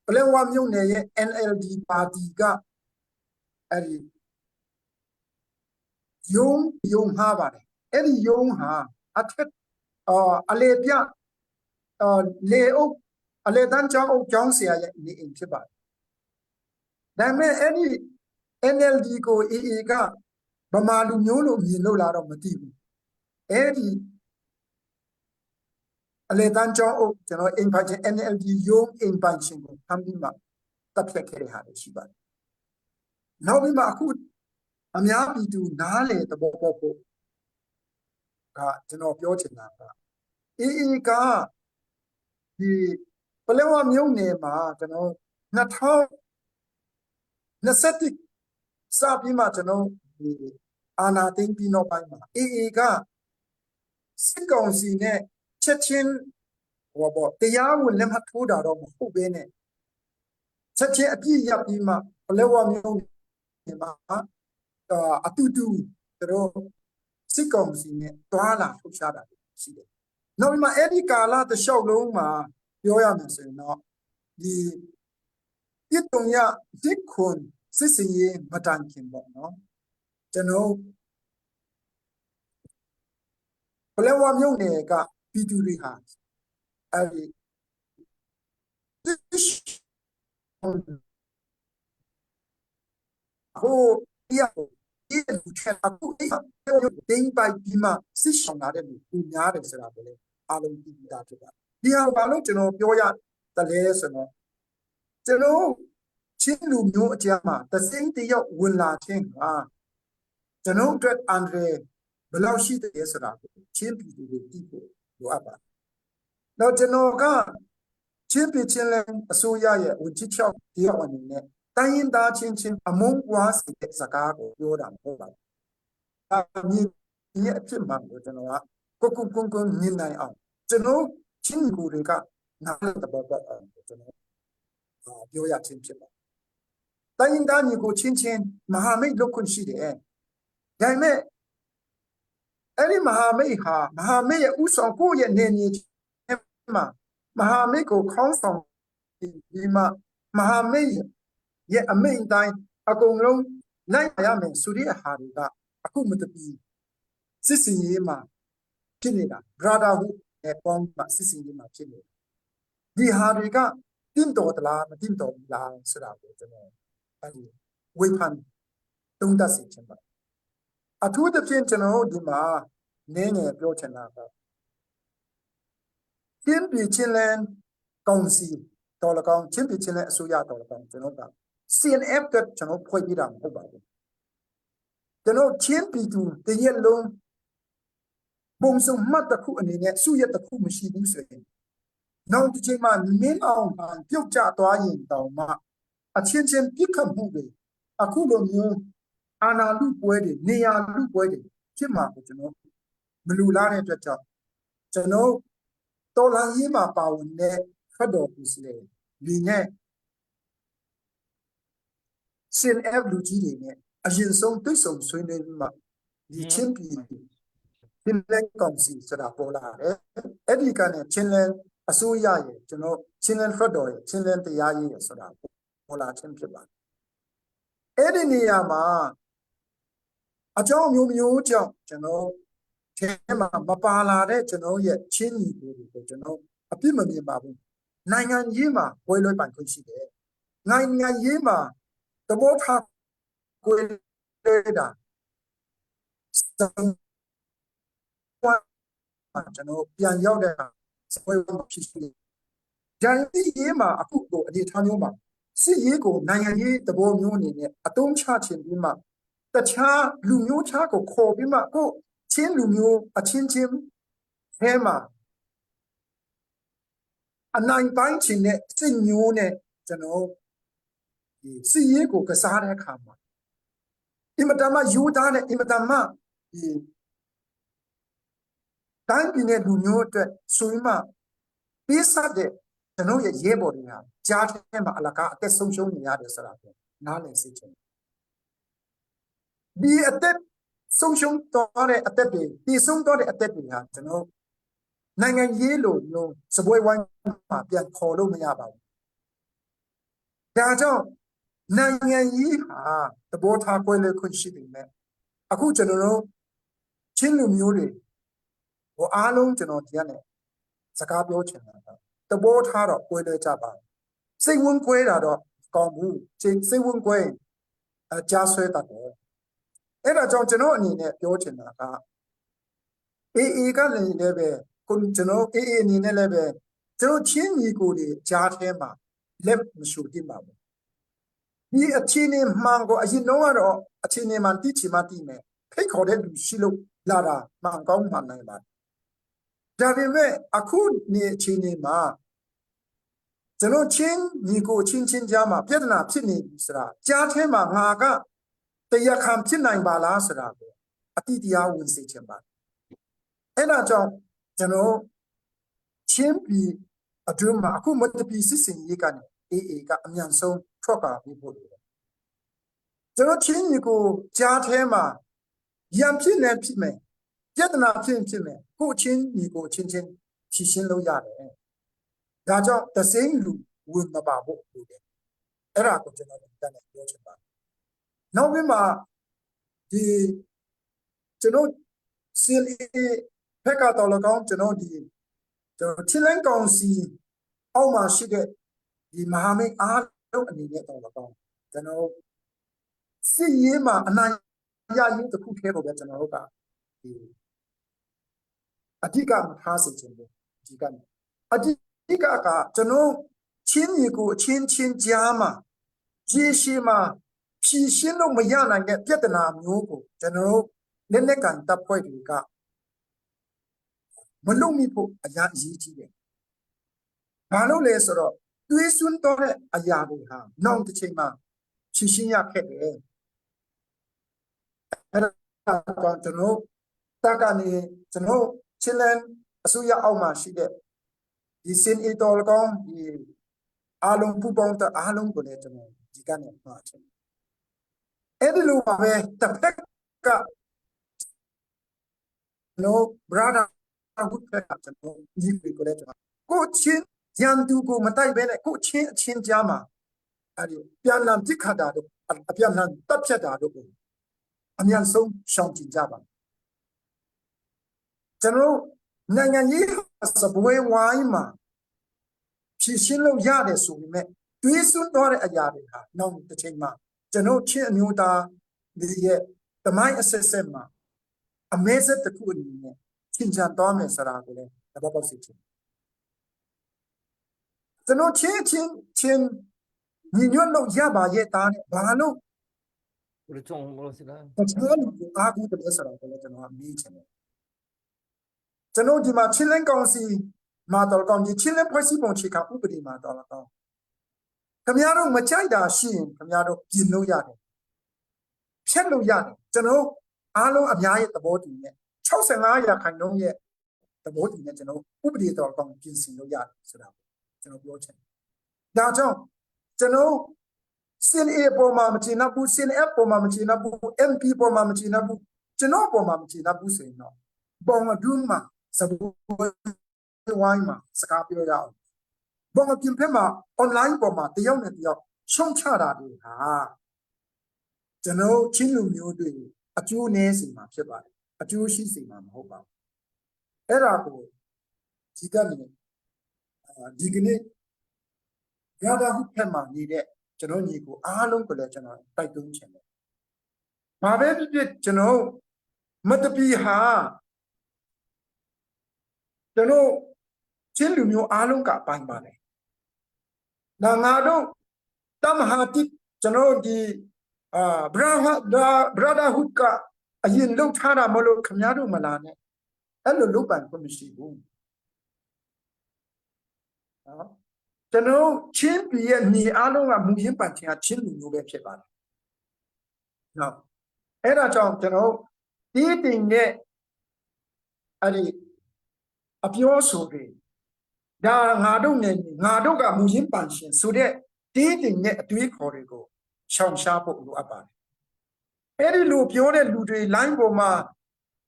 F: ပလက်ဝမြို့နယ်ရဲ့ NLD ပါတီကအဲ့ဒီယုံယုံမှားပါတယ်အဲ့ဒီယုံဟာအထက်အော်အလေပြအော်လေအုပ်အလေတန်းကျောင်းအုပ်ကျောင်းဆရာရဲ့နေအိမ်ဖြစ်ပါတယ်ဒါပေမဲ့အဲ့ဒီ NLD ကို AA ကဗမာလူမျိုးလို့မြင်လို့လာတော့မသိဘူးအဲ့ဒီအလေတန်းကျောင်းအုပ်ကျွန်တော်အိမ်ပိုင်ရှင် NLD ရုံးအိမ်ပိုင်ရှင်ကိုဖမ်းပြီးမှတပ်ဖြတ်ခဲ့တဲ့ဟာတွေရှိပါတယ်နောက်ပြီးမှအခုအများပြည်သူနားလေသဘောပေါက်ဖို့ကကျွန်တော်ပြောချင်တာက AA ကဒီပလက်ဝမြို့နယ်မှာကျွန်တော်2021စပြီးမှကျွန်တော်ဒီအာနာသိမ့်ပြီးနောက်ပိုင်းမှာ AA ကစစ်ကောင်စီနဲ့ချက်ချင်းဟောပေါ့တရားဝင်လက်မှတ်ထိုးတာတော့မဟုတ်ဘဲနဲ့ချက်ချင်းအပြည့်ရပ်ပြီးမှပလက်ဝမြို့နယ်မှာအတူတူသူတို့စစ်ကောင်စီနဲ့တွာလာလှုပ်ရှားတာရှိတယ်။နောက်ပြီးမှအဲ့ဒီကာလတစ်လျှောက်လုံးမှာပြောရမယ်ဆိုရင်တော့ဒီပြစ်တုံရတစ်ခွန်စစ်စင်ရေးမတန်ခင်ပေါ့နော်ကျွန်တော်ပလက်ဝမြို့နယ်ကပြည်သူတွေဟာအဲ့ဒီဟိုရဒီလူချက်အခုအဲ့တင်းပိုက်ပြီးမှစစ်ဆောင်လာတဲ့လူပူများတယ်ဆိုတာကိုလည်းအားလုံးသိပြီးသားဖြစ်ပါတယ်ဒီဟာဘာလို့ကျွန်တော်ပြောရတလဲဆိုတော့ကျွန်တော်ချင်းလူမျိုးအကြမှာတစိမ့်တယောက်ဝင်လာခြင်းဟာကျွန်တော်အတွက်အန်ရယ်ဘယ်လောက်ရှိတယ်ဆိုတာကိုချင်းပြည်သူတွေသိဖို့လိုအပ်ပါတယ်။တော့ကျွန်တော်ကချင်းပြည်ချင်းလဲအစိုးရရဲ့ဝန်ကြီးချုပ်တယောက်အနေနဲ့တိုင်းရင်းသားချင်းချင်းအမုန်းပွားစေတဲ့စကားကိုပြောတာမဟုတ်ပါဘူး။ဒါမြင်ရဲ့အဖြစ်မှန်ကိုကျွန်တော်ကကိုကိုကွန်းကွန်းမြင်နိုင်အောင်ကျွန်တော်ချင်းကိုတွေကနားလည်တဲ့ဘောပေါက်အောင်ကျွန်တော်ပြောရချင်းဖြစ်ပါတယ်။တိုင်းရင်းသားညီကိုချင်းချင်းမဟာမိတ်လုပ်ခွင့်ရှိတယ်။ဒါပေမဲ့အဲ့ဒီမဟာမိတ်ဟာမဟာမိတ်ရဲ့ဥဆောင်ကိုယ့်ရဲ့နေမြေမှာမဟာမိတ်ကိုခေါင်းဆောင်ဒီမှာမဟာမိတ်ရဲ့အမိန့်တိုင်းအကုန်လုံးလိုက်ရမယ်ဆိုတဲ့ဟာတွေကအခုမတပီစစ်စင်ရေးမှာဖြစ်နေတာ brotherhood နဲ့ပေါင်းမှစစ်စင်ရေးမှာဖြစ်နေတာဒီဟာတွေကတင့်တော်သလားမတင့်တော်ဘူးလားဆိုတာကိုကျွန်တော်အဲဒီဝေဖန်တုံးသက်စေချင်ပါအထူးသဖြင့်ကျွန်တော်တို့ဒီမှာနည်းငယ်ပြောချင်တာကချင်းပြည်ချင်းလန်းကောင်စီတော်လကောင်ချင်းပြည်ချင်းလန်းအစိုးရတော်လကောင်ကျွန်တော်က CNF ကကျွန်တော်ဖွဲ့ပြတာမဟုတ်ပါဘူးကျွန်တော်ချင်းပြည်သူတရက်လုံးပုံစုံမှတ်တစ်ခုအနေနဲ့စုရက်တစ်ခုမရှိဘူးဆိုရင်နောက်တစ်ချိန်မှာမင်းအောင်ဟန်ပြုတ်ကျသွားရင်တောင်မှအချင်းချင်းပြစ်ခတ်မှုတွေအခုလိုမျိုးအာနာလူပွဲတွေနေရာလူပွဲတွေဖြစ်မှာကိုကျွန်တော်မလူလားတဲ့အတွက်ကြောင့်ကျွန်တော်တော်လန်ရေးမှာပါဝင်တဲ့ဖတ်တော်ပူစလေဒီနဲ့ CNF လူကြီးတွေနဲ့အရင်ဆုံးတွေ့ဆုံဆွေးနွေးပြီးမှဒီချင်းပြည်ချင်းလန်းကောင်စီဆိုတာပေါ်လာတယ်အဲ့ဒီကနေချင်းလန်းအစိုးရရဲ့ကျွန်တော်ချင်းလန်းလွှတ်တော်ရဲ့ချင်းလန်းတရားရေးရဲ့ဆိုတာပေါ်လာခြင်းဖြစ်ပါတယ်အဲ့ဒီနေရာမှာ အကြောင်းမျိုးမျိုးကြောင့်ကျွန်တော်ထဲမှာမပါလာတဲ့ကျွန်တော်ရဲ့ချင်းညီကိုတွေကိုကျွန်တော်အပြစ်မမြင်ပါဘူးနိုင်ငံရေးမှာဝဲလွဲပိုင်ခွင့်ရှိတယ်နိုင်ငံရေးမှာသဘောထားကွဲလွဲတာစံကျွန်တော်ပြန်ရောက်တဲ့စပွဲမှာဖြစ်ရှိတယ်။ဂျန်စီရေးမှာအခုကိုအနေထားမျိုးမှာစစ်ရေးကိုနိုင်ငံရေးသဘောမျိုးအနေနဲ့အတုံးချခြင်းပြီးမှတခြားလူမျိုးခြားကိုခေါ်ပြီးမှကိုချင်းလူမျိုးအချင်းချင်းထဲမှာအနိုင်ပိုင်းခြင်းနဲ့စိတ်မျိုးနဲ့ကျွန်တော်ဒီစစ်ရေးကိုကစားတဲ့အခါမှာအင်မတန်မှယူသားတဲ့အင်မတန်မှဒီတိုင်းပြည်နဲ့လူမျိုးအတွက်ဆိုပြီးမှပေးဆက်တဲ့ကျွန်တော်ရဲ့ရဲဘော်တွေဟာကြားထဲမှာအလကားအသက်ဆုံးရှုံးနေရတယ်ဆိုတာကိုနားလည်စေချင်ဒီအသက်ဆုံးရှုံးသွားတဲ့အသက်တွေတည်ဆုံးသွားတဲ့အသက်တွေဟာကျွန်တော်နိုင်ငံရေးလိုမျိုးစပွဲဝိုင်းမှာပြန်ခေါ်လို့မရပါဘူး။ဒါကြောင့်နိုင်ငံရေးဟာသဘောထားကွဲလွဲခွင့်ရှိပေမဲ့အခုကျွန်တော်တို့ချင်းလူမျိုးတွေဟိုအားလုံးကျွန်တော်ဒီကနေစကားပြောချင်တာကသဘောထားတော့ကွဲလွဲကြပါစိတ်ဝင်ကွဲတာတော့ကောင်းဘူးစိတ်ဝင်ကွဲအကြားဆွဲတတ်တယ်အဲ့ဒါကြောင့်ကျွန်တော်အနေနဲ့ပြောချင်တာက AA ကလည်းလည်းပဲကိုကျွန်တော် AA အနေနဲ့လည်းပဲကျွန်တော်ချင်းညီကိုတွေကြားထဲမှာလက်မရှူတင်ပါဘူးဒီအခြေအနေမှန်ကိုအရင်တော့ကတော့အခြေအနေမှန်တိချင်မှတိမယ်ဖိတ်ခေါ်တဲ့လူရှိလို့လာတာမှန်ကောင်းမှန်နိုင်ပါတယ်ဒါပေမဲ့အခုနေအခြေအနေမှာကျွန်တော်ချင်းညီကိုချင်းချင်းကြားမှာပြဿနာဖြစ်နေပြီဆိုတာကြားထဲမှာငါကတရားခံဖြစ်နိုင်ပါလားဆိုတာကိုအတိတရားဝင်စေချင်ပါတယ်အဲ့ဒါကြောင့်ကျွန်တော်ချင်းပြည်အတွင်းမှာအခုမတပီစစ်စင်ရေးကနေ AA ကအမြန်ဆုံးထွက်ပါပြီးဖို့လိုတယ်ကျွန်တော်ချင်းညီကိုကြားထဲမှာရံဖြစ်နေဖြစ်မယ်ပြဿနာဖြစ်ဖြစ်မယ်ကိုချင်းညီကိုချင်းချင်းဖြည့်ရှင်းလို့ရတယ်ဒါကြောင့်တစိမ့်လူဝင်မပါဖို့လိုတယ်အဲ့ဒါကိုကျွန်တော်ဒီကနေ့ပြောချင်ပါတယ်နောက်ပြီးမှဒီကျွန်တော် CLA ဖက်ကတော်လကောင်းကျွန်တော်ဒီကျွန်တော်ချင်းလန်းကောင်စီအောက်မှာရှိတဲ့ဒီမဟာမိတ်အားလုံးအနေနဲ့တော်လကောင်းကျွန်တော်စစ်ရေးမှာအနိုင်ရရေးတစ်ခုထဲကိုပဲကျွန်တော်တို့ကဒီအဓိကမထားစေချင်ဘူးအဓိကအဓိကကကျွန်တော်ချင်းညီကိုအချင်းချင်းကြားမှာရေရှည်မှာဖြည့်ရှင်းလို့မရနိုင်တဲ့ပြဿနာမျိုးကိုကျွန်တော်တို့လက်နက်ကန်တပ်ဖွဲ့တွေကမလုံမိဖို့အရာအရေးကြီးတယ်။ဘာလို့လဲဆိုတော့တွေးစွန်းတော့တဲ့အရာတွေဟာနောက်တစ်ချိန်မှာဖြည့်ရှင်းရခဲ့တယ်။အဲ့ဒါကြောင့်ကျွန်တော်တက်ကနေကျွန်တော်ချင်းလန်အစိုးရအောက်မှာရှိတဲ့ဒီစင်အီတော်ကောင်ဒီအားလုံးပူပေါင်းတဲ့အားလုံးကိုလည်းကျွန်တော်ဒီကနေမှာချင်အဲ့ဒီလိုပါပဲတစ်ဖက်ကနော် brother ဟုတ်ကဲ့ကျွန်တော်ညီကိုလည်းကျွန်တော်ကိုချင်းရန်သူကိုမတိုက်ဘဲနဲ့ကိုချင်းအချင်းကြားမှာအဲ့ဒီပြန်လည်ပြစ်ခတ်တာတို့အပြန်လည်တပ်ဖြတ်တာတို့ကိုအမြန်ဆုံးရှောင်ကျဉ်ကြပါကျွန်တော်နိုင်ငံရေးစပွဲဝိုင်းမှာဖြည့်ရှင်းလို့ရတယ်ဆိုပေမဲ့တွေးစွန်းတော့တဲ့အရာတွေဟာနောက်တစ်ချိန်မှာကျွန်တော်ချင်းအမျိုးသားတွေရဲ့တမိုင်းအဆက်ဆက်မှာအမဲဆက်တစ်ခုအနေနဲ့သင်္ကြန်သွားမယ်ဆိုတာကိုလည်းသဘောပေါက်စေချင်ကျွန်တော်ချင်းချင်းချင်းညီညွတ်လို့ရပါရဲ့သားနဲ့ဘာလို့တခြားလူကိုအားကိုးတယ်ဆိုတာကိုလည်းကျွန်တော်ကမေးချင်တယ်ကျွန်တော်ဒီမှာချင်းလင်းကောင်စီမှာတော်ကောင်ဒီချင်းလင်းဖွဲ့စည်းပုံခြေခံဥပဒေမှာတော်ကောင်ခင်ဗျားတို့မကြိုက်တာရှိရင်ခင်ဗျားတို့ပြင်လို့ရတယ်ဖြတ်လို့ရတယ်ကျွန်တော်အားလုံးအများရဲ့သဘောတူနဲ့65ရာခိုင်နှုန်းရဲ့သဘောတူနဲ့ကျွန်တော်ဥပဒေတော်ကောင်ပြင်ဆင်လို့ရတယ်ဆိုတာကျွန်တော်ပြောချင်တယ်ဒါကြောင့်ကျွန်တော် CNA ပေါ်မှာမကျေနပ်ဘူး CNF ပေါ်မှာမကျေနပ်ဘူး MP ပေါ်မှာမကျေနပ်ဘူးကျွန်တော်ပေါ်မှာမကျေနပ်ဘူးဆိုရင်တော့ဘောင်အတွင်းမှာစပွဲဝိုင်းမှာစကားပြောရအောင်ဘောင်အပြင်ဖက်မှာ online ပေါ်မှာတယောက်နဲ့တယောက်ရှုံချတာတွေဟာကျွန်တော်ချင်းလူမျိုးတွေ အကျိုးနည်းစေမှာဖြစ်ပါတယ်အကျိုးရှိစေမှာမဟုတ်ပါဘူးအဲ့ဒါကိုဒီကနေဒီကနေ့ရတာဟုဖက်မှာနေတဲ့ကျွန်တော်ညီကိုအားလုံးကိုလည်းကျွန်တော်တိုက်တွန်းချင်တယ်။ဘာပဲဖြစ်ဖြစ်ကျွန်တော်မတပီဟာကျွန်တော်ချင်းလူမျိုးအားလုံးကပိုင်ပါတယ်။ဒါငါတို့တမဟာတိကျွန်တော်ဒီအာဘရာဟာဘရာဒါဟုကအရင်လှုပ်ထားတာမလို့ခမည်းတော်မလာနဲ့အဲ့လိုလုပ်ပန်ခွင့်မရှိဘူးနော်ကျွန်တော်ချင်းပြည်ရဲ့နေအားလုံးကမူရင်းပန်ချင်းကချင်းလူမျိုးပဲဖြစ်ပါတယ်နော်အဲ့ဒါကြောင့်ကျွန်တော်တီးတင်တဲ့အဲ့ဒီအပြောဆိုတွေဒါငါတို့နေငါတို့ကမူရင်းပန်ရှင်ဆိုတဲ့တီးတင်တဲ့အတွေးခေါ်တွေကိုရှောင်ရှားဖို့လိုအပ်ပါတယ်အဲ့ဒီလိုပြောတဲ့လူတွေ line ပေါ်မှာ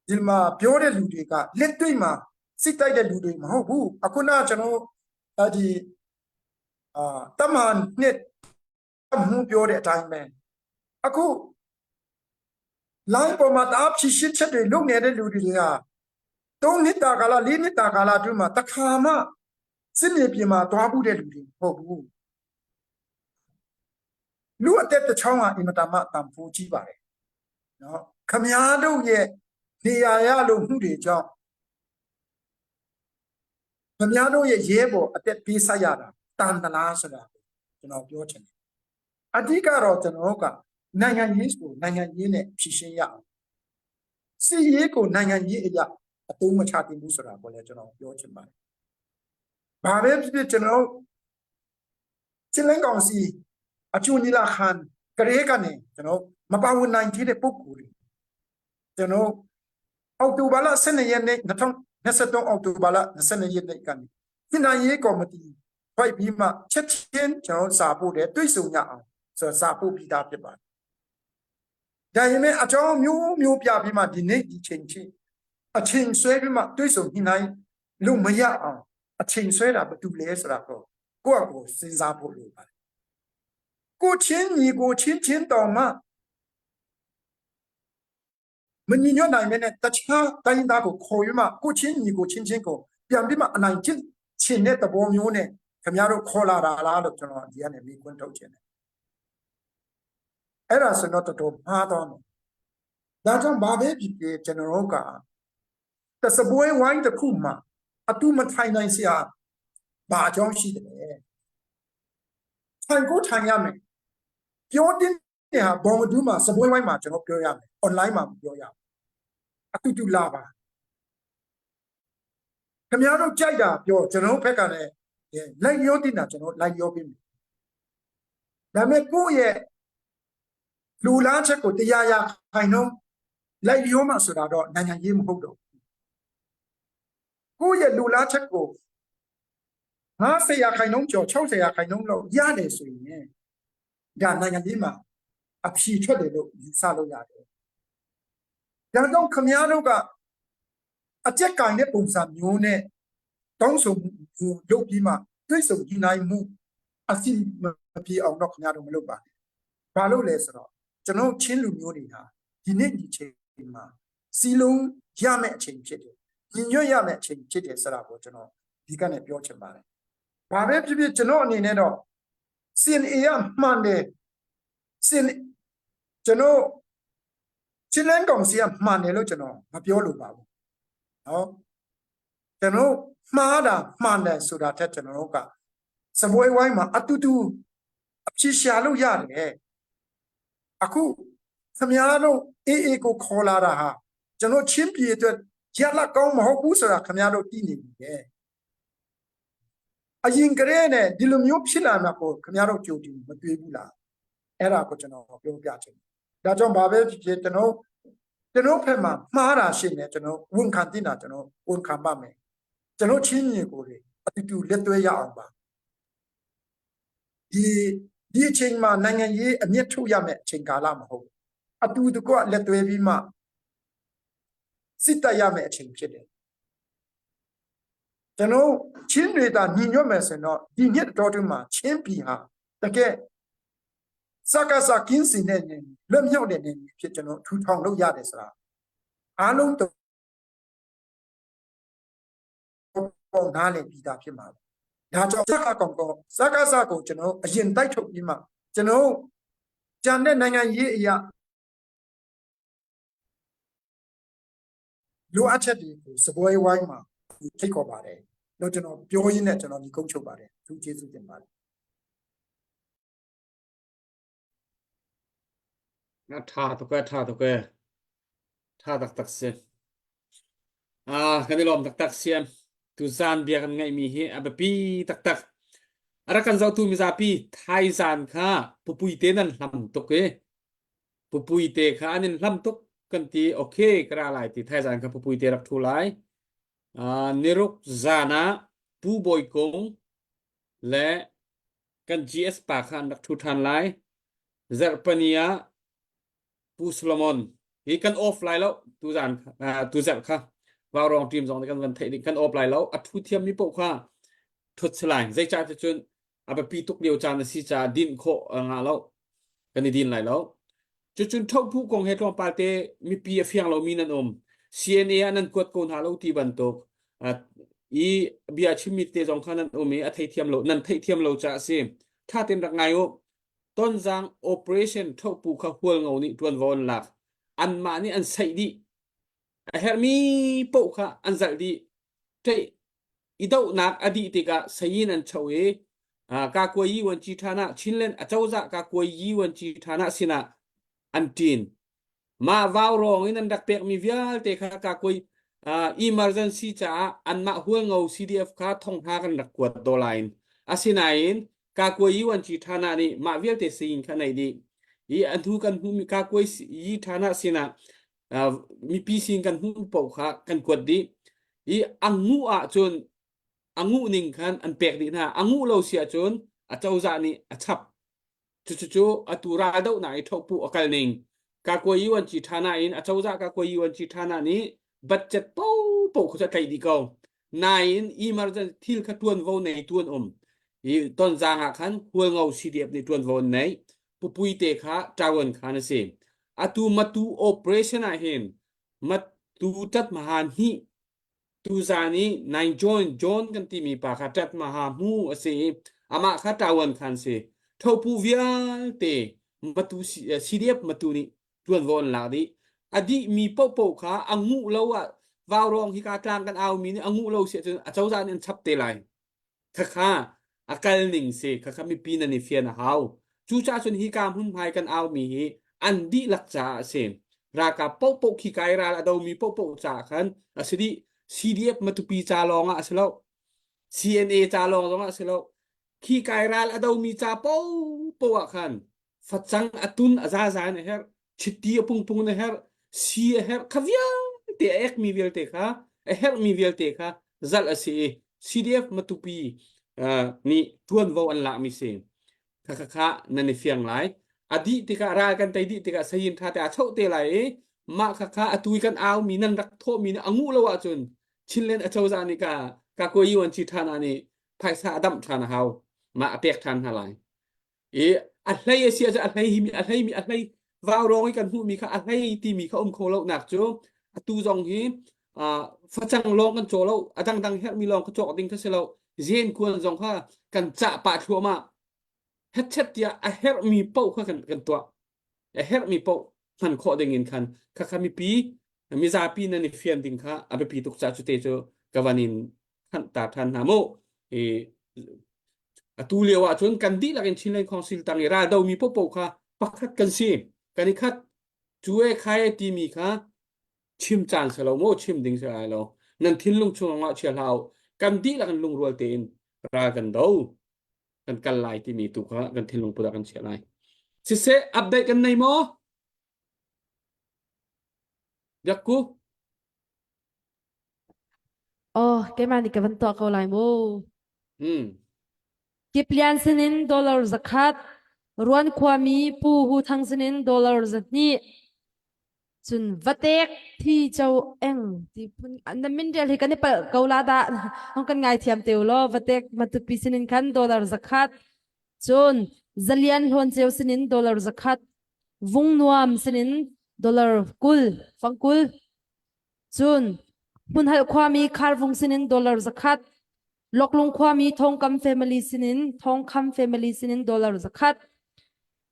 F: ဒီမှာပြောတဲ့လူတွေကလက်တွေ့မှာစစ်တိုက်တဲ့လူတွေမဟုတ်ဘူးအခုနကျွန်တော်အဲ့ဒီအာတမန်နှစ်မှုပြောတဲ့အတိုင်းပဲအခု line ပေါ်မှာတအားဖြည့်ရှင်းချက်တွေလုပ်နေတဲ့လူတွေက၃နှစ်တာကာလ၄နှစ်တာကာလအတွင်းမှာတခါမှစစ်မြေပြင်မှာတွားမှုတဲ့လူတွေမဟုတ်ဘူးလူအသက်တစ်ချောင်းကအင်မတန်မှတန်ဖိုးကြီးပါတယ်နော်ခမားတို့ရဲ့နေရာရလို့မှုတွေကြောင့်ခမားတို့ရဲ့ရဲဘော်အသက်ပေးဆက်ရတာတန်တလားဆိုတာကျွန်တော်ပြောချင်တယ်အဓိကတော့ကျွန်တော်တို့ကနိုင်ငံရေးကိုနိုင်ငံရေးနဲ့ဖြည့်ရှင်းရအောင်စီရေးကိုနိုင်ငံရေးအရာအသုံးမချတင်ဘူးဆိုတာကိုလည်းကျွန်တော်ပြောချင်ပါတယ်။ဘာပဲဖြစ်ဖြစ်ကျွန်တော်ချင်းလင်းကောင်စီအချူနီလာခန်ကလေးကနေကျွန်တော်မပါဝင်နိုင်သေးတဲ့ပုံကိုယ်တွေကျွန်တော်အောက်တိုဘာလ12ရက်နေ့2023အောက်တိုဘာလ22ရက်နေ့ကနေပြည်ထောင်ရေးကော်မတီဖွဲ့ပြီးမှချက်ချင်းကျွန်တော်စာပို့တယ်တွေ့ဆုံရအောင်ဆိုတော့စာပို့ပြီးသားဖြစ်ပါတယ်။ဒါပေမဲ့အကြောင်းမျိုးမျိုးပြပြီးမှဒီနေ့ဒီချိန်ချင်းအချိန်ဆွဲပြီးမှတွေ့ဆုံညှိနှိုင်းလို့မရအောင်အချိန်ဆွဲတာဘာတူလဲဆိုတာကိုကိုယ့်အကိုစဉ်းစားဖို့လိုပါတယ်။ကိုချင်းညီကိုချင်းချင်းတော်မှမညီညွတ်နိုင်မဲနဲ့တခြားတိုင်းသားကိုခေါ်ပြီးမှကိုချင်းညီကိုချင်းချင်းကိုပြန်ပြီးမှအနိုင်ကျင့်ချင်တဲ့သဘောမျိုးနဲ့ခင်ဗျားတို့ခေါ်လာတာလားလို့ကျွန်တော်ဒီကနေမိခွန်းထုတ်ချင်တယ်အဲ့ဒါဆိုတော့တော်တော်မှားတော့မယ်ဒါကြောင့်ဘာပဲဖြစ်ဖြစ်ကျွန်တော်တို့ကတစပွဲဝိုင်းတစ်ခုမှာအတူမထိုင်နိုင်စရာဘာအကြောင်းရှိတယ်လဲထိုင်ကိုထိုင်ရမယ်ပြောတဲ့ဟာဘောင်အတူမှာစပွဲဝိုင်းမှာကျွန်တော်ပြောရမယ် online မှာမပြောရဘူးအတူတူလာပါခင်ဗျားတို့ကြိုက်တာပြောကျွန်တော်တို့ဘက်ကလည်းလိုက်ရောတင်တာကျွန်တော်လိုက်ရောပေးမယ်ဒါပေမဲ့ကိုယ့်ရဲ့လူလားချက်ကိုတရားရခိုင်တော့လိုက်ရောမှဆိုတာတော့နိုင်ငံရေးမဟုတ်တော့ကိုယ့်ရဲ့လူလားချက်ကို50ရာခိုင်နှုန်းကျော်60ရာခိုင်နှုန်းလောက်ရတယ်ဆိုရင်ဒါနိုင်ငံရေးမှာအဖြေထွက်တယ်လို့ယူဆလို့ရတယ်။ဒါကြောင့်ခမည်းတော်ကအကြက်ကင်တဲ့ပုံစံမျိုးနဲ့တောင်းဆိုမှုလုပ်ပြီးမှတွေ့ဆုံညှိနှိုင်းမှုအစီမပြေအောင်တော့ခမည်းတော်မလုပ်ပါနဲ့။ဘာလို့လဲဆိုတော့ကျွန်တော်ချင်းလူမျိုးတွေဟာဒီနေ့ဒီချိန်မှာစီလုံးရမယ့်အချိန်ဖြစ်တယ်။ညညွတ်ရမယ့်အချိန်ဖြစ်တယ်ဆိုတာကိုကျွန်တော်ဒီကနေ့ပြောချင်ပါတယ်။ဘာပဲဖြစ်ဖြစ်ကျွန်တော်အနေနဲ့တော့ CNA ကမှန်တယ် CNA ကျွန်တော်ချင်းလန်းကောင်စီကမှန်တယ်လို့ကျွန်တော်မပြောလိုပါဘူးနော်ကျွန်တော်မှားတာမှန်တယ်ဆိုတာထက်ကျွန်တော်တို့ကစပွဲဝိုင်းမှာအတူတူအဖြေရှာလို့ရတယ်အခုခမည်းတော်အေးအေးကိုခေါ်လာတာဟာကျွန်တော်ချင်းပြည်အတွက်ရလကောင်းမဟုတ်ဘူးဆိုတာခမည်းတော်သိနေပြီလေအရင်ကတည်းကဒီလိုမျိုးဖြစ်လာမှာကိုခမည်းတော်ကြိုတင်မတွေးဘူးလားအဲ့ဒါကိုကျွန်တော်ပြောပြချင်တယ်ဒါကြောင့်ဘာပဲဖြစ်ဖြစ်ကျွန်တော်ကျွန်တော်ဖက်မှာမှားတာရှိနေကျွန်တော်ဝန်ခံတင်တာကျွန်တော်ဝန်ခံပါမယ်ကျွန်တော်ချင်းညီကိုတွေအတူတူလက်တွဲရအောင်ပါဒီဒီအချိန်မှာနိုင်ငံရေးအမျက်ထုတ်ရမယ့်အချိန်ကာလမဟုတ်ဘူးအတူတကွလက်တွဲပြီးမှစစ်တပ်ရမယ့်အချိန်ဖြစ်တယ်ကျွန်တော်ချင်းတွေသာညီညွတ်မယ်ဆိုရင်တော့ဒီနှစ်တော်တွင်းမှာချင်းပြည်ဟာတကယ် စကစကင်းစင်တဲ့နယ်မြေလွတ်မြောက်တဲ့နယ်မြေဖြစ်ကျွန်တော်ထူထောင်လို့ရတယ်ဆိုတာအားလုံးတော့နားလည်ပြီးသားဖြစ်မှာဒါကြောင့်စကကောင်ကောင်စကစကိုကျွန်တော်အရင်တိုက်ထုတ်ပြီးမှကျွန်တော်ကြံတဲ့နိုင်ငံရေးအရာလိုအပ်ချက်တွေကိုစပွဲဝိုင်းမှာဖိတ်ခေါ်ပါတယ်လို့ကျွန်တော်ပြောရင်းနဲ့ကျွန်တော်ဒီကုန်းချုပ်ပါတယ်သူကျေးဇူးတင်ပါတယ်
D: Na tha tuk e, tha tuk e. Tha taktak si. Ah, kan i lawm taktak siam. Tuzan bia kan ngaihmi hi a biapi taktak. A rak kan zohtu mizapi thaizan kha pupui te nan hlam tuk i pupui te kha an in hlam tuk kan ti okay ka ra lai ti thaizan kha pupui te rak thu lai. Ah, niruk zan ah Pu Bawi Kung le kan GS pa kha an rak ṭhu ṭhan lai. Zarhpani ah Pu Solomon hi kan off lai lo tuzan tuzarh kha Vaurawng team zong nih kan van theih ding kan off lai lo a ṭhu thiammi paoh kha ṭhut si lai zeicah ti cun a biapi tuk lio caan a si caah dinh khawh a ngah lo kan i din lai lo Cucun ṭhohphu kong he tlawmpal te mipi a fiang lomi nan um. CNA ah nan kuat ko hna lo ti bantuk i bia chimmi te zong kha nan um i a theithiam lo nan theihthiam lo caah a si. Ṭha tein rak ngai u. Tonzang operation ṭhohpu kha Hualngo nih ṭuanvo an lak. Anmah nih an saih dih. A herhmi paoh kha an zalh dih. Ṭeih i dohnak a dih tikah sayin an cho i Kakuayi Wanci ṭhan ah Chinland acozah Kakuayi Wanci ṭhan ah sinah an ṭin. Mah vaurawng in an rak pekmi vialte kha Kakuai emergency caah anmah Hualngo CDF kha thonghna kan rak kuat dawla in. Asinain Kakuayi Wanci ṭhan ah nih mah vialte sayin kha nei dih. I a hnu kan hmuhmi Kakuayi ṭhan ah sinah mipi sin kan hmuh paoh kha kan kuat dih i a nguh ahcun a nguh ning khan an pek dih hna a nguh lo si ahcun a cozah nih a chap cucu atu raldohnak i ṭhohpuh a kal ning kakwayi wanci ṭhana in a cozah kakwayi wanci ṭhana nih budget popo kha cu a tlaih dih ko nain emergency thil kha ṭuanvo nei tu an um i tonzang ah khan Hualngo CDF nih ṭuanvo an nei pupui te kha ṭawan khan a si Atu matu operation ah hin matu ṭatmaha hnih tuzan i nine John John kan timi pa kha ṭatmaha hmu a si i amah kha ṭawan khan si. Thopu vialte matu CDF matu nih ṭuanvo an lak dih. A dihmi paohpaoh kha a nguh lo ah vaurawng hi ka tlang kan aumi nih a nguh lo si ahcun acozah nih an chap te lai. Khakha a kal ning si khakha mipi nan i fian a hau. Cucaah cun hika hmunhmai kan aumi hi an dihlak caah a si. Ralkap paohpaoh khika i ral a domi paohpaoh caah khan a si dih. CDF Matupi ca lawng ah a si lo. CNA ca lawng zong ah a si lo. Khika i ral a domi ca paohpaoh ah khan facang a tun a zaza in a herh chiti a pungpung in a herh si a herh kha vialte a ekmi vialte kha a herhmi vialte kha zalh a si i CDF Matupi nih tuanvo an lakmi si kha kha kha nan i fiang lai a dih tikah ral kan tei dih tikah sayin tha te a choh te lai i mah kha kha atu i kan aumi nan rak thawhmi nih a nguh lo ahcun Chinland acozah nih ka ka ko yuan chi ṭhan ah nih phaisa a damh ṭhan a hau mah a pek ṭhan hna lai i a hlei a si ahcun a hlei mi a hlei mi a hlei vaurawng i kan hmuhmi kha a hlei timi kha um kho lo nak cu atu zong hi facang lawng kan caw lo a dangdang herhmi lawng ka cawk ding kha si lo zen kuan zong kha kan cah pah thluahmah hetchet tiah a herhmi paoh kha kan kan tuah a herhmi paoh hman khawh ding in khan khakha mipi mizapi nan i fian ding kha a biapi tuk ca cu te cu ka van in thanh ta than hna mu i atu lio ah cun kan dihlak in Chinland Council tang i ral domi popo kha pakhat kan si kan i khat cu e khai e timi kha chim caan si lo mu chim ding si lai lo nan thinlung chung ah chia hlah kan dihlak in lungrual tein ral kan do kan kal lai timi tu kha kan thinlung put ah kan chiah lai siseh update kan nei maw Biakku
H: Oh, keimah nih ka van tuah ko lai mu.
D: Hmm.
H: Kiplian sinin dollar zakhat, Ruan khuami Pu Hu Thang sinin dollar zahnih, cun vatek thi cho eng ti phun na min rel hi kan i palh ko la dah hong kan ngai thiam te u law vatek matupi sinin khan dollar zakhat cun. Zalian Hlawn Ceu sinin dollar 100, Vung Nuam sinin dollar 20, fang 20. Cun Hmunhalh khuami Kharvung sinin dollar 100, Loklung khuami Thongkam family sinin Thongkham family sinin dollar 100,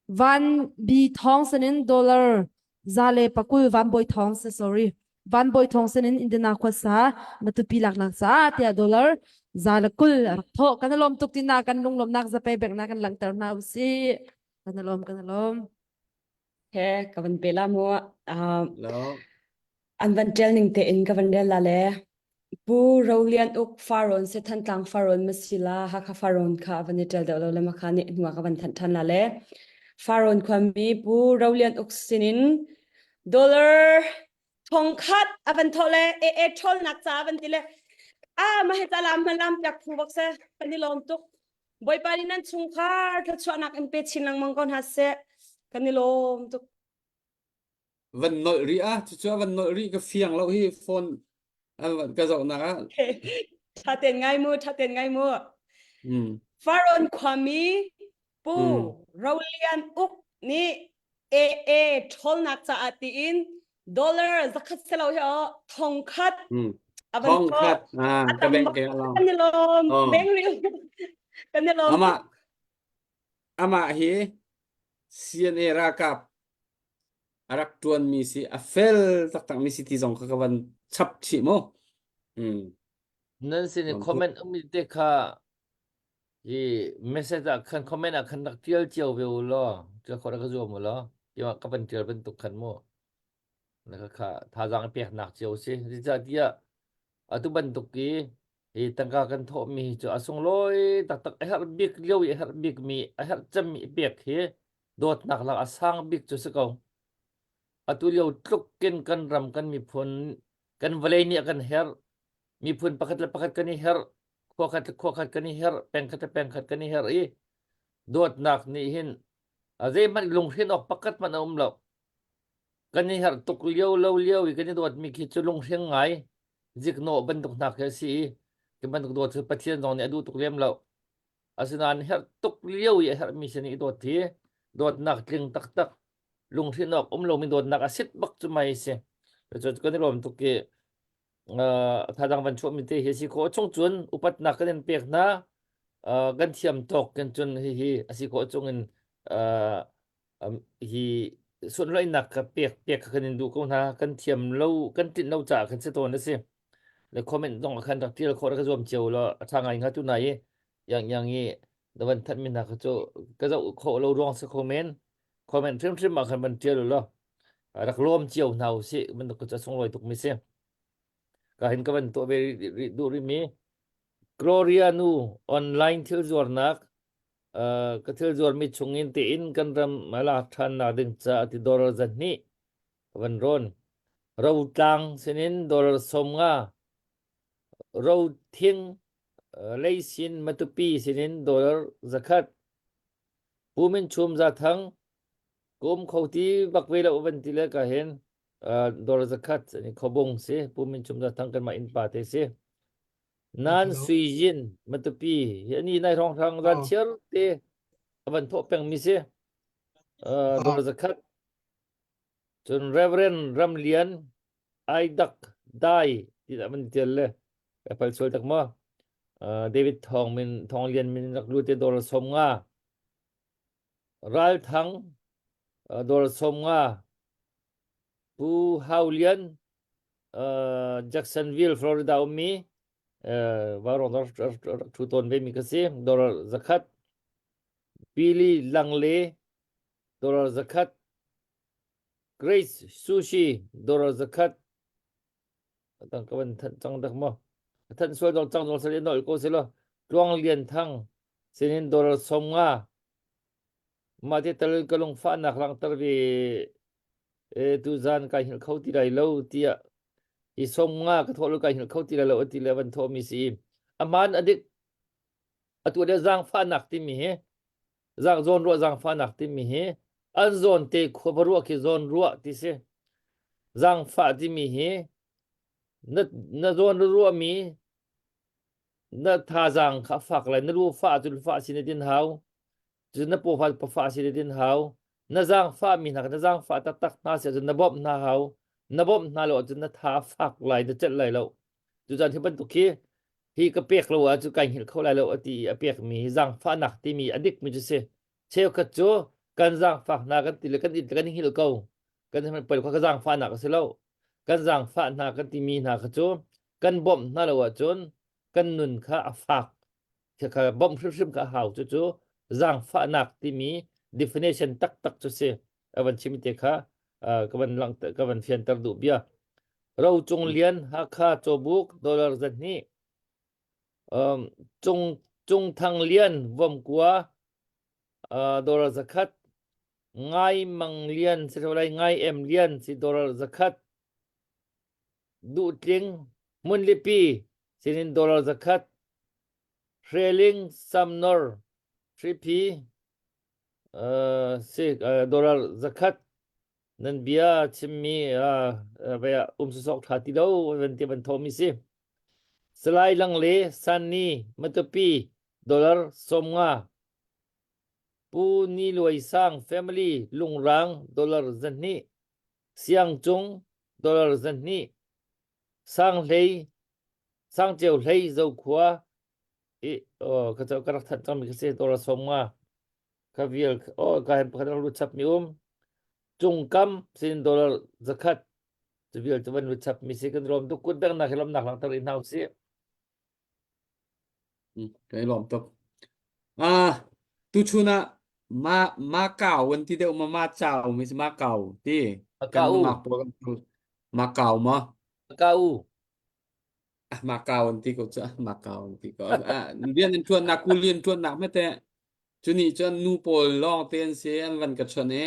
H: Van Bi Thawng sinin dollar za le pakul Van Bawi Thawng si sorry Van Bawi Thawng sinin Indiana khuasa Matupi laknak caah tiah dollar za le kul a rak thawh. Kan i lawm tuk tina kan lunglawmhnak zapei beknak kan langhter hna usih. Kan i lawm kan i lawm.
K: He ka van pe la mu. Uh,
D: Lo.
K: An van ṭial ning tein ka van rel la le Pu Rolian Uk Farrawn se Thantlang Farrawn Masila Hakha Farrawn kha van i ṭial deuh lo le makha nih hnuah ka van thanh ṭhan la le Farrawn khuami Pu Rolian Uk sinin dollar thongkhat a van thawh le e e ṭhawlnak ca a van ti le a mah hi ca lam hman lam piak phu bak se kan i lawm tuk Bawipa nih nan chungkhar thluachuahnak in pe chin lengmang ko hna seh kan i lawm tuk
D: Van nolh rih ah cucu a van nolh rih ka fiang lo hi phone ka zohnak ah.
K: Tha ten ngai mu tha ten ngai mu.
D: Mm.
K: Faron khuami Pu
D: Mm.
K: Rolian Uk nih AA ṭhawlnak caah tiin dollar zakhat selo hi o thongkhat
D: Mm.
K: a van
D: Thongkhat ah ka bank ke along.
K: Kan i lawm
D: Oh.
K: beng ri kan i lawm.
D: Amah amah hi CNA ralkap a rak ṭuanmi si a fel taktakmi si ti zong kha ka van chap chih mu. Mm.
B: Nan sin i comment ummi te kha i message ah khan comment ah khan rak tial cio ve u law tial khawh rak ka zuam u law tiah ka van tial bantuk khan mu na kha kha thazaang peknak cio si zeicahtiah atu bantuk i hi tangka kan thawhmi hi cu a sunglawi taktak a herh bik lio i a herh bikmi a herh cemmi i pek hi dawtnak lak a sang bik cu si ko. Atu lio tluk in kan ram kan miphun kan vawlei nih a kan herh. Miphun pakhat le pakhat kan i herh, khua khat le khua khat kan i herh, peng khat le peng khat kan i herh i dawtnak nih hin a zeihmanh lunghrinh awk pakhat hmanh a um lo. Kan i herh tuk lio lo lio i kan i dawtmi khi cu lunghring ngai ziknawh bantuk hna khi a si i khi bantuk dawt cu Pathian zong nih a duh tuk lem lo. Asinain herh tuk lio i a herhmi sin i dawt hi dawtnak tling taktak lunghrinh awk um lomi dawtnak a sit bak cu mai si. Cucu kan i lawm tuk i thadang van chuahmi te hi a si khawh chung cun upatnak kan in pek hna kan thiam tawk kan cun hihi a si khawh chung in hi sunlawinak ka pek pek kha kan in duh ko hna kan thiam lo kan tlinh lo caah kan si tawn a si le comment zong khan rak tial khawh rak zuam cio law a tha ngai hnga tu nai i yang yang i na van thanh mi hna kha cu ka zoh khawh lo ruang si kho men comment hrimhrim ah khan van tial law rak lawm cio hna usih bantuk cu a sunglawi tuk mi si ka hin ka van tuah ve rih duh rih mi Gloria nu online thil zuarnak ka thil zuarmi chungin tein kan ram lak ṭhannak ding caah ti dollar zahnih ka van rawn. Rotlang sinin dollar 50, rothing leisin Matupi sinin dollar 100, Pu Min Chum Zathang ka um kho ti bak ve lo van ti le ka hin dollar 100 ani khobung si Pu Min Chum Zathang kanmah innpa te si. Nan Sui Yin Matupi hi ani nai hrawng hrang zan chiar te a van thawh peng mi si. Dollar zakhat. Cun Reverend Ram Lian Aidak Dai ti dah man tial le ka pal sual tak maw. David Thong min Thong Lian min rak lu te dollar 50. Ral Thang dollar 50. Pu Hau Lian Jacksonville, Florida ummi vaurawng rak ṭhu tawn vemi ka si. Dollar 100. Billy Langley dollar 100. Grace Sushi dollar 100. Tang ka van thanh cang dak maw? Thanh sual dong cang dong sal nol ko silo. Tluang Lian Thang sinin dollar 50. Mah te tal ka lungfahnak langhter ve e tuzan kai hngilh kho ti lai lo tiah i som nga ka thawh lo kai hngilh kho ti lai lo ati le van thawh mi si aman adik atu le zaangfahnak timi hi zaang zawn ruah zaangfahnak timi hi an zawn te khua va ruah khi zawn ruah ti si zaangfah timi hi na na zawn ruah mi na thazaang kha fak lai na lu fah cu fah sin tin hau. Cun na paw pafa si din hau. Na zaangfah mi hna na zaangfah taktak hna si ahcun na bawmh hna hau. Na bawmh hna lo ahcun na tha a fak lai, na celh lai lo. Cucaan hi bantuk hi hi ka pek lo ahcun kai hngilh kho lai lo a ti i a pekmi hi zaangfahnak timi a dikmi cu si. Cheukhat cu kan zaangfak hna kan ti le kan it kan i hngilh ko. Kan poi kha ka zaangfahnak a si lo. Kan zaangfah hna kan timi hna kha cu kan bawmh hna lo ahcun kan nun kha a fak kha bawmh hrimhrim kha a hau cucu zaangfahnak timi definition taktak cu si a van chim te kha ka van lang ka van fianter duh bia ro cung lian Hakha cawbuk dollar zahnih um, cung cung thang lian vomkua dollar zakhat ngai mang lian si lai ngai em lian si dollar zakhat Duhtling, Hmunlipi sinin dollar zakhat, Hreling, Samnor, Hriphi, uh, si uh, dollar zakhat nan bia chimmi uh, uh, um sosok tha ti lo van ti van thomi si. Salai Lang le Sanni Matupi dollar somnga Pu Ni Luai Sang family Lungrang dollar zahnih Siangcung dollar 2 Sanghlei Sangceu hlei Zokhua i oh ka ka rak that cangmi ka si dollar 50 ka vial oh ka hen pakhat rak lut chap mi um Cungkam sin dollar zakhat cu vial cu van lut chap mi si kan rom tuk kut bengnak hi lomnak langhter in hau si
D: Kan i lawm tuk. Ah, tuchun ah ma ma kau an ti deuh ma ma chau mi si ma kau ti
B: ka
D: kan
B: u
D: nungak pawl kan ma kau ma
B: ka u
D: ah ma kau an ti ko cu ah ma kau an ti ko ah rian an tuan nak kuli an tuan nak mete Cunih cun nu pawl lawngte an si an van ka chawnh i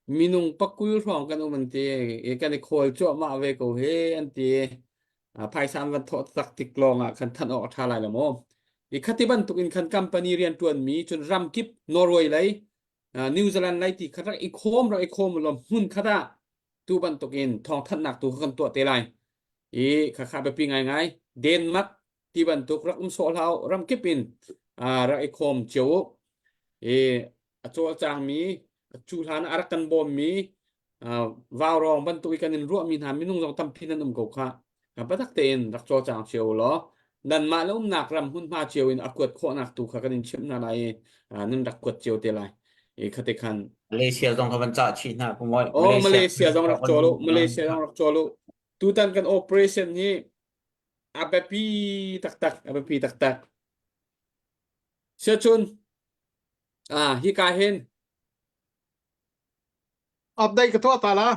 D: minung pakul hrawng kan um an ti i kan i khawl cuahmah ve ko hi an ti. Phaisa an van thawh tak tik lawng ah khan thanh awk a ṭha lai lo maw? I khati bantuk in khan company rianṭuanmi cun ramkip Norway lei New Zealand lei ti kha rak i khawm rak i khawm law hmun khat ah tu bantuk in thawngthanhnak tu kha kan tuah te lai. I khakha biapi ngaingai Denmark ti bantuk rak um sawh hlah u ramkip in rak i khawm cio u i a cawlcangmi cu hlan a rak kan bawmmi vaurawng bantuk i kan in ruahmi hna minung zong tampi nan um ko kha biatak tein rak cawlcang cio u law nanmah le umnak ram hmunhma cio in a kuat khawhnak tu kha kan in chimh hna lai i nan rak kuat cio te lai i khate khan
A: Malaysia zong kha van cah chih hna ku moi
D: Oh Malaysia zong rak cawl u Malaysia zong rak cawl u tutan kan operation hi a biapi taktak a biapi taktak siacun ah hika hin
G: Update ka tuah ta la.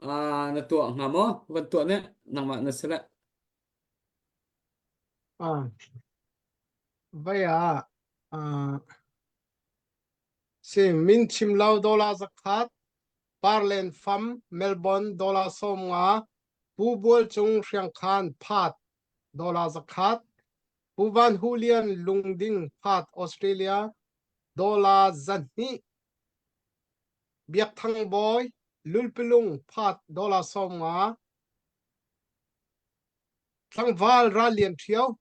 D: ah na tuah hnga maw van tuah ne nangmah na si le
G: Ah, vai ah ah si min chim lo dollar zakhat Parlen Fam Melbourne dollar 50 Pu Bual Cung Hriangkhan Phat dollar zakhat, Pu Van Hu Lian Lungding Phat Australia dollar 200, Biak Thang Bawi Lulpilung Phat dollar 50, Tlangval Ral Lian Ṭhio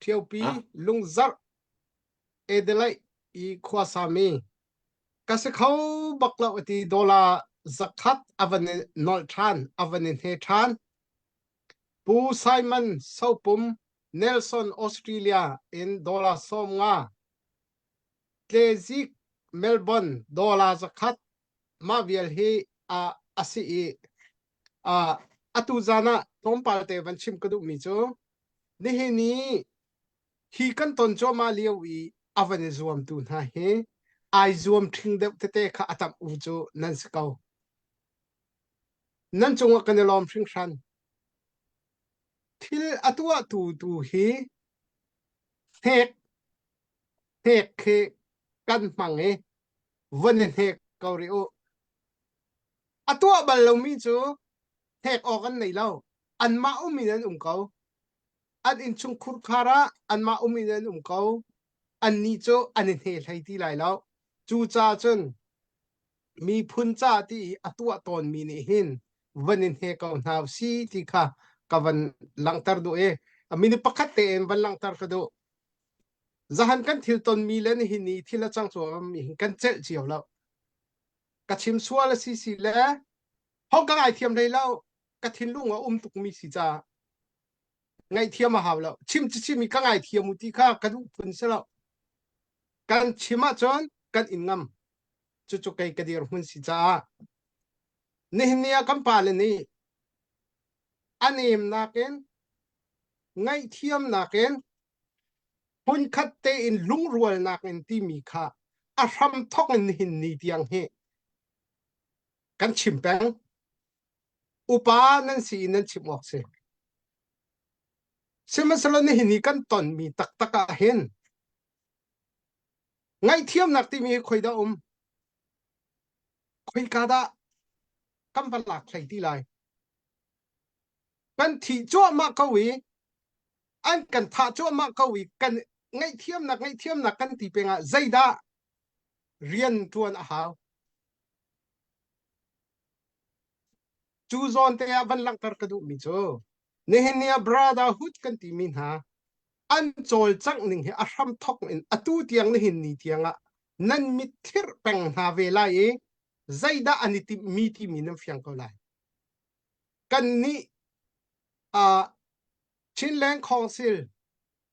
G: Ṭhiopi Lungzarh Adelaide i khuasami Ka si kho bak lo a ti dollar zakhat a van i nolh ṭhan, a van i hne ṭhan. Pu Simon Sopum Nelson Australia in dollar 50. Tlezik Melbourne dollar zakhat. Mah vial hi a a si i uh, atu zan ah tlawmpal te van chim ka duhmi cu nihin i Hi kan ton cuahmah lio i a van i zuamtu hna hi ai zuam ṭhing deuh tete kha a tam u cu nan si ko. Nan cungah kan i lawm hringhran. Thil a tuahtu tu hi hnek hnek khi kan hmang i van i hnek ko rih u. A tuah bal lomi cu hnek awk an nei lo. Anmah um in an um ko. An innchungkhur khar ah anmah um in an um ko. Annih cu an i hne hlei ti lai lo. Cucaah cun miphun ca ti i a tuah tawnmi nih hin van i hne ko hna u si ti kha ka van langhter duh i minute pakhat tein van langhter ka duh. Zahan kan thil tonmi le nihin ni thil a cang cuahmahmi hi kan celh cio lo. Ka chim sual a si si le hong ka ngaithiam hlei lo. Ka thinlung a um tukmi si caah ngaihthiam a hau lo. Chim ci chim i ka ngaithiam u ti kha ka duh phun si lo. Kan chim ahcun kan in ngam. Cucu kei ka dirhmun si caah nihin ni ah kan pale nih a nemnak in ngaihthiamnak in hmunkhat tein lungrualnak in timi kha a hram thok in nihin ni tiang hi kan chim peng. Upa nan si in nan chim awk si. Sihmanhsehlaw nihin ni kan tonmi taktak ah hin ngaihthiamnak timi hi khoi dah um? Khoika dah kan va lak hlei ti lai? Kan thih cuahmah ko i an kan thah cuahmah ko i kan ngaihthiamnak ngaihthiamnak kan ti peng ah zeidah rian ṭuan a hau? Cu zawn te ah van langhter ka duhmi cu nihin ni ah brotherhood kan timi hna an cawlcangh ning hi a hram thok in atu tiang nihin ni tiang ah nan mit thirh peng hna ve lai i zeidah an i timhmi timi nan fiang ko lai. Kannih uh, Chinland Council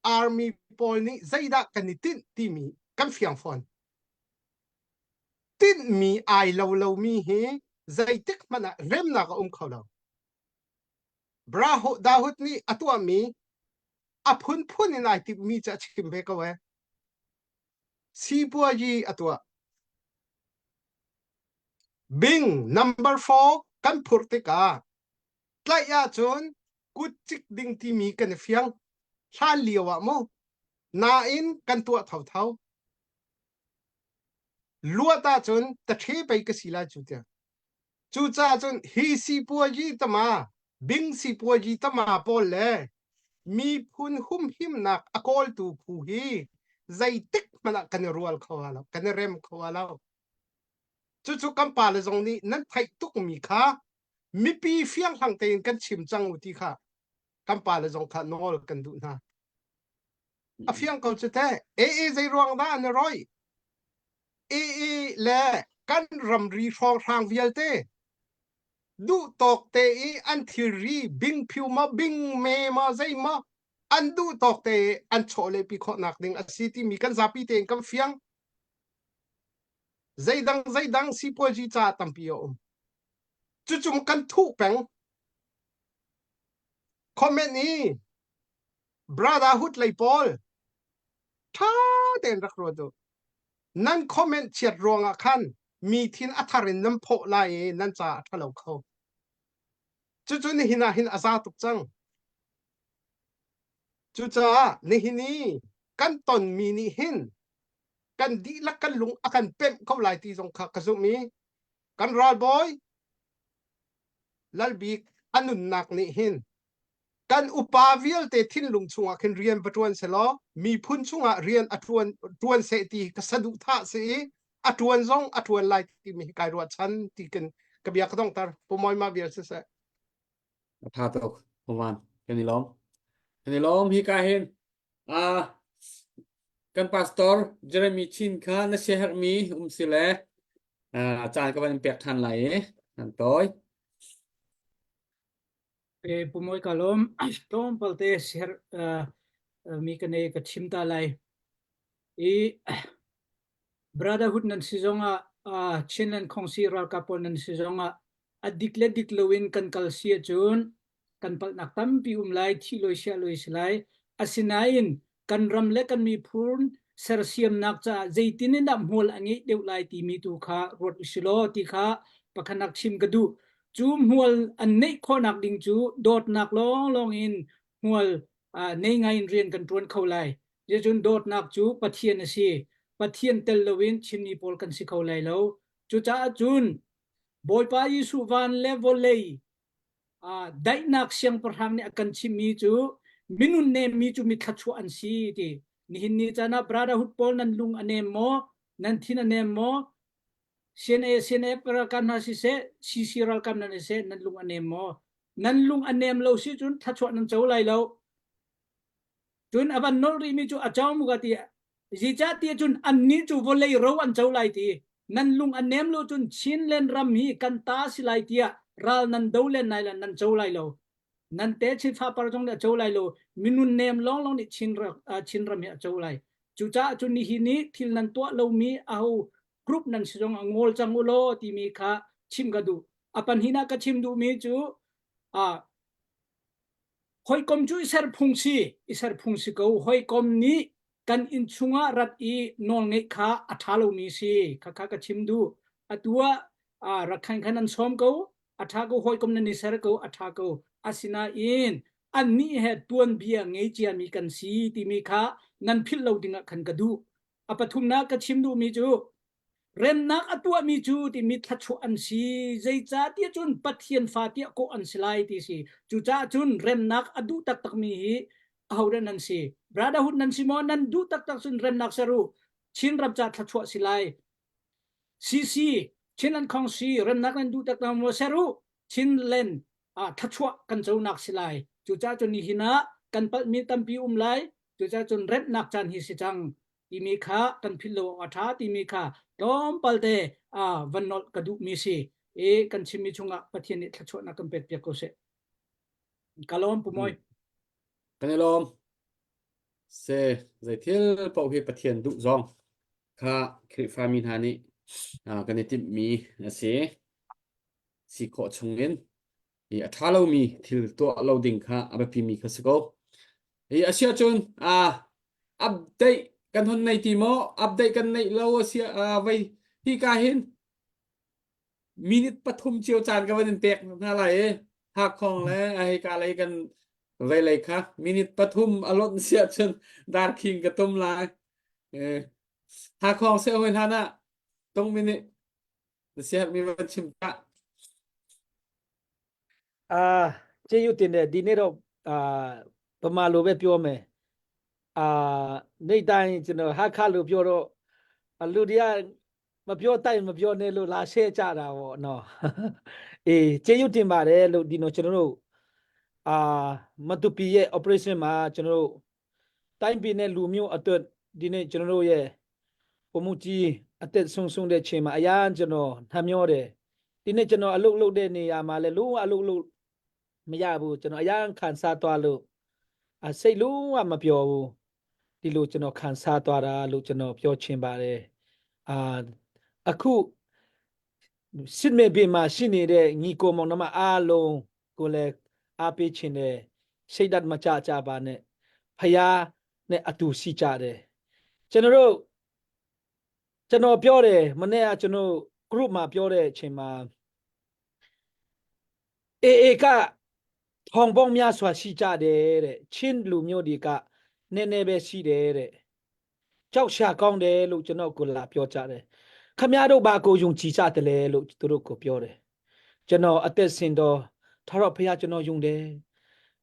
G: Army pawl nih zeidah kan i tinh timi kan fiang fawn. Tinhmi ai lo lomi hi zeitik hmanh ah remnak a um kho lo. Braho Dahut nih a tuahmi a phunphun in ai timhmi cu a chim ve ko ee. Sipuayi a tuah. Bing number 4 kan phurh tikah tlaih ahcun kut cik ding timi kan i fiang. Hlan lio ah mu. Nain kan tuah thotho. Luat ahcun taṭhe pei ka si lai cu tiah. Cucaah cun hi sipuazi tama bing sipuazi tama pawl le miphun humhimnak a kawltu phu hi zeitik hmanh ah kan i rual kho lo, kan i rem kho lo. Cucu kan pale zong nih nan theih tukmi kha mipi fianghlang tein kan chim cang u ti kha kan pale zong kha nawl kan duh hna. A fiang ko cu teh. AA zei ruang dah an i roi? AA le kan ramri hrawnghrang vialte duh tawk te i an thilri bingphiu maw bingme maw zei maw an duh tawk te i an chawlehpi khawhnak ding a si timi kan zapi tein kan fiang. Zeidang zeidang sipuazi ca tampi a um. Cucu kan thuh peng. Comment i Brotherhood lei pawl ṭha tein rak ruat u. Nan comment chiat ruangah khan mi thin a thar in nan phawh lai i nan ca a ṭhalo kho. Cucu nihin ah hin a za tuk cang. Cucaah nihin i kan tonmi nih hin kan dihlak kan lung a kan pemh ko lai ti zong kha ka zumh i kan ralbawi Lalbik a nunnak nih hin kan upa vialte thinlung chungah khin rian va ṭuan selaw miphun chungah rian a ṭuan ṭuan seh ti ka saduhthah si i a ṭuan zong a ṭuan lai timi hi kai ruahchan ti kan ka bia ka donghter pumawi mah vial siseh
D: A tha tuk Puman kan i lawm kan i lawm hi ka hin ah kan pastor Jeremy Chin kha na siaherhmi um si le caan ka van in pek ṭhan lai i nan tawi
E: E pumawi ka lawm tlawmpal te siaherh mi ka nei ka chim ta lai. I Brotherhood nan si zongah Chinland Khongsi ralkap pawl nan si zongah a dik le dik loin kan kal si ahcun kan palhnak tampi um lai, thih loi siah loi si lai. Asinain kan ram le kan miphun sersiamnak caah zeitin in dah hmual a ngeih deuh lai timi tu kha ruat usilaw ti kha pakhatnak chim ka duh. Cu hmual an neih khawhnak ding cu dawtnak lawnglawng in hmual nei ngai in rian kan ṭuan kho lai. Zeicun dawtnak cu Pathian a si. Pathian tel loin Chinmi pawl kan si kho lai lo. Cucaah cun Bawipa Jesuh van le vawlei daihnak siangpahrang nih a kan chimhmi cu minun nemmi cu mi thluachuah an si ti. Nihin ni caan ah brotherhood pawl nan lung a nem maw? Nan thin a nem maw? CNA, CNF ralkap hna siseh, CC ralkap nan siseh, nan lung a nem maw? Nan lung a nem lo si cun thluachuah nan co lai lo. Cun a van nolh rihmi cu a cawng muka ti. Zeicahtiah cun annih cu vawlei ro an co lai ti nan lung a nem lo cun Chinland ram hi kan ta si lai tiah ral nan do len lai le nan co lai lo. Nan te Chin fapar zong nih a co lai lo. Minun nem lawnglawng nih Chin, Chin ram hi a co lai. Cucaah cun nihin ni thil nan tuah lomi aho group nan si zong a ngawl cang u law timi kha chim ka duh. A panhin ah ka chim duhmi cu ah Hawikom cu i ser phung si, i ser phung si ko. Hawikom nih kan inn chungah rat i nawlngeih kha a ṭha lomi si. Khakha ka chim duh. Atu ah ah rakhan khan an sawm ko, a ṭha ko, hawikom nan i ser ko, a ṭha ko. Asinain annih he tuanbia ngei ciami kan si timi kha nan philh lo dingah khan ka duh. A pathumnak ka chim duhmi cu Remnak a tuahmi cu timi thluachuah an si. Zeicahtiah cun Pathian fa tiah kawh an si lai ti si. Cucaah cun remnak a duh taktakmi hi ahodah nan si? Brotherhood nan si maw? Nan duh taktak cun remnak ser u. Chin ram ca thluachuah si lai. CC, Chinland Council remnak nan duh taktak maw ser u. Chinland ah thluachuah kan conak si lai. Cucaah cun nihin ah kan palhmi tampi um lai. Cucaah cun remnak caan hi si cang. timi kha kan philh lo awk a ṭha timi kha tlawmpal te van nolh ka duhmi si i kan chimmi chungah Pathian nih thluachuahnak kan pek piak ko seh. Ka lawm Pu Mawi.
D: Kan i lawm. Se zei thil paoh hi Pathian duh zong kha Khrihfami hna nih kan i timhmi a si. Si khawh chungin i a ṭha lomi thil tuah lo ding kha a biapimi kha si ko. I a si ahcun update kan hun nei ti maw? Update kan neih lo a si vei hi ka hin minute pathum cio caan ka van in pek hna lai i Hakkhong le a hei ka lei kan vei lei kha minute pathum a lonh si ahcun darkhing ka tum lai. Eh, Hakkhong se hoi hlan ah tung minute na siaherhmi van chim ta.
L: အာကျေးဇူးတင်တယ်ဒီနေ့တော့အာဗမာလိုပဲပြောမယ်အာနေ့တိုင်းကျွန်တော်ဟာခါလိုပြောတော့လူတွေကမပြောတိုက်မပြောနဲ့လို့လာရှဲကြတာပေါ့နော်အေးကျေးဇူးတင်ပါတယ်လို့ဒီတော့ကျွန်တော်တို့အာမတူပီရဲ့ operation မှာကျွန်တော်တို့တိုင်းပြည်နဲ့လူမျိုးအတွက်ဒီနေ့ကျွန်တော်တို့ရဲ့ပုံမှုကြီးအသက်ဆုံးဆုံးတဲ့ချိန်မှာအရန်ကျွန်တော်နှမျောတယ်ဒီနေ့ကျွန်တော်အလုပ်လုပ်တဲ့နေရာမှာလည်းလုံးဝအလုပ်လုပ်မရဘူးကျွန်တော်အရန်ခံစားသွားလို့အစိတ်လုံးဝမပျော်ဘူးဒီလိုကျွန်တော်ခံစားသွားတာလို့ကျွန်တော်ပြောချင်ပါတယ်အာအခုစစ်မေပြင်မှာရှိနေတဲ့ညီကိုမောင်နှမအားလုံးကိုလည်းအားပေးချင်တယ်စိတ်ဓာတ်မကြကြပါနဲ့ဖယားနဲ့အတူရှိကြတယ်ကျွန်တော်တို့ကျွန်တော်ပြောတယ်မနေ့ကကျွန်တော် group မှာပြောတဲ့အချိန်မှာအေအေကထောင်ပေါင်းများစွာရှိကြတယ်တဲ့ချင်းလူမျိုးတွေကနည်းနည်းပဲရှိတယ်တဲ့ကြောက်ရှာကောင်းတယ်လို့ကျွန်တော်ကိုလာပြောကြတယ်ခမရတို့ဘာကိုယုံကြည်ကြတယ်လဲလို့သူတို့ကိုပြောတယ်ကျွန်တော်အသက်ရှင်တော်ထာဝရဘုရားကျွန်တော်ယုံတယ်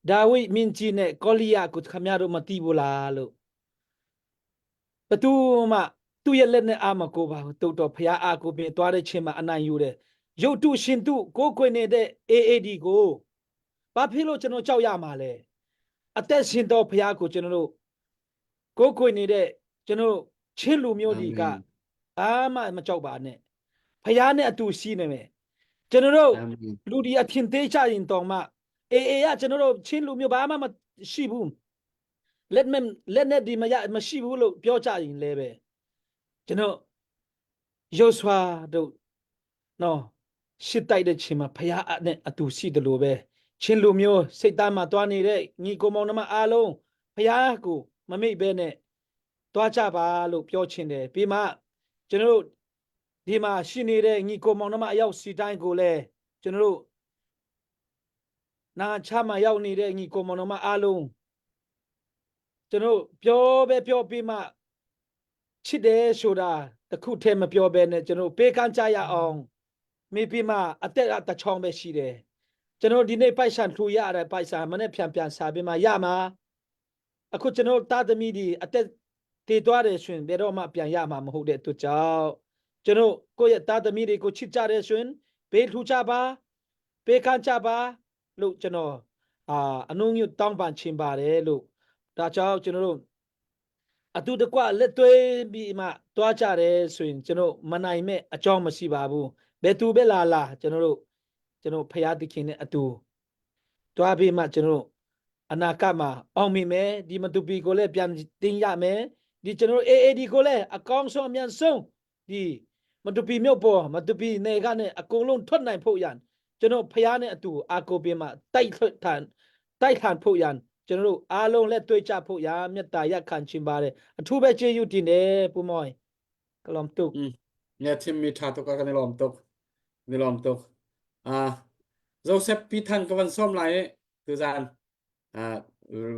L: ဒါဝိမင်းကြီးနဲ့ကောလိယကိုခမရတို့မသိဘူးလားလို့ဘသူမှသူ့ရဲ့လက်နဲ့အာမကိုပါဘူးတုတ်တော်ဖះအာကိုပြင်သွားတဲ့ချိန်မှာအနိုင်ယူတယ်ရုတ်တုရှင်တုကိုကိုွယ်နေတဲ့ AAD ကိုဘာဖြစ်လို့ကျွန်တော်ကြောက်ရမှာလဲအသက်ရှင်တော်ဖះကိုကျွန်တော်တို့ကိုကိုွယ်နေတဲ့ကျွန်တော်ချင်းလူမျိုးတွေကဘာမှမကြောက်ပါနဲ့ဖះနဲ့အတူရှိနေမယ်ကျွန်တော်တို့လူဒီအထင်သေးချရင်တောင်မှအေအေကကျွန်တော်တို့ချင်းလူမျိုးဘာမှမရှိဘူးလက်မဲ့လက်နဲ့ဒီမရမရှိဘူးလို့ပြောကြရင်လည်းပဲကျွန်တော်ယောဆွာတို့နော်ရှစ်တိုက်တဲ့ချိန်မှာဖခင်နဲ့အတူရှိတယ်လို့ပဲချင်းလူမျိုးစိတ်သားမှာတွားနေတဲ့ညီကိုမောင်နှမအားလုံးဖခင်ကိုမမိတ်ပဲနဲ့တွားကြပါလို့ပြောချင်တယ်ပြီးမှကျွန်တော်တို့ဒီမှာရှိနေတဲ့ညီကိုမောင်နှမအရောက်စီတိုင်းကိုလည်းကျွန်တော်တို့နာချမှာရောက်နေတဲ့ညီကိုမောင်နှမအားလုံးကျွန်တော်ပြောပဲပြောပြီးမှချစ်တယ်ဆိုတာတခုတည်းမပြောဘဲနဲ့ကျွန်တော်ပေးကမ်းကြရအောင်မိပြီးမှအသက်အတချောင်းပဲရှိတယ်ကျွန်တော်ဒီနေ့ပိုက်ဆံထူရတဲ့ပိုက်ဆံမနဲ့ပြန်ပြန်စားပြီးမှရမှာအခုကျွန်တော်တာသမီဒီအသက်တည်သွားတယ်ဆိုရင်ဘယ်တော့မှပြန်ရမှာမဟုတ်တဲ့အတွက်ကြောင့်ကျွန်တော်ကိုယ့်ရဲ့တာသမီတွေကိုချစ်ကြတယ်ဆိုရင်ပေးထူကြပါပေးကမ်းကြပါလို့ကျွန်တော်အာအနုညွတ်တောင်းပန်ချင်ပါတယ်လို့ဒါကြောင့်ကျွန်တော်တို့ အတူတကွလက်တွဲပြီးမှတွားကြတယ်ဆိုရင်ကျွန်တော်မနိုင်မဲ့အကြောင်းမရှိပါဘူးဘယ်သူပဲလာလာကျွန်တော်တို့ကျွန်တော်ဖရာသခင်နဲ့အတူတွားပြီးမှကျွန်တော်တို့အနာဂတ်မှာအောင်မြင်မယ်ဒီမတူပီကိုလည်းပြန်တင်ရမယ်ဒီကျွန်တော်တို့ AAD ကိုလည်းအကောင်းဆုံးအမြန်ဆုံးဒီမတူပီမြို့ပေါ်မတူပီနယ်ကနေအကုန်လုံးထွက်နိုင်ဖို့ရန်ကျွန်တော်ဖျားနဲ့အတူအာကိုပြမှာတိုက်ထွက်ထန်တိုက်ထန်ဖို့ရန်ကျွန်တော်တို့အားလုံးလက်တွေ့ကြဖို့ရာမေတ္တာရက်ခံချင်ပါတယ်အထူးပဲကျေးဇူးတင်တယ်ပူမောင်ကလမ်တု
D: อืมเนี่ยทิมมีทาตุกกันในลอมตกในลอมตกอ่าโจเซฟปีทันกวันส้มไหลคือจานอ่า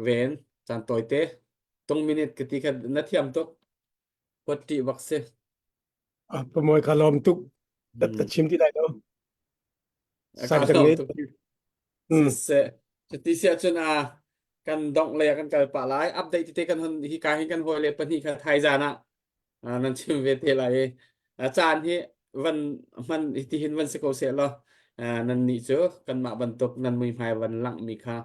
D: เวนจานตอยเตตรงมินิทกติกันนาเทียมตกกดติบักเซ
M: Ah, pamoy ka lom tuk dat ka chim ti dai do. Sam
D: ka
M: จัง
D: ลอม
M: นี้
D: ตุก
M: อืม
D: siseh cuti siah cun a kan dongh lei ah kan kal pah lai update tete kan hon hi ka hin kan hawi le pahnih kha thaizan ah ah, nan chim ve te lai i a caan hi van hman ti hin van si ko seh law ah, nan nih cu kanmah bantuk nan muihmai van langh mi kha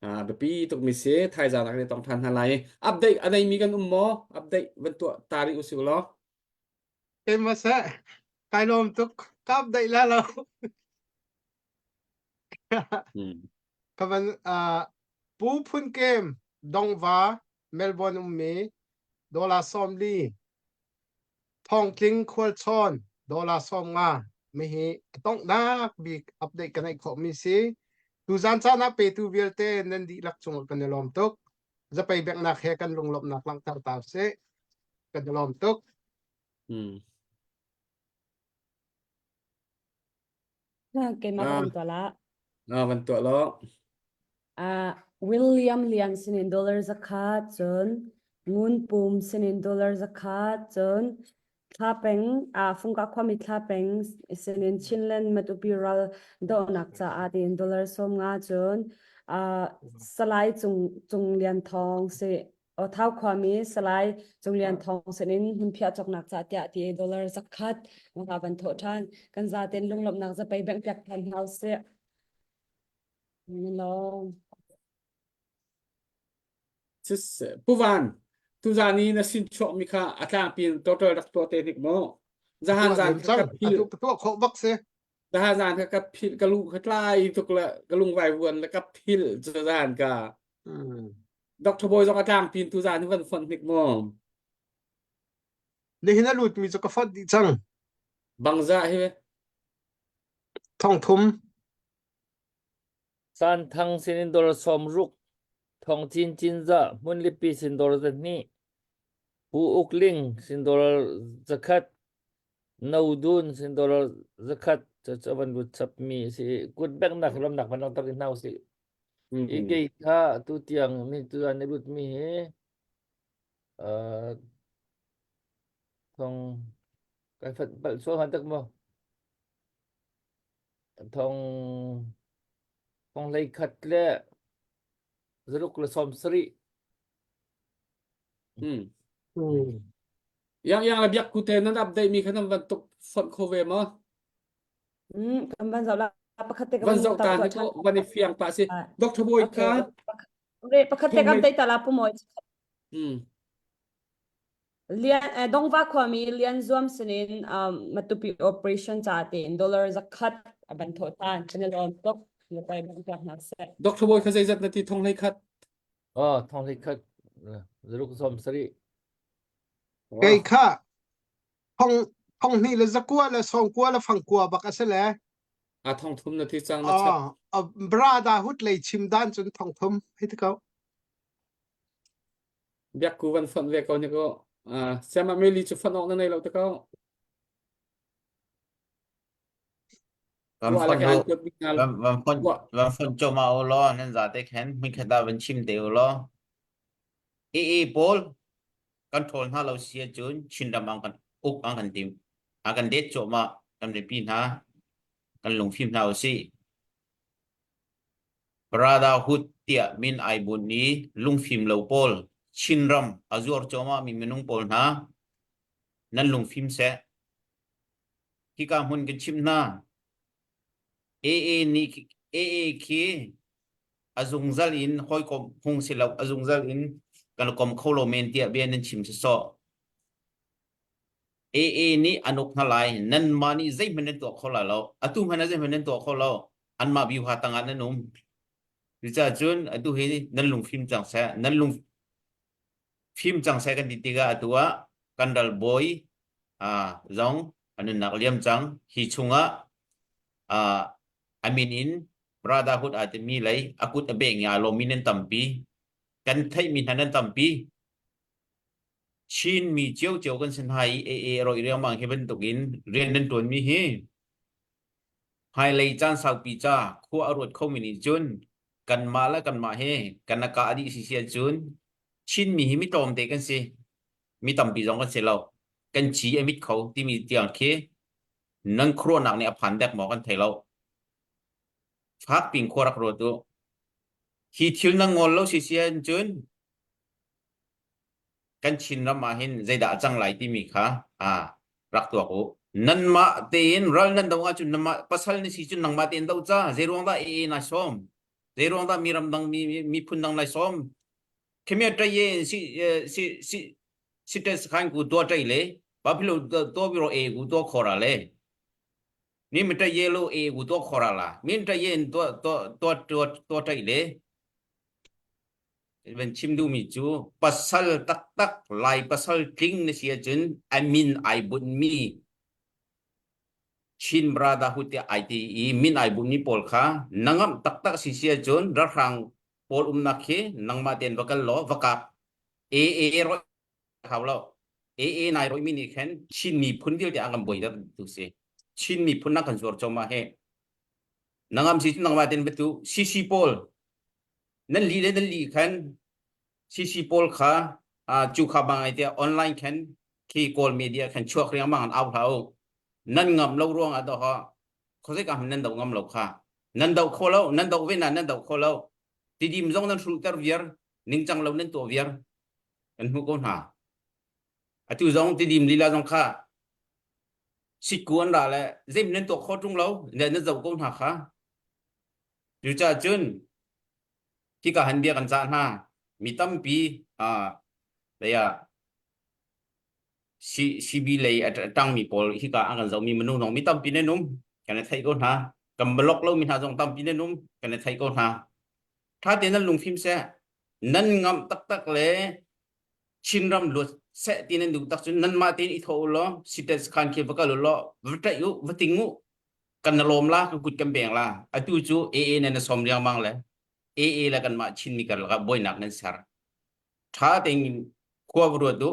D: ah, biapi tuk mi si thaizan ah kan i tong than hna lai update a nei mi kan um maw update van tuah ta rih usih law
G: Keimah seh kai lawm tuk ka update la lo.
D: Hmm.
G: Ka van uh, Pu Phun Kem Dongva Melbourne ummi dollar 40 Thongtling Khualchawn dollar 50 mihi a donghnak bik update kan ei khawh mi si. Tuzan caan ah petu vialte nan dihlak cungah kan i lawm tuk. Zapei biaknak he kan lunglawmhnak langhter ta usih. Kan i lawm tuk.
D: Hmm.
K: Keimah ka
D: Ah,
K: van tuah la.
D: ah van tuah law.
K: Uh, William Lian sinin dollar zakhat cun Ngun Pum sinin dollar zakhat cun Thla Peng uh, Fungka khuami Thla Peng sinin Chinland Matupi ral dohnak caah tiin dollar 50 cun uh, Salai Cung Cung Lian Thawng si Thau khuami Salai Cung Lian Thawng sinin hmunphiah cawknak ca tiah ti dollar zakhat nga van thawh ṭhan. Kan zaten lunglawmhnak zapei bengh piak ṭhan hna usih. Lawm.
D: Pu Van, tuzan i na sin chuakmi kha a tlangpi in total rak tuah te hnik maw? Zahan zan kha ka phil.
G: Ka tuah khawh bak si.
D: Zahan zan kha ka phil ka lu ka tlai tuk le ka lungvai vuan le ka phil zan ka. Dr. Boy zong a tlangpi in tuzan hi van fonh hnik maw?
G: Nihin a lutmi cu ka fonh dih cang.
D: Bangza hi.
G: Thong thum.
B: Santhang sinin dawr 60, Thawng Cin Cinzah Hmunlipi sin dawr 200, Pu Uk Ling sin dawr 100, No Dun sin dawr 100 cu a van lut chapmi a si. Kut benghnak lamnak van langhter hna usih. Hi kei kha tu tiang ni tu an i lutmi hi uh, thong kai fat palh sual han tak maw? Thong thong hlei khat le zaruk le 70.
D: Hmm. Yang yang la biak ku te nan update mi kha nan van tuk fonh kho ve maw?
K: Mm, kan van zoh la pakhat te ka
D: Van zoh ta ni ko van i fiang pa si. Dr. Boy ka.
K: Re pakhat te ka update ta la pu moi.
D: Hmm.
K: Lian eh, Dongva khuami Lian Zuam sinin um, Matupi operation ca tein dollar 100 a ban thawh than. Kan i lawm tuk. Na pai bang piak hna seh.
D: Dr. Boy kha zeizat na ti thong hlei khat?
B: Oh, thong hlei khat. Zaruk 70.
G: Kei kha thong thong hnih le zakua le sawmkua le fangkua bak a si le.
D: A thong thum na ti cang na chap.
G: Oh, brada hut lei chim dan cun thong thum hei ti ko.
D: Biak ku van fonh ve ko ni ko. Uh, Siama Meli cu fonh awk na nei lo te ko.
A: Van
D: Wa la
A: fonh
D: ke
A: ho
D: an kuat bik ngal.
A: van van fonh
D: Wa
A: van fonh choma u law nan zate khan hmunkhat ah van chim te u law. AA pawl kan ṭhawl hna lo si ahcun Chinram an kan uk an kan tim. A kan det cuahmah kan mipi hna kan lungfim hna usih. Brotherhood tiah min ai bunh i lungfim lo pawl Chinram a zuar cuahmahmi minung pawl hna nan lungfim seh. Hika hmun kan chimh hna. AA nih AA khi a zungzal in hawikom hung si lo a zungzal in. Kan kom kho lo men tiah bia nan chim sawsawh. AA nih an uk hna lai. Nanmah nih zeihmanh nan tuah kho lai lo. Atu hmanh ah zeihmanh nan tuah kho lo. Anmah biuha tangah nan um. Cucaah cun atu hi nan lungfim cang seh. Nan lung fim cang seh kan ti tikah atu ah kan ralbawi ah zong a nunnak liam cang. Hi chungah ah a min in Brotherhood aa timi lei a kut a beng i aa lawmmi nan tampi. Kan theihmi hna nan tampi. Chinmi ciocio kan si hna i AA rawih riangmang hi bantukin rian nan ṭuanmi hi hmailei caan saupi ca khua a ruat khomi nih cun kanmah le kanmah hi kan a kah dih si si ahcun Chinmi hi mi tlawmte kan si. Mi tampi zong kan si lo. Kan ci a mit kho timi tiang khi nan khuaruahnak nih a phan dek maw kan thei lo. Fak pin khua rak ruat u. Hi thil nan ngol lo si si ahcun kan Chinram ah hin zeidah a cang lai timi kha ah rak tuak u. Nanmah tein ral nan do ahcun nanmah pasal na si cun nangmah tein do ca. Zeiruang dah AA nai sawm? Zeiruang dah mi ramdang mi miphun dang nai sawm? Khemia ṭai ye si si si si ṭe sakhan ku tua ṭai le Buffalo to biro e ku tua khora le mi mi ṭai ye lo e ku tua khora la min ṭai ye in tua tua tua tua tua ṭai le van chim duhmi cu pasal taktak Lai pasal tling na si ahcun a min ai bunhmi Chin Brotherhood tiah ai ti i min ai bunhmi pawl kha na ngamh taktak si si ahcun ralhrang pawl umnak khi nangmah tein va kal law va kap AA rawih hau lo AA nai rawihmi nih khan Chin miphun vialte an kan buaiter tu si Chin miphun na kan zuar cawm ah he nangam si cu nangmah tein batu CC pawl nan li le nan li khan CC pawl kha cu kha bang ai tiah online khan khi kawl media khan chuak riangmang an au hlah u nan ngam lo ruang ah doh khozei ka nan do ngam lo kha nan do kho lo nan do ve na nan do kho lo tidim zong nan hruh ter viar ningcang lo nan tuah viar kan hmu ko hna atu zong tidim lila zong kha sikku an ra le zeim nan tuah kho tung lo ne na zo ko hna kha Cucaah cun hika han bia kan cah hna. Mi tampi ah lei ah CB lei a ṭangmi pawl hika an kan zohmi minung zong mi tampi nan um. Kan i theih ko hna. Kan block lomi hna zong tampi nan um. Kan i theih ko hna. Ṭha tein nan lungfim seh. Nan ngamh taktak le Chinram luat seh ti nan duh tak cun nanmah tein i thawh u law sitet sakhan khi va kal u law va ṭaih u va ting u kan na lawm la kan kut kan beng la atu cu AA nan na sawm riangmang le AA le kanmah Chinmi karlak ah buainak nan ser ṭha tein khua va ruat u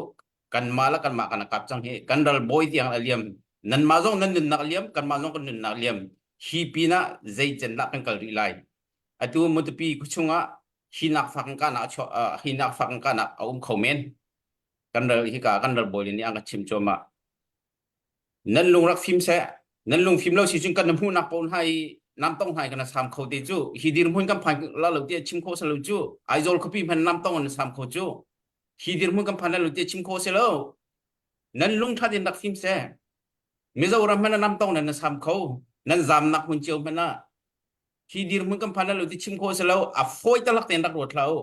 A: kanmah le kanmah kan kap cang hi kan ral bawi tiang a liam nanmah zong nan nunnak liam kanmah zong kan nunnak liam hi pinah zei cen dah kan kal rih lai atu Matupi khuachung ah hi nak fak in kahnak a hi nak fak in kahnak a um kho men kan ral hika kan ral bawi nih an ka chim cuahmah nan lung rak fim seh nan lung fim lo si cun kan hmuhnak pawl hna i nam tong hna i kan sam kho te cu hi dirhmun kan phan la lo tiah chim kho se lo cu Aizawl khuapi hman nam tong an sam kho cu hi dirhmun kan phan la lo tiah chim kho se lo nan lung ṭha in rak fim seh Mizoram hman nam tong nan sam kho nan zamnak hmun cio hman ah hi dirhmun kan phan la lo ti chim kho se lo a fawi talak tein rak ruat hlah u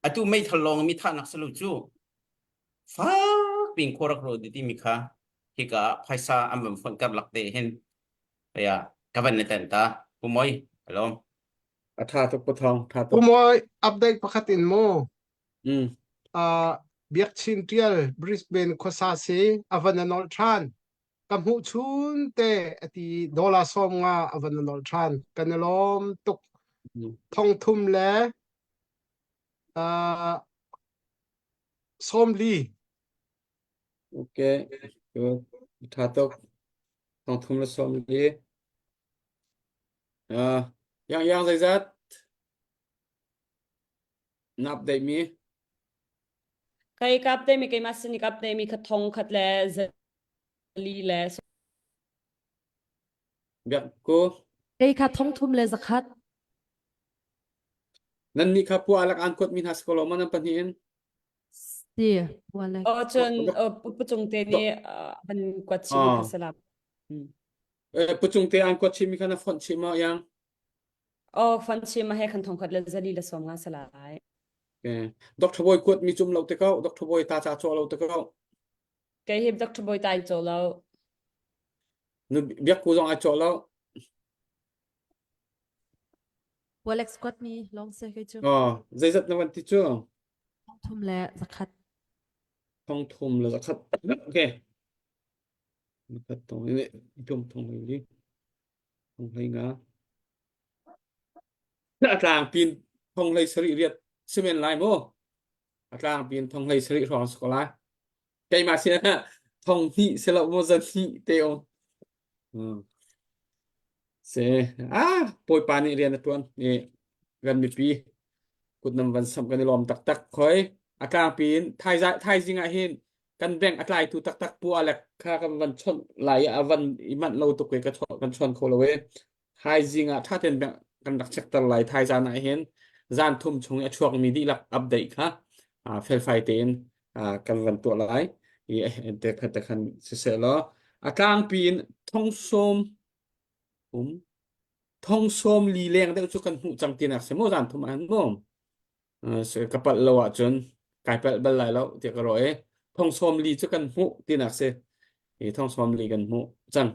A: atu meithal lawng mi thahnak se lo cu fak pin khua rak ruat timi kha hika phaisa an van fonh karlak te hin ya ka van na ten ta pumoi hello
D: A tha tuk pu thong tha tuk.
G: Pumoi update pakhat in mu.
D: Mm.
G: Uh, Biak Chin Tial Brisbane khuasa si a van a nolh than. Ka hmuh chun te ati dollar 50 a van a nolh than. Kan i lawm tuk.
D: Mm.
G: Thong thum le uh, 40.
D: Okay. Good. Tha tuk. Thong thum le 40. Uh, yang yang zeizat? Na update mi?
K: Kai ka update mi keimah sin ka update mi kha thong khat le zali le
D: Biak ko.
H: Kei kha thong thum le zakhat.
D: Nan nih kha pua alak an kuat mi hna si ko lo ma nan pahnih in?
H: Si, wale.
K: Oh cun pu cung te nih an kuat chih mi kha salam.
D: Pu cung te an kuat chih mi kha na fonh chih ma yang?
K: Oh fonh chih ma he khan thong khat le zali le 50 salai.
D: Okay. Dr. Boy kuat mi cum lo te ko. Dr. Boy ta cha chaw lo te ko.
K: Kei hi Dr. Boy tai chaw lo.
D: Nu biak ku zong ai chaw lo.
H: Walex kuat mi long se kei cu.
D: Oh, zeizat na van ti cu?
H: Thong thum le zakhat.
D: Thong thum le zakhat. Okay. Zakhat tong ini tum thong li. Thong hlei nga. A tlang pin thong hlei sarih riat simen lai mu. A tlang pin thong hlei sarih hrawng si ko lai. Keimah sin ah thong hnih si lo mu zan hnih te um. Hmm. Se ah Bawipa nih rian a tuan i kan mipi kutnam van samh kan i lawm taktak khoi a tlangpi in thaizing ah hin kan bank a tlaitu taktak pu Alek kha kan van chawnh lai i a van i manh lo tuk i ka kan chawn kho lo i thaizing ah ṭha tein bank kan rak check ter lai thaizan ah hin zan thum chung i a chuakmi dihlak update kha felfai tein kan van tuah lai i te khan te khan siseh law a tlangpi in thong sawm um thong sawm li leng deuh cu kan hmuh cang tinak si mu zan thum ah mu ka palh lo ahcun kai palh bal lai lo tiah ka ruah i thong sawm li cu kan hmuh tinak si i thong sawm li kan hmuh cang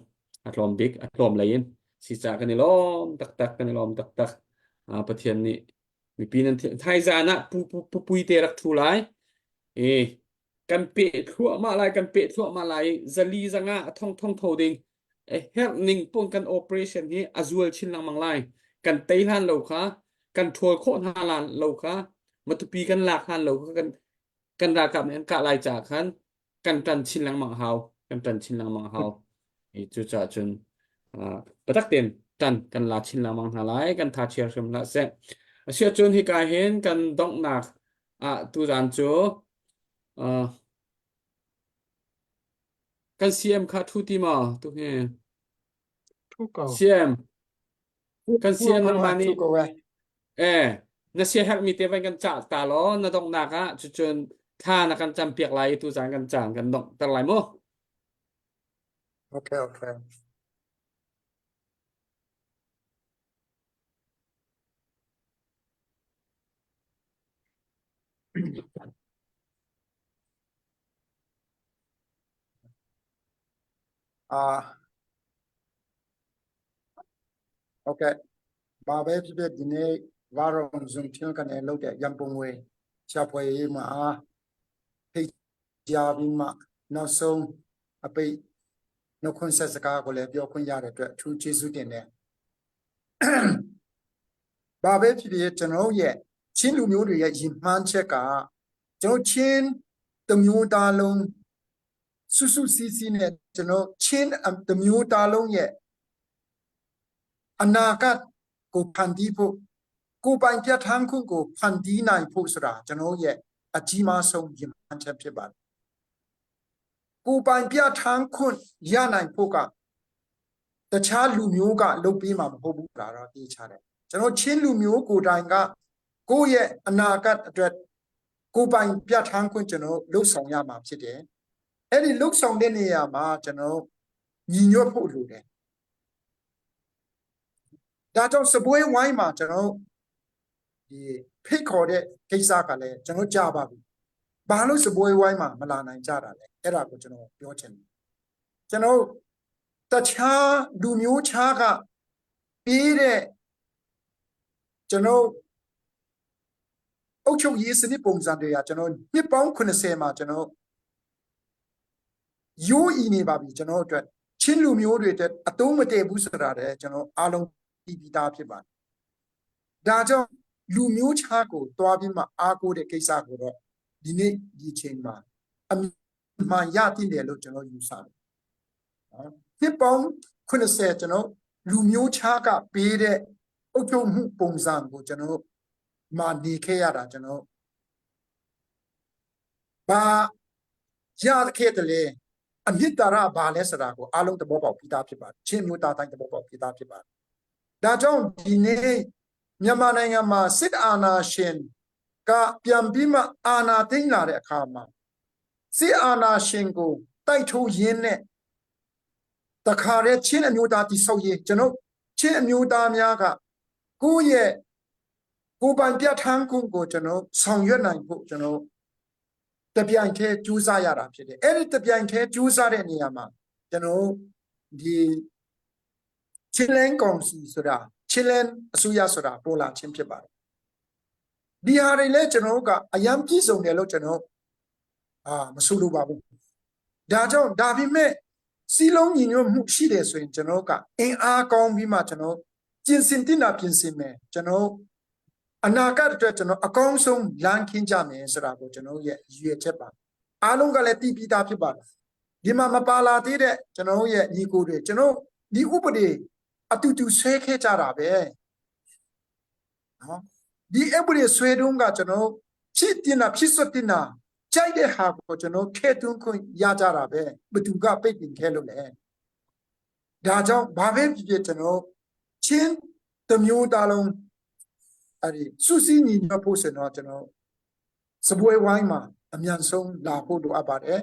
D: a tlawm bik a tlawm lei in si ca kan i lawm taktak kan i lawm taktak Pathian nih mipi nan thaizan ah pu pu pui te rak thu lai i kan peh thluahmah lai kan peh thluahmah lai zali zanga a thong thong tho ding herh ning pun kan operation hi a zual chin lengmang lai kan tei hlan lo kha kan ṭhawl khawh hna lan lo kha matupi kan lak hlan lo kha kan kan ralkap nih an kah lai caah khan kan ṭan chin lengmang hau kan ṭan chin lengmang hau i cucaah cun biatak tein ṭan kan la chin lengmang hna lai kan tha chia hrim hlah seh asiahcun hika hin kan donghnak ah tuzan cu kan CM kha ṭhu ti maw tu hi
F: Thu ko.
D: CM kan CM nangmah nih
F: Thu ko eh.
D: Eh, na siaherhmi te van kan cah ta law na donghnak ah cucun thla na kan campiak lai i tuzaan kan caan kan donghter lai mu.
F: Okay, okay. Ah, okay. ဘာပဲဖြစ်ဖြစ်ဒီနေ့ဝါရုံဇုံထင်းကနေလုပ်တဲ့ရန်ပုံငွေရှာဖွေရေးမှာဖိတ်ကြားပြီးမှနောက်ဆုံးအပိတ်နှုတ်ခွန်းဆက်စကားကိုလည်းပြောခွင့်ရတဲ့အတွက်အထူးကျေးဇူးတင်တယ်။ဘာပဲဖြစ်ဖြစ်ကျွန်တော်ရဲ့ချင်းလူမျိုးတွေရဲ့ရည်မှန်းချက်ကကျွန်တော်ချင်းတမျိုးသားလုံးစုစုစည်းစည်းနဲ့ကျွန်တော်ချင်းတမျိုးသားလုံးရဲ့ အနာဂတ်ကိုဖန်တီးဖို့ကိုပိုင်ပြဋ္ဌာန်းခွင့်ကိုဖန်တီးနိုင်ဖို့ဆိုတာကျွန်တော်ရဲ့အကြီးမားဆုံးရည်မှန်းချက်ဖြစ်ပါတယ်ကိုပိုင်ပြဋ္ဌာန်းခွင့်ရနိုင်ဖို့ကတခြားလူမျိုးကလုပ်ပေးမှာမဟုတ်ဘူးဒါတော့သိချတယ်ကျွန်တော်ချင်းလူမျိုးကိုယ်တိုင်ကကိုယ့်ရဲ့အနာဂတ်အတွက်ကိုပိုင်ပြဋ္ဌာန်းခွင့်ကျွန်တော်လှုပ်ဆောင်ရမှာဖြစ်တယ်အဲ့ဒီလှုပ်ဆောင်တဲ့နေရာမှာကျွန်တော်ညီညွတ်ဖို့လိုတယ် ဒါကြောင့်စပွဲဝိုင်းမှာကျွန်တော်ဒီဖိတ်ခေါ်တဲ့ကိစ္စကလည်းကျွန်တော်ကြားပါပြီဘာလို့စပွဲဝိုင်းမှာမလာနိုင်ကြတာလဲအဲ့ဒါကိုကျွန်တော်ပြောချင်တယ်ကျွန်တော်တခြားလူမျိုးခြားကပြီးတဲ့ကျွန်တော်အုပ်ချုပ်ရေးစနစ်ပုံစံတွေကကျွန်တော်နှစ်ပေါင်း80မှာကျွန်တော် ရိုးဤနေပါပြီကျွန်တော်အတွက်ချင်းလူမျိုးတွေအတွက်အတုံးမတည့်ဘူးဆိုတာလည်းကျွန်တော်အားလုံးသိပြီးသားဖြစ်ပါတယ်။ဒါကြောင့်လူမျိုးခြားကိုတွားပြီးမှအားကိုးတဲ့ကိစ္စကိုတော့ဒီနေ့ဒီချိန်မှာအမှန်ရတည်တယ်လို့ကျွန်တော်ယူဆတယ်။နော်နှစ်ပေါင်း80ကျွန်တော်လူမျိုးခြားကပေးတဲ့အုပ်ချုပ်မှုပုံစံကိုကျွန်တော်မာနေခဲ့ရတာကျွန်တော်ဘာ ရခဲ့တယ်လေအမြင့်တာရဘာလဲဆိုတာကိုအားလုံးသဘောပေါက်ပြီးသားဖြစ်ပါတယ်ချင်းမျိုးသားတိုင်းသဘောပေါက်ပြီးသားဖြစ်ပါတယ်ဒါကြောင့်ဒီနေ့မြန်မာနိုင်ငံမှာစစ်အာဏာရှင်ကပြန်ပြီးမှအာဏာသိမ်းလာတဲ့အခါမှာစစ်အာဏာရှင်ကိုတိုက်ထိုးရင်းနဲ့တခါတည်းချင်းအမျိုးသားတိဆောက်ရေးကျွန်တော်ချင်းအမျိုးသားများကကိုယ့်ရဲ့ ကိုပိုင်ပြဋ္ဌာန်းခွင့်ကိုကျွန်တော်ဆောင်ရွက်နိုင်ဖို့ကျွန်တော်တပြိုင်တည်းကြိုးစားရတာဖြစ်တယ်အဲ့ဒီတပြိုင်တည်းကြိုးစားတဲ့နေရာမှာကျွန်တော်ဒီချင်းလန်းကောင်စီဆိုတာချင်းလန်းအစိုးရဆိုတာပေါ်လာခြင်းဖြစ်ပါတယ်ဒီဟာတွေလည်းကျွန်တော်တို့ကအယံပြည့်စုံတယ်လို့ကျွန်တော်အာမဆိုလိုပါဘူးဒါကြောင့်ဒါပေမဲ့စီလုံးညီညွတ်မှုရှိတယ်ဆိုရင်ကျွန်တော်ကအင်အားကောင်းပြီးမှကျွန်တော်ပြင်ဆင်တင်တာပြင်ဆင်မယ်ကျွန်တော်အနာဂတ်အတွက်ကျွန်တော်အကောင်းဆုံးလမ်းခင်းကြမယ်ဆိုတာကိုကျွန်တော်ရဲ့ရည်ရွယ်ချက်ပါအားလုံးကလည်းတည်ပြီးသားဖြစ်ပါတယ်ဒီမှာမပါလာသေးတဲ့ကျွန်တော်ရဲ့ညီကိုတွေကျွန်တော်ဒီဥပဒေအတူတူဆွဲခဲ့ကြတာပဲနော်ဒီဥပဒေဆွဲတုန်းကကျွန်တော်ဖြစ်တင်တာဖြစ်စွတ်တင်တာကြိုက်တဲ့ဟာကိုကျွန်တော်ထဲသွင်းခွင့်ရကြတာပဲဘသူကပိတ်ပင်ခဲ့လို့လဲဒါကြောင့်ဘာပဲဖြစ်ဖြစ်ကျွန်တော်ချင်းတမျိုးသားလုံးအဲ့ဒီစုစည်းညီညွတ်ဖို့ဆိုတော့ကျွန်တော်စပွဲဝိုင်းမှာအမြန်ဆုံးလာဖို့လိုအပ်ပါတယ်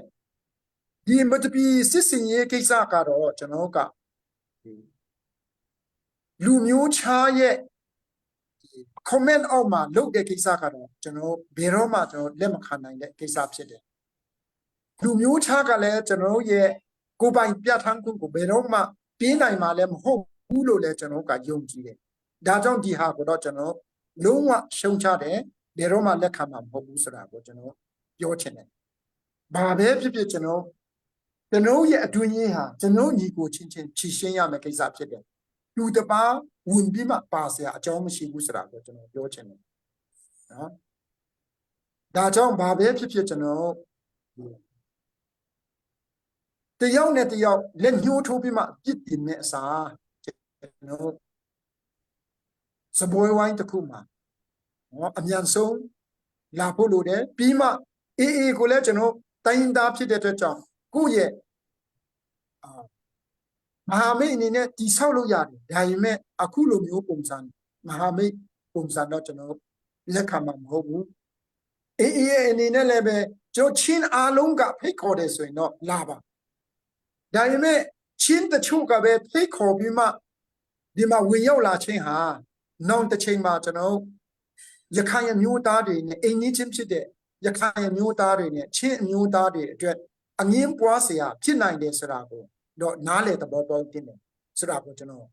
F: ဒီမတပီစစ်စင်ရေးကိစ္စကတော့ကျွန်တော်ကလူမျိုးခြားရဲ့ comment အောက်မှာလုပ်တဲ့ကိစ္စကတော့ကျွန်တော်ဘယ်တော့မှကျွန်တော်လက်မခံနိုင်တဲ့ကိစ္စဖြစ်တယ်လူမျိုးခြားကလည်းကျွန်တော်ရဲ့ကိုယ်ပိုင်ပြဋ္ဌာန်းခွင့်ကိုဘယ်တော့မှပြင်းနိုင်မှာလည်းမဟုတ်ဘူးလို့လည်းကျွန်တော်ကယုံကြည်တယ်ဒါကြောင့်ဒီဟာကိုတော့ကျွန်တော်လုံးဝရှုံချတယ်ဘယ်တော့မှလက်ခံမှာမဟုတ်ဘူးဆိုတာကိုကျွန်တော်ပြောချင်တယ်ဘာပဲဖြစ်ဖြစ်ကျွန်တော်ကျွန်တော်ရဲ့အတွင်းကြီးဟာကျွန်တော်ညီကိုချင်းချင်းချီရှင်းရမယ့်ကိစ္စဖြစ်တယ်လူတစ်ပါးဝင်ပြီးမှပါစရာအကြောင်းမရှိဘူးဆိုတာကိုကျွန်တော်ပြောချင်တယ်နော်ဒါကြောင့်ဘာပဲဖြစ်ဖြစ်ကျွန်တော်တယောက်နဲ့တယောက်လက်ညှိုးထိုးပြီးမှပြစ်တင်မဲ့အစားကျွန်တော်စပွဲဝိုင်းတစ်ခုမှာနော်အမြန်ဆုံးလာဖို့လိုတယ်ပြီးမှအေးအေးကိုလည်းကျွန်တော်တိုင်းသားဖြစ်တဲ့အတွက်ကြောင့်ကိုယ့်ရဲ့မဟာမိတ်အနေနဲ့တိဆောက်လို့ရတယ်ဒါပေမဲ့အခုလိုမျိုးပုံစံမဟာမိတ်ပုံစံတော့ကျွန်တော်လက်ခံမှာမဟုတ်ဘူးအေးအေးရဲ့အနေနဲ့လည်းပဲကျွန်တော်ချင်းအားလုံးကဖိတ်ခေါ်တယ်ဆိုရင်တော့လာပါဒါပေမဲ့ချင်းတချို့ကပဲဖိတ်ခေါ်ပြီးမှဒီမှာဝင်ရောက်လာခြင်းဟာနောက်တစ်ချိန်မှာကျွန်တော်ရခိုင်အမျိုးသားတွေနဲ့အိမ်ကြီးချင်းဖြစ်တဲ့ရခိုင်အမျိုးသားတွေနဲ့ချင်းအမျိုးသားတွေအတွက်အငင်းပွားစရာဖြစ်နိုင်တယ်ဆိုတာကိုတော့နားလေသဘောပေါက်တင်တယ်ဆိုတာကိုကျွန်တော်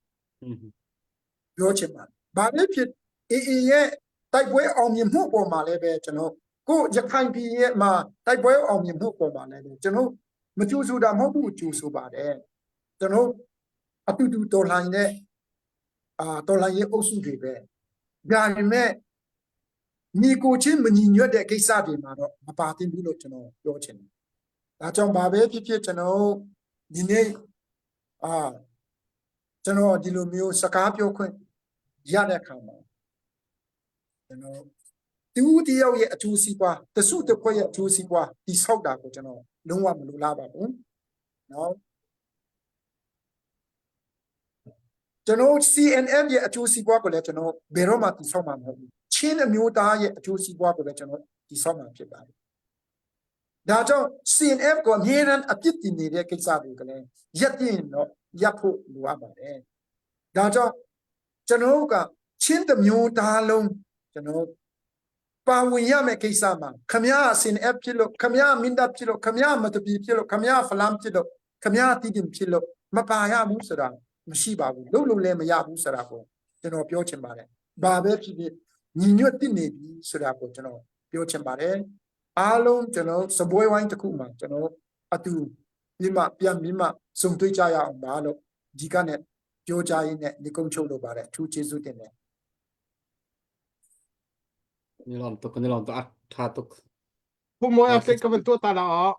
F: ပြောချင်ပါတယ်။ဘာလို့ဖြစ်အေးအေးရဲ့တိုက်ပွဲအောင်မြင်မှုပေါ်မှာလည်းပဲကျွန်တော်ကိုရခိုင်ပြည်ရဲ့မှာတိုက်ပွဲအောင်မြင်မှုပေါ်မှာလည်းကျွန်တော်မကြိုးဆိုတာမဟုတ်ဘူးကြိုးဆိုပါတယ်။ကျွန်တော်အတူတူတော်လှန်တဲ့အာတော်လှန်ရေးအုပ်စုတွေပဲ။ဒါပေမဲ့ညီကိုချင်းမညီညွတ်တဲ့ကိစ္စတွေမှာတော့မပါသင့်ဘူးလို့ကျွန်တော်ပြောချင်တယ်။ဒါကြောင့်ဘာပဲဖြစ်ဖြစ်ကျွန်တော်ဒီနေ့အာကျွန်တော်ဒီလိုမျိုးစကားပြောခွင့်ရတဲ့အခါမှာကျွန်တော်တူတယောက်ရဲ့အကျိုးစီးပွားတစုတစ်ခွက်ရဲ့အကျိုးစီးပွားတိဆောက်တာကိုကျွန်တော်လုံးဝမလိုလားပါဘူးနော်ကျွန်တော် CNN ရဲ့အကျိုးစီးပွားကိုလည်းကျွန်တော်ဘယ်တော့မှတိဆောက်မှာမဟုတ်ဘူးချင်းအမျိုးသားရဲ့အကျိုးစီးပွားကိုလည်းကျွန်တော်တိဆောက်မှာဖြစ်ပါတယ်ဒါကြောင့် CNF ကိုအမြဲတမ်းအပြစ်တင်နေတဲ့ကိစ္စတွေကလည်းရက်တင်တော့ရပ်ဖို့လိုအပ်ပါတယ်ဒါကြောင့်ကျွန်တော်ကချင်းတမျိုးသားလုံးကျွန်တော်ပါဝင်ရမယ့်ကိစ္စမှာခမရ CNF ဖြစ်လို့ခမရမင်းတပ်ဖြစ်လို့ခမရမတပီဖြစ်လို့ခမရဖလမ်ဖြစ်လို့ခမရတီတင်ဖြစ်လို့မပါရဘူးဆိုတာမရှိပါဘူးလို့လို့လည်းမရဘူးဆိုတာကိုကျွန်တော်ပြောချင်ပါတယ်ဘာပဲဖြစ်ဖြစ်ညီညွတ်တည်နေပြီဆိုတာကိုကျွန်တော်ပြောချင်ပါတယ်အားလုံးကျွန်တော်စပွဲဝိုင်းတစ်ခုမှာကျွန်တော်အတူပြီးမှပြန်ပြီးမှစုံတွေ့ကြရအောင်ပါလို့ဒီကနေ့ပြောကြရင်းနဲ့ဒီကုန်းချုပ်လို့ပါတယ်အထူးကျေးဇူးတင်တယ်
D: နေလောင်တုကနေလောင်တုအထာတု
G: Pu Mawi update ka van tuah ta la aw.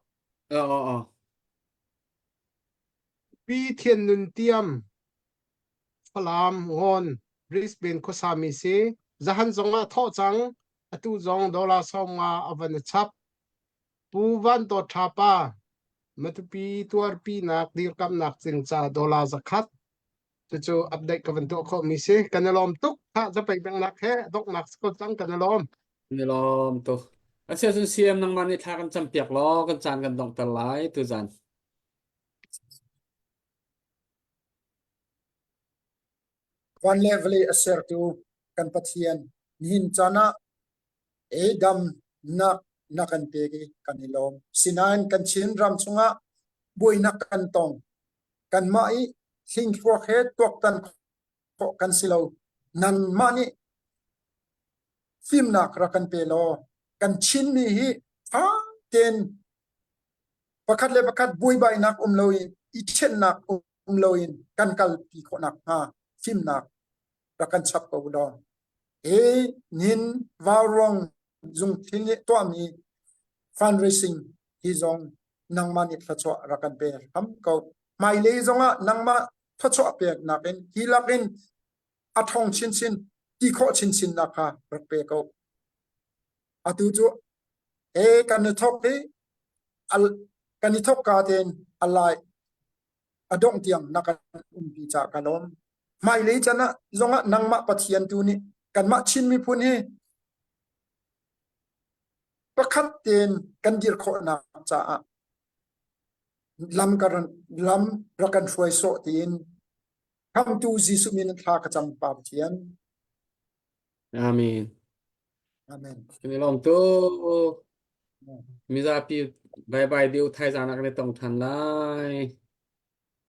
D: အော်အော်
G: Pi Thian Nun Tiam Falam Ngon Brisbane khuasami si zahan zong ah thawh cang atu zong dollar sawm nga a van i chap Pu Van Dawt Tha Pa Matupi tuarpinak dirkamnak cingca dollar zakhat cucu update ka van tuah khawh mi si kan i lawm tuk tha zapei pengnak he donghnak si ko cang kan i lawm
D: Ni lawm tuk. Asia cun CM nangmah nih thla kan cam piak law kan caan kan donghter lai tuzan.
F: Van le vawlei a sertu kan Pathian. Nihin caan ah e damnak na kan pek i kan i lawm. Sinain kan Chin ram chungah buainak kan tong. Kanmah i hlingthluak he tuaktan khawh kan si lo. Nanmah nih fimnak rak kan pe law kan Chinmi hi ṭha tein pakhat le pakhat buaibainak um loin i ṭhennak um loin kan kalpi khawh nakhnga fimnak rak kan chap ko law. Hi nin vauruang zungthin nih tuahmi fundraising hi zong nangmah nih thluachuah rak kan pe hram ko. Hmailei zongah nangmah thluachuah peknak in hi lakin a ṭhawng chinchin ti khawh chinchin nak kha rak pe ko. Atu cu he kan i thok hi kan i thok ka tein a lai a dongh tiang na kan umpi ca ka lawm. Hmailei can ah zongah nangmah Pathian tu nih kanmah Chin miphun hi pakhat tein kan dir khawhnak caah lam ka lam rak kan hruai sawh tiin Khamtu Jesuh min in thla ka cam Pa Pathian.
D: Amen.
F: Amen.
D: Kan i lawm tuk. Mizapi bye bye deu thaizang ah kan i tong than lai.